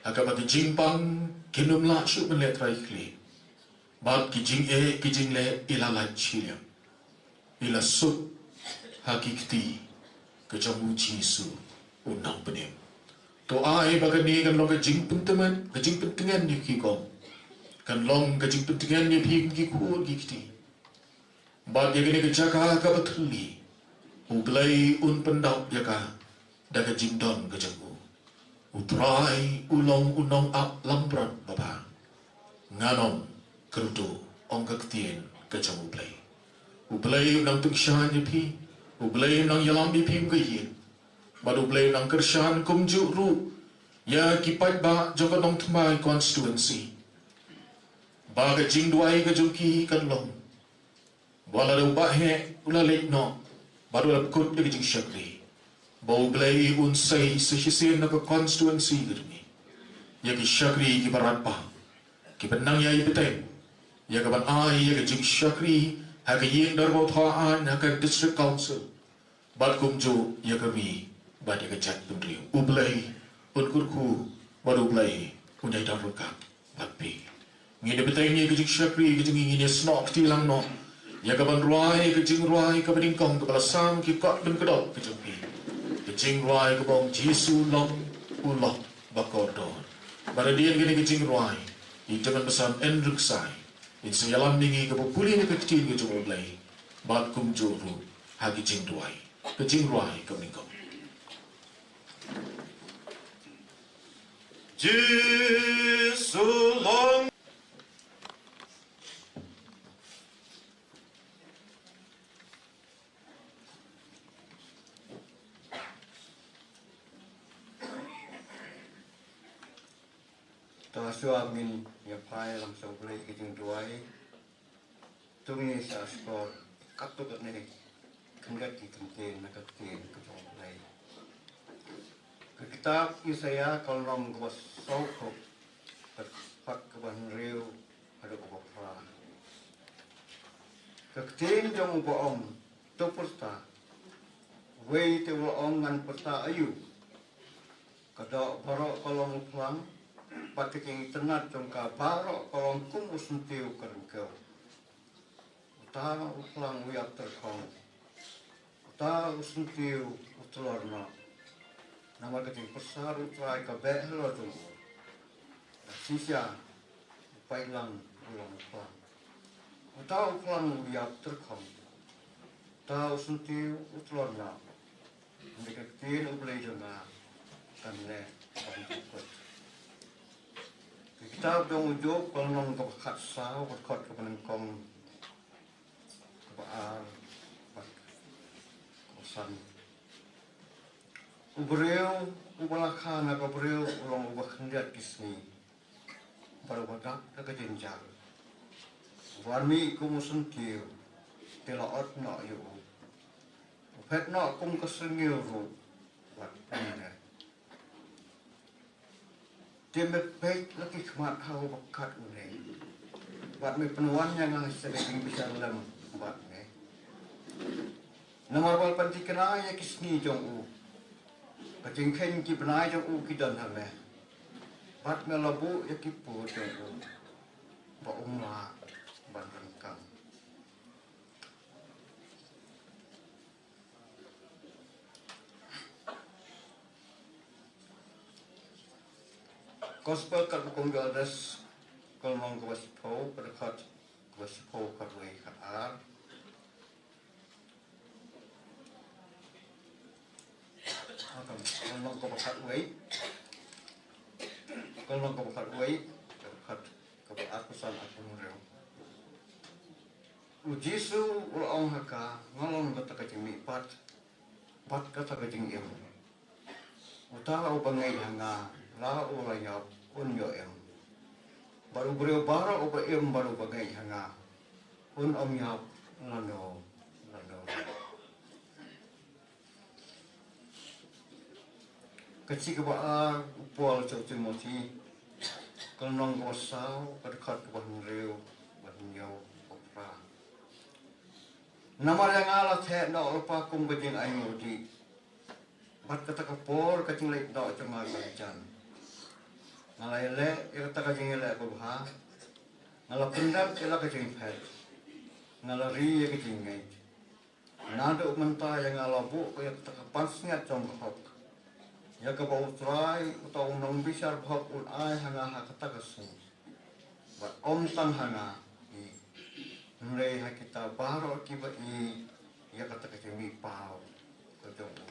ha ka ba ki jingpang kin ym lah shuh ban leh trai khlieh, bad ki jingeh ki jingleh i la lait shiliang, i la suk ha ki kti ka jong U Jisu U Nongpynim. To ai ba kane kan long ka jingpyntngen, ka jingpyntngen ïa ki kong, kan long ka jingpyntngen ïa phi kum ki khun ki kti. Bad ïa kane ka jaka ka ba thylli, U Blei un pyndap ïa ka da ka jingdon ka jong u. U Trai u long u nongap langbrot ba bha. Ngan ong, kyrduh, ong ka ktien ka jong U Blei. U Blei u nang tyngshaiñ ïa phi, U Blei u nang ïalam ïa phi kum ka ïing. Bad U Blei u nang kyrshan kumjuh ruh ïa ki paidbah jong ka Nongthymmai constituency, ba ka jingduwai ka jong ki kan long, ba lada u Bah Heh u la leit noh bad u la pynkut ïa ka jingshakri, ba U Blei un sei sa shisien na ka constituency ka jong ngi ïa ki shakri ki ba radbah, ki ba nang ïai bteng ïa ka ban ai ïa ka jingshakri ha ka ïing dorbar thaw aiñ, ha ka District Council, bad kumjuh ïa ka ri bad ïa ka jaitbynriew. U Blei un kyrkhu bad U Blei un ïai don ryngkat bad phi. Ngin ïa bteng ïa ka jingshakri ka jong ngi, ngin ïa snoh kti lang noh ïa ka ban rwai ka jingrwai kaba nyngkong kaba la sam ki kot ban kdop ka jong phi, ka jingrwai kaba ong Jisu long u lok ba kordor. Bad hadien kane ka jingrwai, i tymmen basan N. Rynsan in sa ïalam ïa ngi kaba pule na ka ktien ka jong U Blei bad kumjuh ruh ha ka jingduwai, ka jingrwai kaba nyngkong. Jisu long. To shuwa ngin ïa phai lang sha U Blei ka jingduwai. To ngin ïa shah shkor katto katne khyndiat ki kyntien na ka ktien ka jong U Blei. Ka kitab Isaïah ka lynnong kaba sawphew, ka dkhot kaba hynriew haduh kaba phra. Ka ktien jong u ba ong, to pyrta. Uwei te u la ong, ngan pyrta aïu? Ka doh baroh ka long u phlang, bad ka jingitynnad jong ka baroh ka long kum u syntiew ka ryngkew. Uta u phlang u ïap tyrkhong, uta u syntiew u tlor noh. Namar ka jingpyrsad U Trai ka beh halor jong u. Shisha u paitlang u long u phlang. Uta u phlang u ïap tyrkhong, uta u syntiew u tlor noh. Hynrei ka ktien U Blei jong nga kan leh ban jukut. Ka kitab jong u Job ka lynnong kaba khatsaw, ka dkhot kaba nyngkong, kaba ar bad kaba san. U briew uba la kha na ka briew u long uba khyndiat ki sngi, bad uba dap da ka jynjar. U wan mih kum u syntiew, te la ot noh ïa u. U phet noh kum ka syngiew ruh, bad um leh. Te me peit la ki khmat ha uba kat une, bad me pynwan ïa nga sha ka jingbishar lem bad me. Namar ba la pynthikna ïa ki sngi jong u, ka jingkheiñ ki bnai jong u ki don ha me. Bad me la buh ïa ki pud jong u ba um lah ban ryngkang. Gospel katba kum u Lukas, ka lynnong kaba shiphew, ka dkhot kaba shiphew khatwei khatar. Ka lynnong kaba khatwei, ka lynnong kaba khatwei, ka dkhot kaba arphew san, arphew hynriew. U Jisu u la ong ha ka, nga long kata ka jingmihpat bad kata ka jingim. Uta uba ngeit ha nga, la u la ïap un ïoh im. Bad u briew baroh uba im bad uba ngeit ha nga, un ym ïap lano lano. Ka shi kaba ar u Paul sha u Timothi, ka lynnong kaba saw, ka dkhot kaba hynriew, kaba hynñiew, kaba phra. Namar ïa nga la theh noh lypa kum ka jingainguh dih, bad kata ka por ka jingleit noh jong nga ka la jan. Nga la ïaleh ïa kata ka jingïaleh babha, nga la pyndep ïa la ka jingphet, nga la ri ïa ka jingngeit. Naduh mynta ïa nga la buh ïa kata ka pansngiat jong ka hok, ïa kaba U Trai uta u nongbishar bahok un ai ha nga ha kata ka sngi. Bad ym tang ha nga hi, hynrei ha kita baroh kiba ïeit ïa kata ka jingmihpaw ka jong u.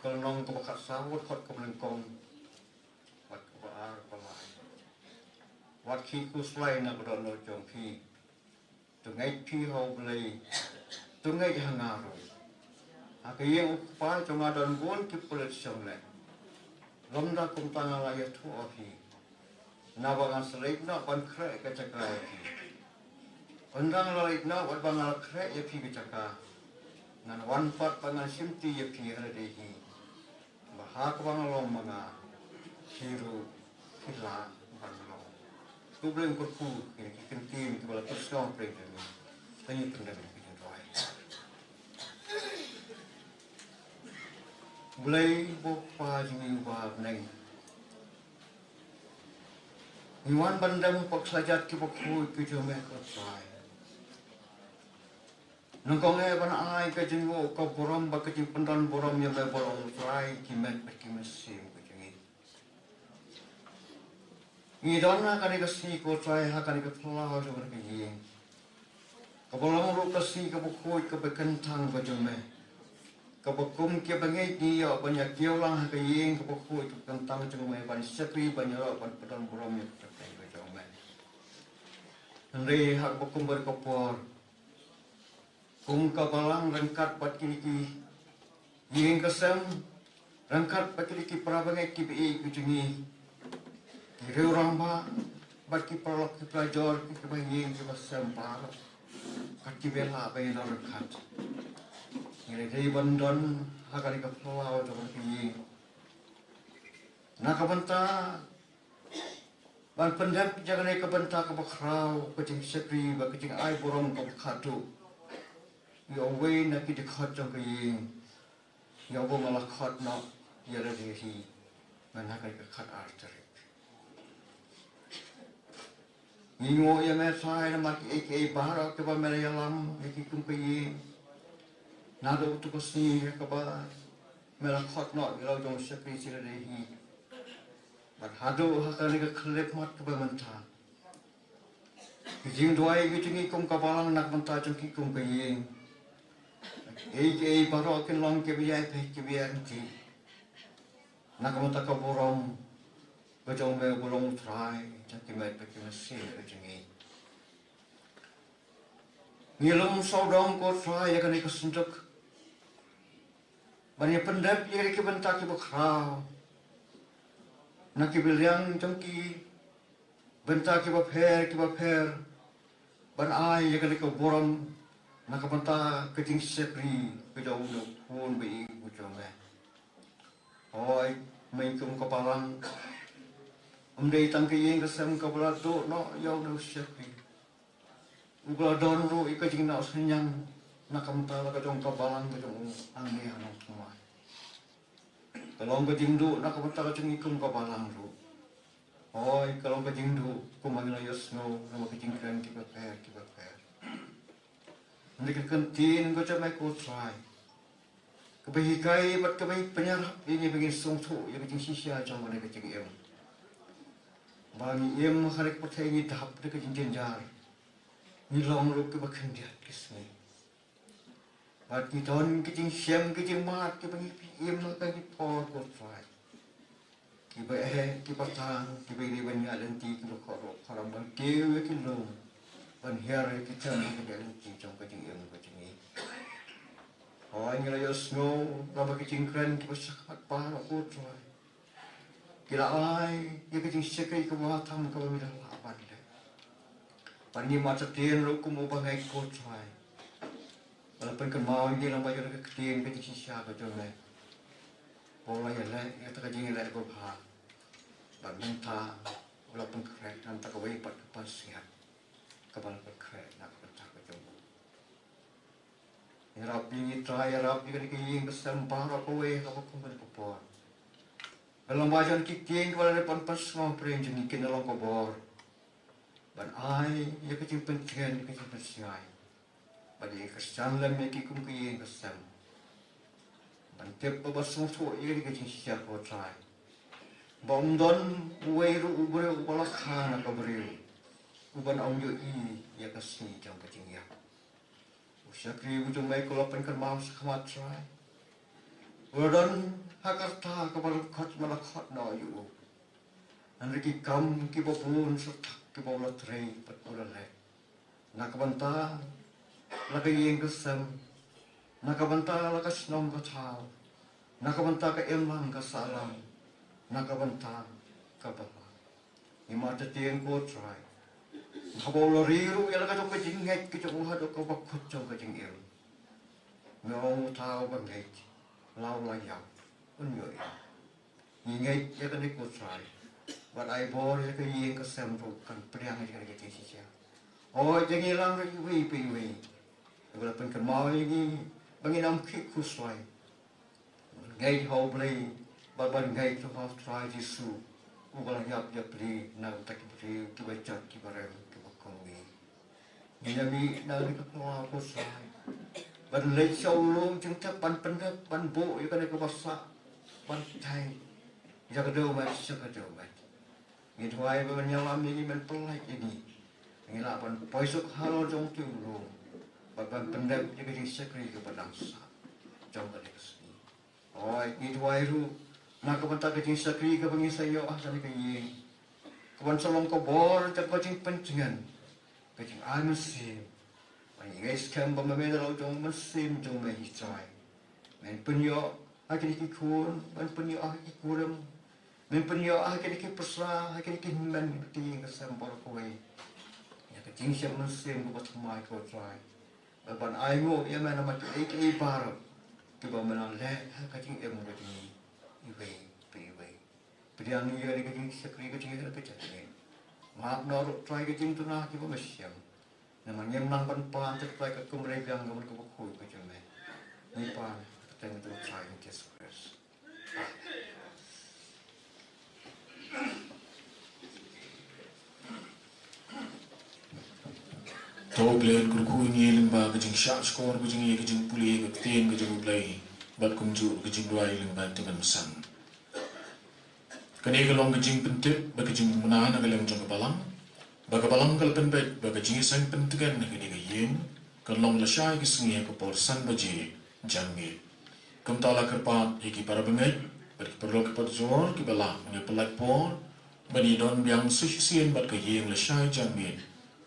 Ka lynnong kaba khatsaw, ka dkhot kaba nyngkong bad kaba ar, kaba lai. Wat khih khuslai na ka dohnud jong phi. To ngeit phi ha U Blei, to ngeit ha nga ruh. Ha ka ïing U Kpa jong nga don bun ki pulit shongleh. Lymda kumta nga la ïathuh ïa phi, naba ngan sa leit noh ban khreh ka jaka ïa phi. Ynda nga la leit noh bad ba nga la khreh ïa phi ka jaka, ngan wan pat bad ngan shimti ïa phi ha lade hi. Ba ha kaba nga long ma nga, phi ruh phi lah ban long. Ko Blei un kyrkhu ïa kine ki kyntien kiba la pynsngew pyrshah ïa ngi. Ngin pyndem ïa ki jingduwai. Blei U Kpa jong ngi uba ha bneng, Ngi wan ban dem pat sha ki jait kiba khuid ki jong me ko Trai. Nyngkong eh ban ai ka jingnguh ka burom bad ka jingpyndonburom ïa me baroh Trai, ki met bad ki mynsiem ki jong ngi. Ngi don ha kane ka sngi ko Trai, ha kane ka phyllaw jong kane ka ïing. Kaba long ruh ka sngi kaba khuid kaba kyntang ka jong me. Kaba kum kiba ngeit ngi ïoh ban ïa kiew lang ha ka ïing kaba khuid kaba kyntang jong me ban shakri ban ïaroh ban pynlong burom ïa ka kyrteng ka jong me. Hynrei ha kaba kum ba ka por, kum ka balang ryngkat bad kine ki ïing ka sem, ryngkat bad kine ki para bangeit kiba ïeit ki jong ngi, ki riew rangbah bad ki paralok ki parajor, ki kiba ïing kiba sem baroh, kat kiba lah ban ïadon ryngkat. Ngi la dei ban don ha kane ka phyllaw jong kane ka ïing na ka bynta ban pyndep ïa kane ka bynta kaba khraw, ka jingshakri bad ka jingai burom kaba khadduh ïa uwei na ki dkhot jong ka ïing, ïa uba me la khot noh ïa lade hi mynta ha ka khatar tarik. Ngi nguh ïa me Trai namar kiei kiei baroh kiba me la ïalam ïa ki kum ka ïing. Naduh utu ka sngi kaba me la khot noh ïa la u jong u shakri sha lade hi bad haduh ha kane ka khyllipmat kaba mynta. Ki jingduwai ki jong ngi kum ka balang na ka bynta jong ki kum ka ïing. Kiei kiei baroh kin long kiba ïai peit kiba ïai ryntih na ka bynta ka burom ka jong me uba long u Trai jong ki met bad ki mynsiem ka jong ngi. Ngi lum sawdong ko Trai ïa kane ka synduk ban ïa pyndep ïa ki bynta kiba khraw na ki bynta jong ki bynta kiba pher kiba pher, ban ai ïa kane ka burom na ka bynta ka jingshakri ka jong u khun ba ïeit u jong me. Hooid, me kum ka balang, ym dei tang ka ïing ka sem kaba la duh noh ïa u shakri, uba la don ruh ïa ka jingnoh synñiang na ka bynta la ka jong ka balang ka jong u hangne ha Nongthymmai. Ka long ka jingduh na ka bynta ka jong ngi kum ka balang ruh. Hooid, ka long ka jingduh kumba ngi la ïohsngew na ka jingkren kiba pher kiba pher. Hynrei ka ktien ka jong me ko Trai, kaba hikai bad kaba pynïarap ïa ngi ba ngin sngewthuh ïa ka jingshisha jong kane ka jingim. Ba ngi im ha kane ka pyrthei ngi dap da ka jingjynjar, ngi long ruh kiba khyndiat ki sngi. Bad ngi don ki jingshem ki jingmad kiba ngi im ha kane ka por ko Trai. Kiba eh, kiba tang, kiba ïadei ban ïaid lynti, kiba khuid ruh khuid ban kiew ïa ki lum, ban hiar ïa ki tem ha ka ïaid lynti jong ka jingim ka jong ngi. Hooid, ngi la ïohsngew na ba ki jingkren kiba shakhmat baroh ko Trai, ki la ai ïa ka jingshakri kaba tam kaba ngi la lah ban leh. Bad ngi martatien ruh kum u bangeit ko Trai, ba la pynkynmaw ïa ngi lyngba ïa ka ktien ka jingshisha ka jong me, ba u la ïaleh ïa kata ka jingïaleh babha. Bad mynta u la pynkhreh na kata kawei pat ka pansngiat kaba la pynkhreh na ka bynta ka jong u. Ïarap ïa ngi Trai, ïarap ïa kane ka ïing ka sem baroh kawei ha kaba kum kane ka por. Ba lyngba jong ki ktien kiba la dep ban pynsngew pyrshah jong ngi kin long ka bor ban ai ïa ka jingpyntngen, ïa ka jingpynsngew bad ïa ka Khristan lem ïa ki kum ka ïing ka sem ban tip bad ban sngewthuh ïa ka jingshisha ko Trai, ba ym don uwei ruh u briew uba la kha na ka briew uban ym ïohi ïa ka sngi jong ka jingïap. U shakri u jong me u la pynkynmaw shakhmat Trai, u la don ha ka rta kaba la khot, me la khot noh ïa u. Hynrei ki kam kiba bun syrthak kiba u la trei bad u la leh na ka bynta la ka ïing ka sem, na ka bynta la ka shnong ka thaw, na ka bynta ka imlang ka sahlang, na ka bynta ka balang. Ngi martatien ko Trai, haba u la ri ruh ïa la ka jong ka jingngeit ka jong u haduh kaba kut jong ka jingim, me ong uta uba ngeit, la u la ïap un ïohi. Ngi ngeit ïa kane ko Trai, bad ai bor ïa ka ïing ka sem ruh kan pdiang ïa kane ka jingshisha. Hooid, jong ngi lang ruh iwei pa iwei ba la pynkynmaw ïa ngi ba ngin ym khih khuslai ban ngeit ha U Blei bad ban ngeit ruh ha U Trai Jisu, uba la ïap ïapli na ka bynta ki briew kiba jot kiba rem kiba kongwi. Ngi ïa mih na ka kynmaw ko Trai ban leit sha u lum jingtep, ban pyndep, ban buh ïa kane kaba sah, ban tai ïa ka dewmet sha ka dewmet. Ngi duwai ba men ïalam ïa ngi, men pynlait ïa ngi, ngi lah ban poi suk halor jong u lum bad ban pyndep ïa ka jingshakri kaba dang sah jong kane ka sngi. Hooid, ngi duwai ruh na ka bynta ka jingshakri kaba ngi sa ïoh ha kane ka ïing, kaban sa long ka bor jong ka jingpyntngen, ka jingai mynsiem. Ba ngi ngeit skhem ba ma me da la u jong mynsiem jong me hi Trai. Men pynïoh ha kine ki khun, men pynïoh ha ki kurim, men pynïoh ha kine ki pyrsa, ha kine ki hynmen ki kti, ka sem baroh kawei, ïa ka jingshem mynsiem kaba thymmai ko Trai. Bad ban ainguh ïa me namar kiei kiei baroh kiba me la leh ha ka jingim ka jong ngi iwei pa iwei. Pdiang ïa ka jingshakri ka jingïaid ka jingïaid. Map noh ruh Trai ka jingduna kiba me shem. Namar ngim nang ban pan te Trai ka kumne biang ka mon kaba khuid ka jong me. Ngi pan ha ka kyrteng jong u Trai Jisu Khrist. To U Blei un kyrkhu ïa ngi lyngba ka jingshah shkor, ka jingïeit, ka jingpule ka ktien ka jong U Blei, bad kumjuh ka jingduwai lyngba Tymmen Basan. Kane ka long ka jingpyntip bad ka jingpynbna na ka liang jong ka balang, ba ka balang ka la pynbeit ba ka jingïaseng pyntngen ha kane ka ïing kan long lashai ka sngi ha ka por san baje janmiet. Kumta la kyrpad ïa ki para bangeit bad ki paralok ki parajor kiba lah ban ïa pynlait por ban ïa don biang sa shisien bad ka ïing lashai janmiet,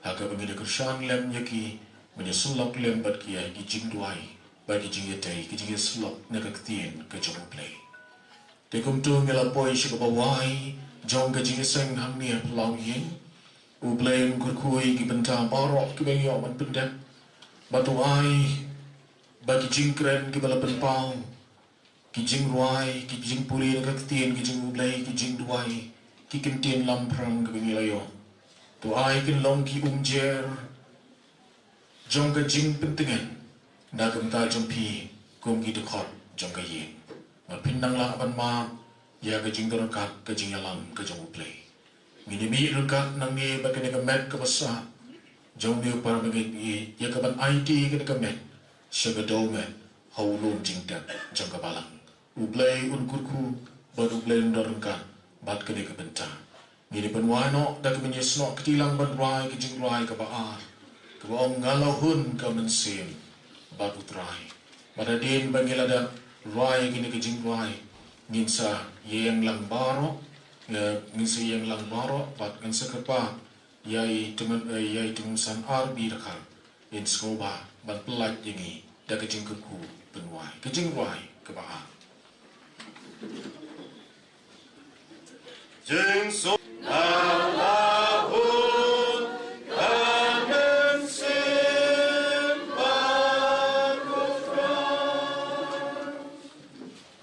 ha kaba ngin ïa kyrshan lem ïa ki ban ïa sylloh lem bad ki ïa ki jingduwai bad ki jingïatei, ki jingïasyllok na ka ktien ka jong U Blei. Te kumta ngi la poi sha kaba wai jong ka jingïaseng hangne ha phyllaw ïing. U Blei un kyrkhu ïa ki bynta baroh kiba ngi ïoh ban pyndep, bad u ai ba ki jingkren kiba la pynpaw, ki jingrwai, ki jingpule na ka ktien ka jong U Blei, ki jingduwai, ki kyntien lamphrang kiba ngi la ïoh, to ai kin long ki umjer jong ka jingpyntngen na ka bynta jong phi kum ki dkhot jong ka ïing. Ba phin nang lah ban map ïa ka jingdon ryngkat ka jingïalam ka jong U Blei. Ngin ïa mih ryngkat nangne bad kane ka met kaba sah jong une u para bangeit, ïa kaban aiti kane ka met sha ka dewmet ha u lum jingtep jong ka balang. U Blei un kyrkhu bad U Blei un don ryngkat bad kane ka bynta. Ngin ïa pynwai noh da ka mynïasnoh kti lang ban rwai ka jingrwai kaba ar, kaba ong, Nga la hun ka mynsiem bad U Trai. Bad hadien ba ngi la dep rwai kane ka jingrwai, ngin sa ïeng lang baroh, eh, ngin sa ïeng lang baroh bad ngan sa kyrpad ïa i Tymmen, eh, ïa i Tymmen Basan R B Dkhar in sngewbha ban pynlait ïa ngi da ka jingkyrkhu pynwai, ka jingrwai kaba ar. Jingsuk na la hun ka mynsiem bad U Trai.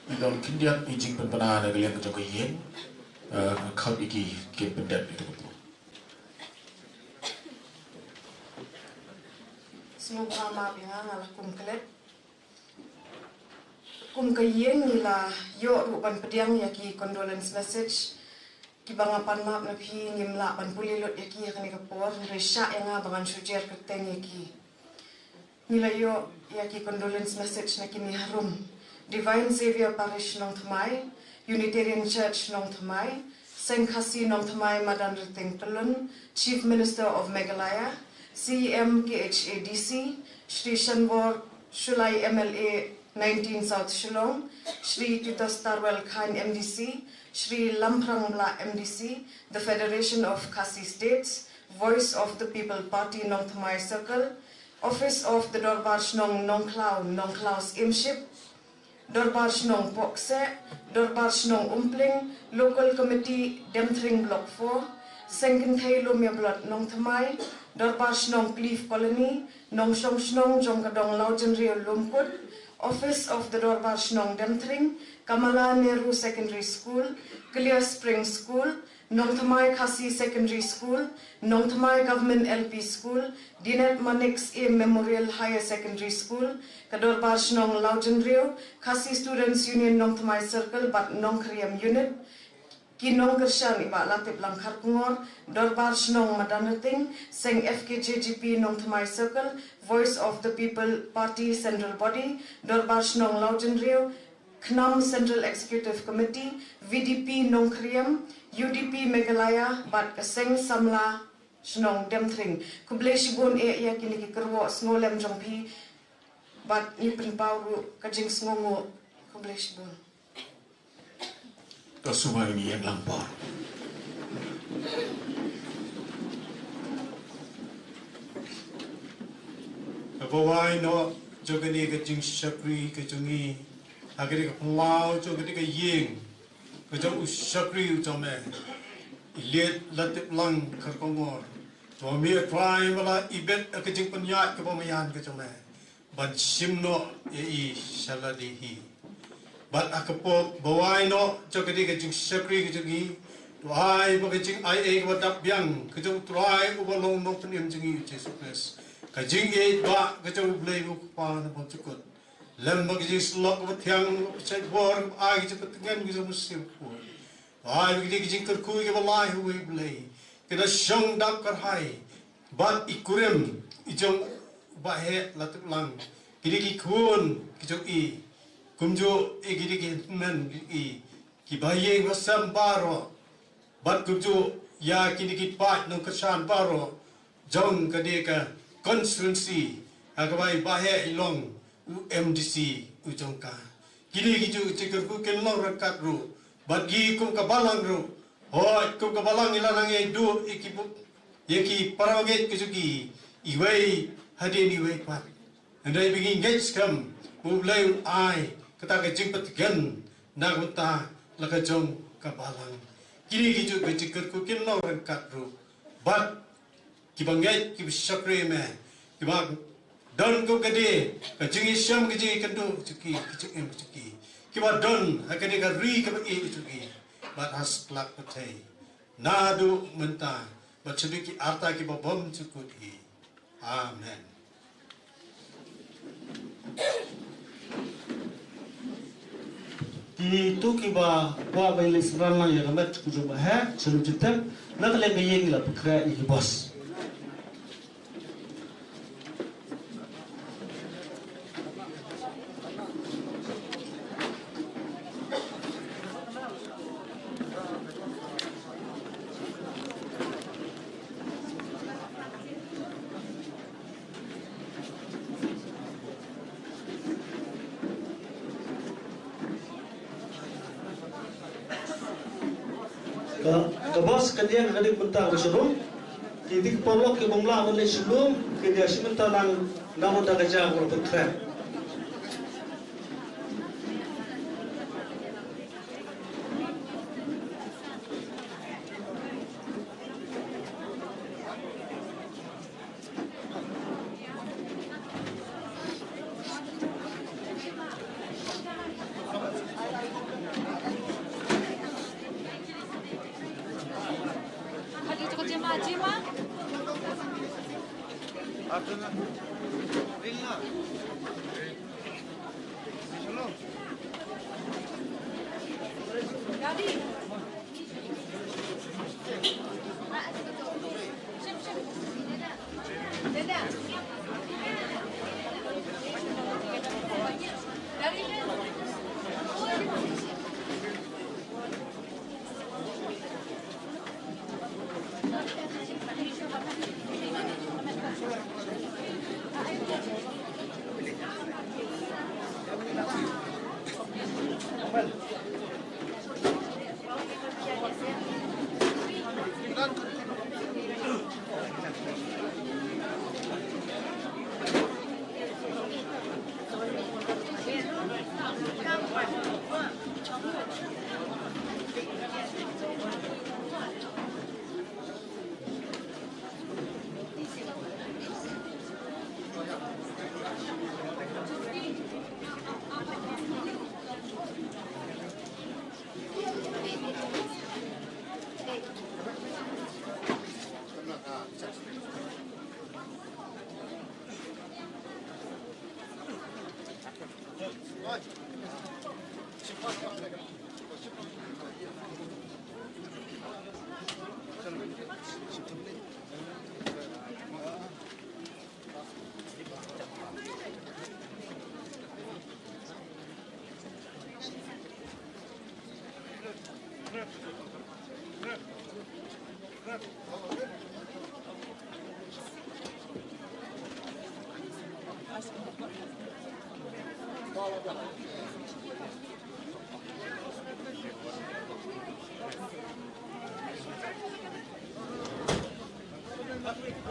I don khyndiat i jingpynbna na ka liang ka jong ka ïing, eh, khot ïa ki kin pyndep ïa ka. Sngewbha map ïa nga, nga la kum klet. Kum ka ïing ngi la ïoh ruh ban pdiang ïa ki condolence message. Kiba nga pan map na phi ngim lah ban pule lut ïa ki ha kane ka por, hynrei shah ïa nga ba ngan shu jer kyrteng ïa ki. Ngi la ïoh ïa ki condolence message na kine harum: Divine Saviour Parish Nongthymmai, Unitarian Church Nongthymmai, Seng Khasi Nongthymmai Madan Rteng Pyllun, Chief Minister of Meghalaya, C E M K H A D C, Shri Shanbor Shullai M L A nineteen South Shillong, Shri Titos Tarwel Chyne M D C, Shri Lamphrang Blah M D C, the Federation of Khasi States, Voice of the People Party Nongthymmai Circle, Office of the Dorbar Shnong Nongkhlaw, Nongkhlaw Syiemship, Dorbar Shnong Pohkseh, Dorbar Shnong Umpling, Local Committee Demthring Block four, Seng Kynthei Lumïablot Nongthymmai, Dorbar Shnong Cliff Colony, Nongshong Shnong Jong ka Dong Lawjynriew Lumkut, Office of the Dorbar Shnong Demthring, Kamala Nehru Secondary School, Clear Spring School, Nongthymmai Khasi Secondary School, Nongthymmai Government L P School, Deanette Mannix A Memorial Higher Secondary School, ka Dorbar Shnong Lawjynriew, Khasi Students Union Nongthymmai Circle bad Nongkhriem Unit, Ki nongkyrshan i Bah Latiplang Kharkongor, Dorbar Shnong Madanreting, Seng F K J G P Nongthymmai Circle, Voice of the People Party Central Body, Dorbar Shnong Lawjynriew, KHNAM Central Executive Committee, V D P Nongkhriem, U D P Meghalaya, bad ka Seng Samla Shnong Demthring. Khublei shibun eh ïa kine ki kyrwoh sngewlem jong phi, bad ngi pynpaw ruh ka jingsngewnguh. Khublei shibun. To sumar ngi ïa lang por. Kaba wai noh jong kane ka jingshakri ka jong ngi ha kane ka phyllaw jong kane ka ïing ka jong u shakri u jong me, i Liet Latiplang Kharkongor. To me Trai, ba la ibit ka jingpynïaid kaba maïan ka jong me ban shim noh ïa i sha lade hi. Bad ha ka pop ba wai noh jong kane ka jingshakri ka jong ngi, to ai ba ka jingai ei kaba dap biang ka jong u Trai uba long Nongpynim jong ngi u Jisu Khrist, ka jingïeit ba ka jong U Blei U Kpa naba jukut, lem bad ka jingsyllok kaba thiang, kaba shait bor, kaba ai ka jingpyntngen ka jong U Mynsiem Bakhuid. Ai, ba kine ki jingkyrkhu kiba lai ha uwei U Blei kin da shong dap kyrhai bad i kurim i jong u Bah Heh Latiplang, kine ki khun ki jong i, kumjuh ïa kine ki hynmen ki jong i, ki bahaïing bahasem baroh, bad kumjuh ïa kine ki paid nongkyrshan baroh jong kane ka constituency ha kaba i Bah Heh i long u M D C u jong ka. Kine ki ju jingkyrkhu kin long ryngkat ruh bad ngi kum ka balang ruh. Hooid, kum ka balang ngi la nang ïai duh ïa ki buk, ïa ki parabangeit ki jong ki, iwei hadien iwei pat. Hynrei ba ngi ngeit skhem ba U Blei un ai kata ka jingpyntngen na ka bynta la ka jong ka balang. Kine ki ju ka jingkyrkhu kin long ryngkat ruh bad kiba ngeit, kiba shakri me, kiba don kum ka die ka jingïashem, ka jingïakynduh ka jong ki, ka jingim ka jong ki, kiba don ha kane ka ri kaba ïeit ka jong ki, bad ha satlak pyrthei, naduh mynta bad shaduh ki arta kiba bym jukut hi. Amen. Kito kiba kwah ban leit synran lang ïa ka met ka jong u Bah Heh, sha lum jingtep, na ka liang ka ïing la pynkhreh ïa ki bos. Ka, ka bos kan ïeng ha kane ka bynta ka sha lum. Ki dei ki paralok ki bym lah ban leit sha lum, kin ïa shim bynta lang na ka bynta ka jaka kaba la pynkhreh. Ha?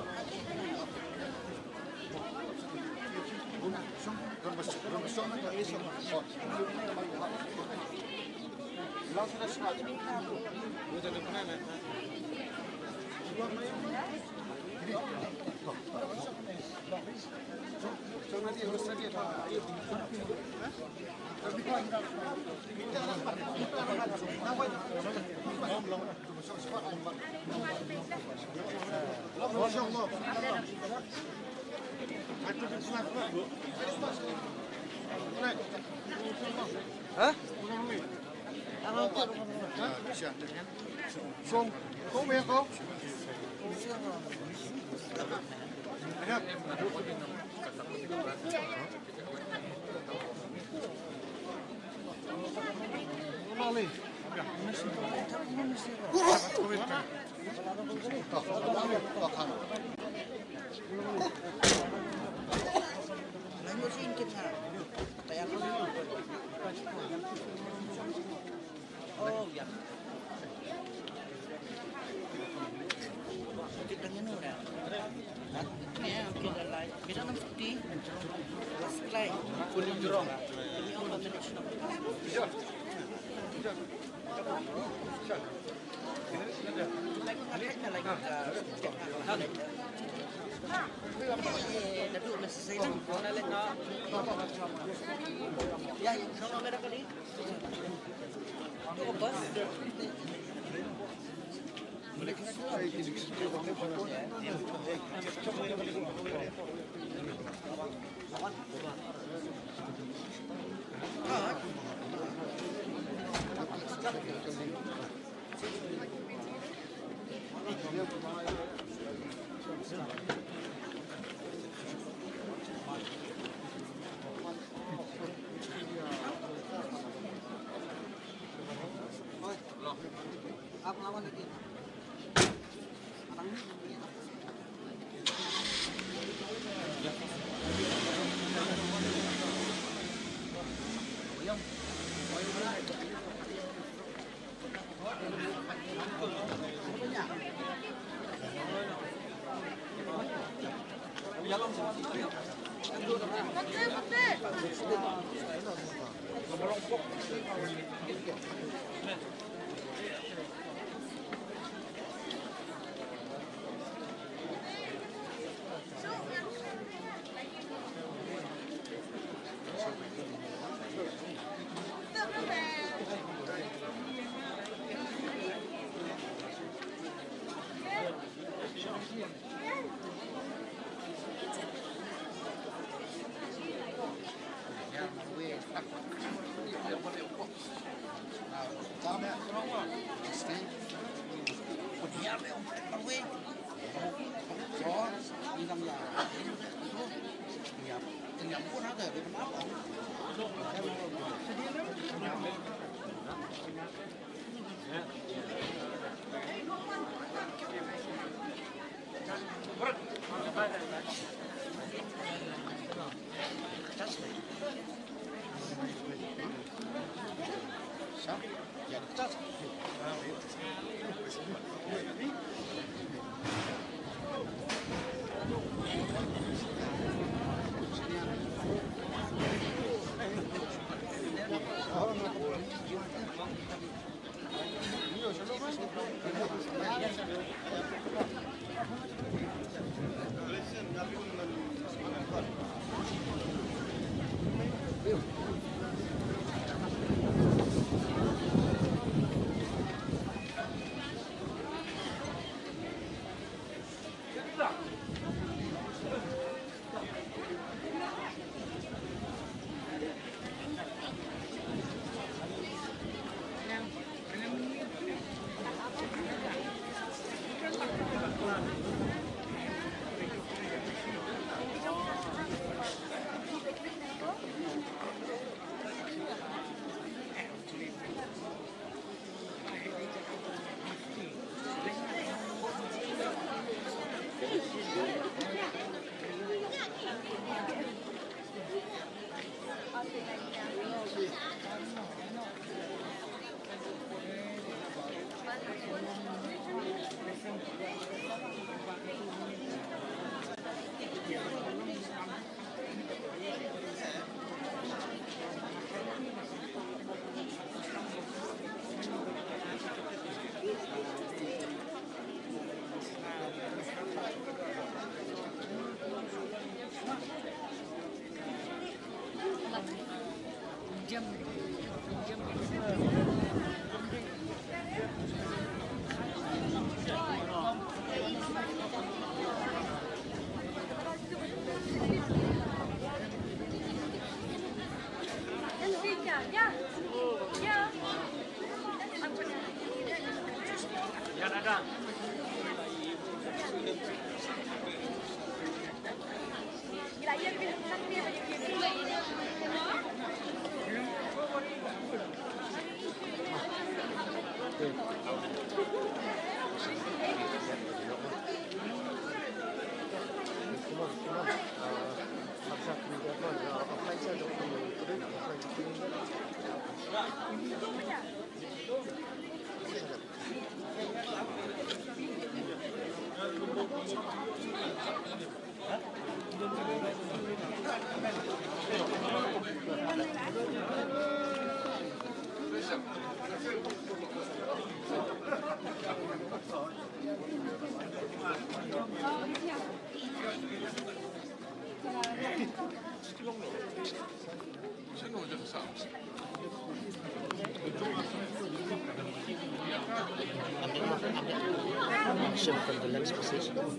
Action from the lens position. Audio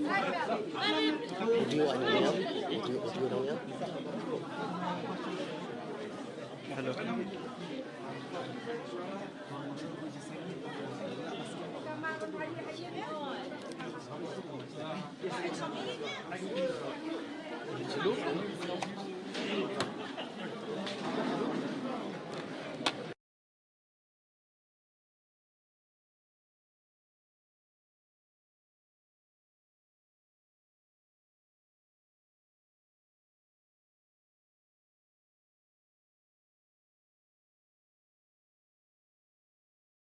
ano yan? Audio, audio ano yan? Hello.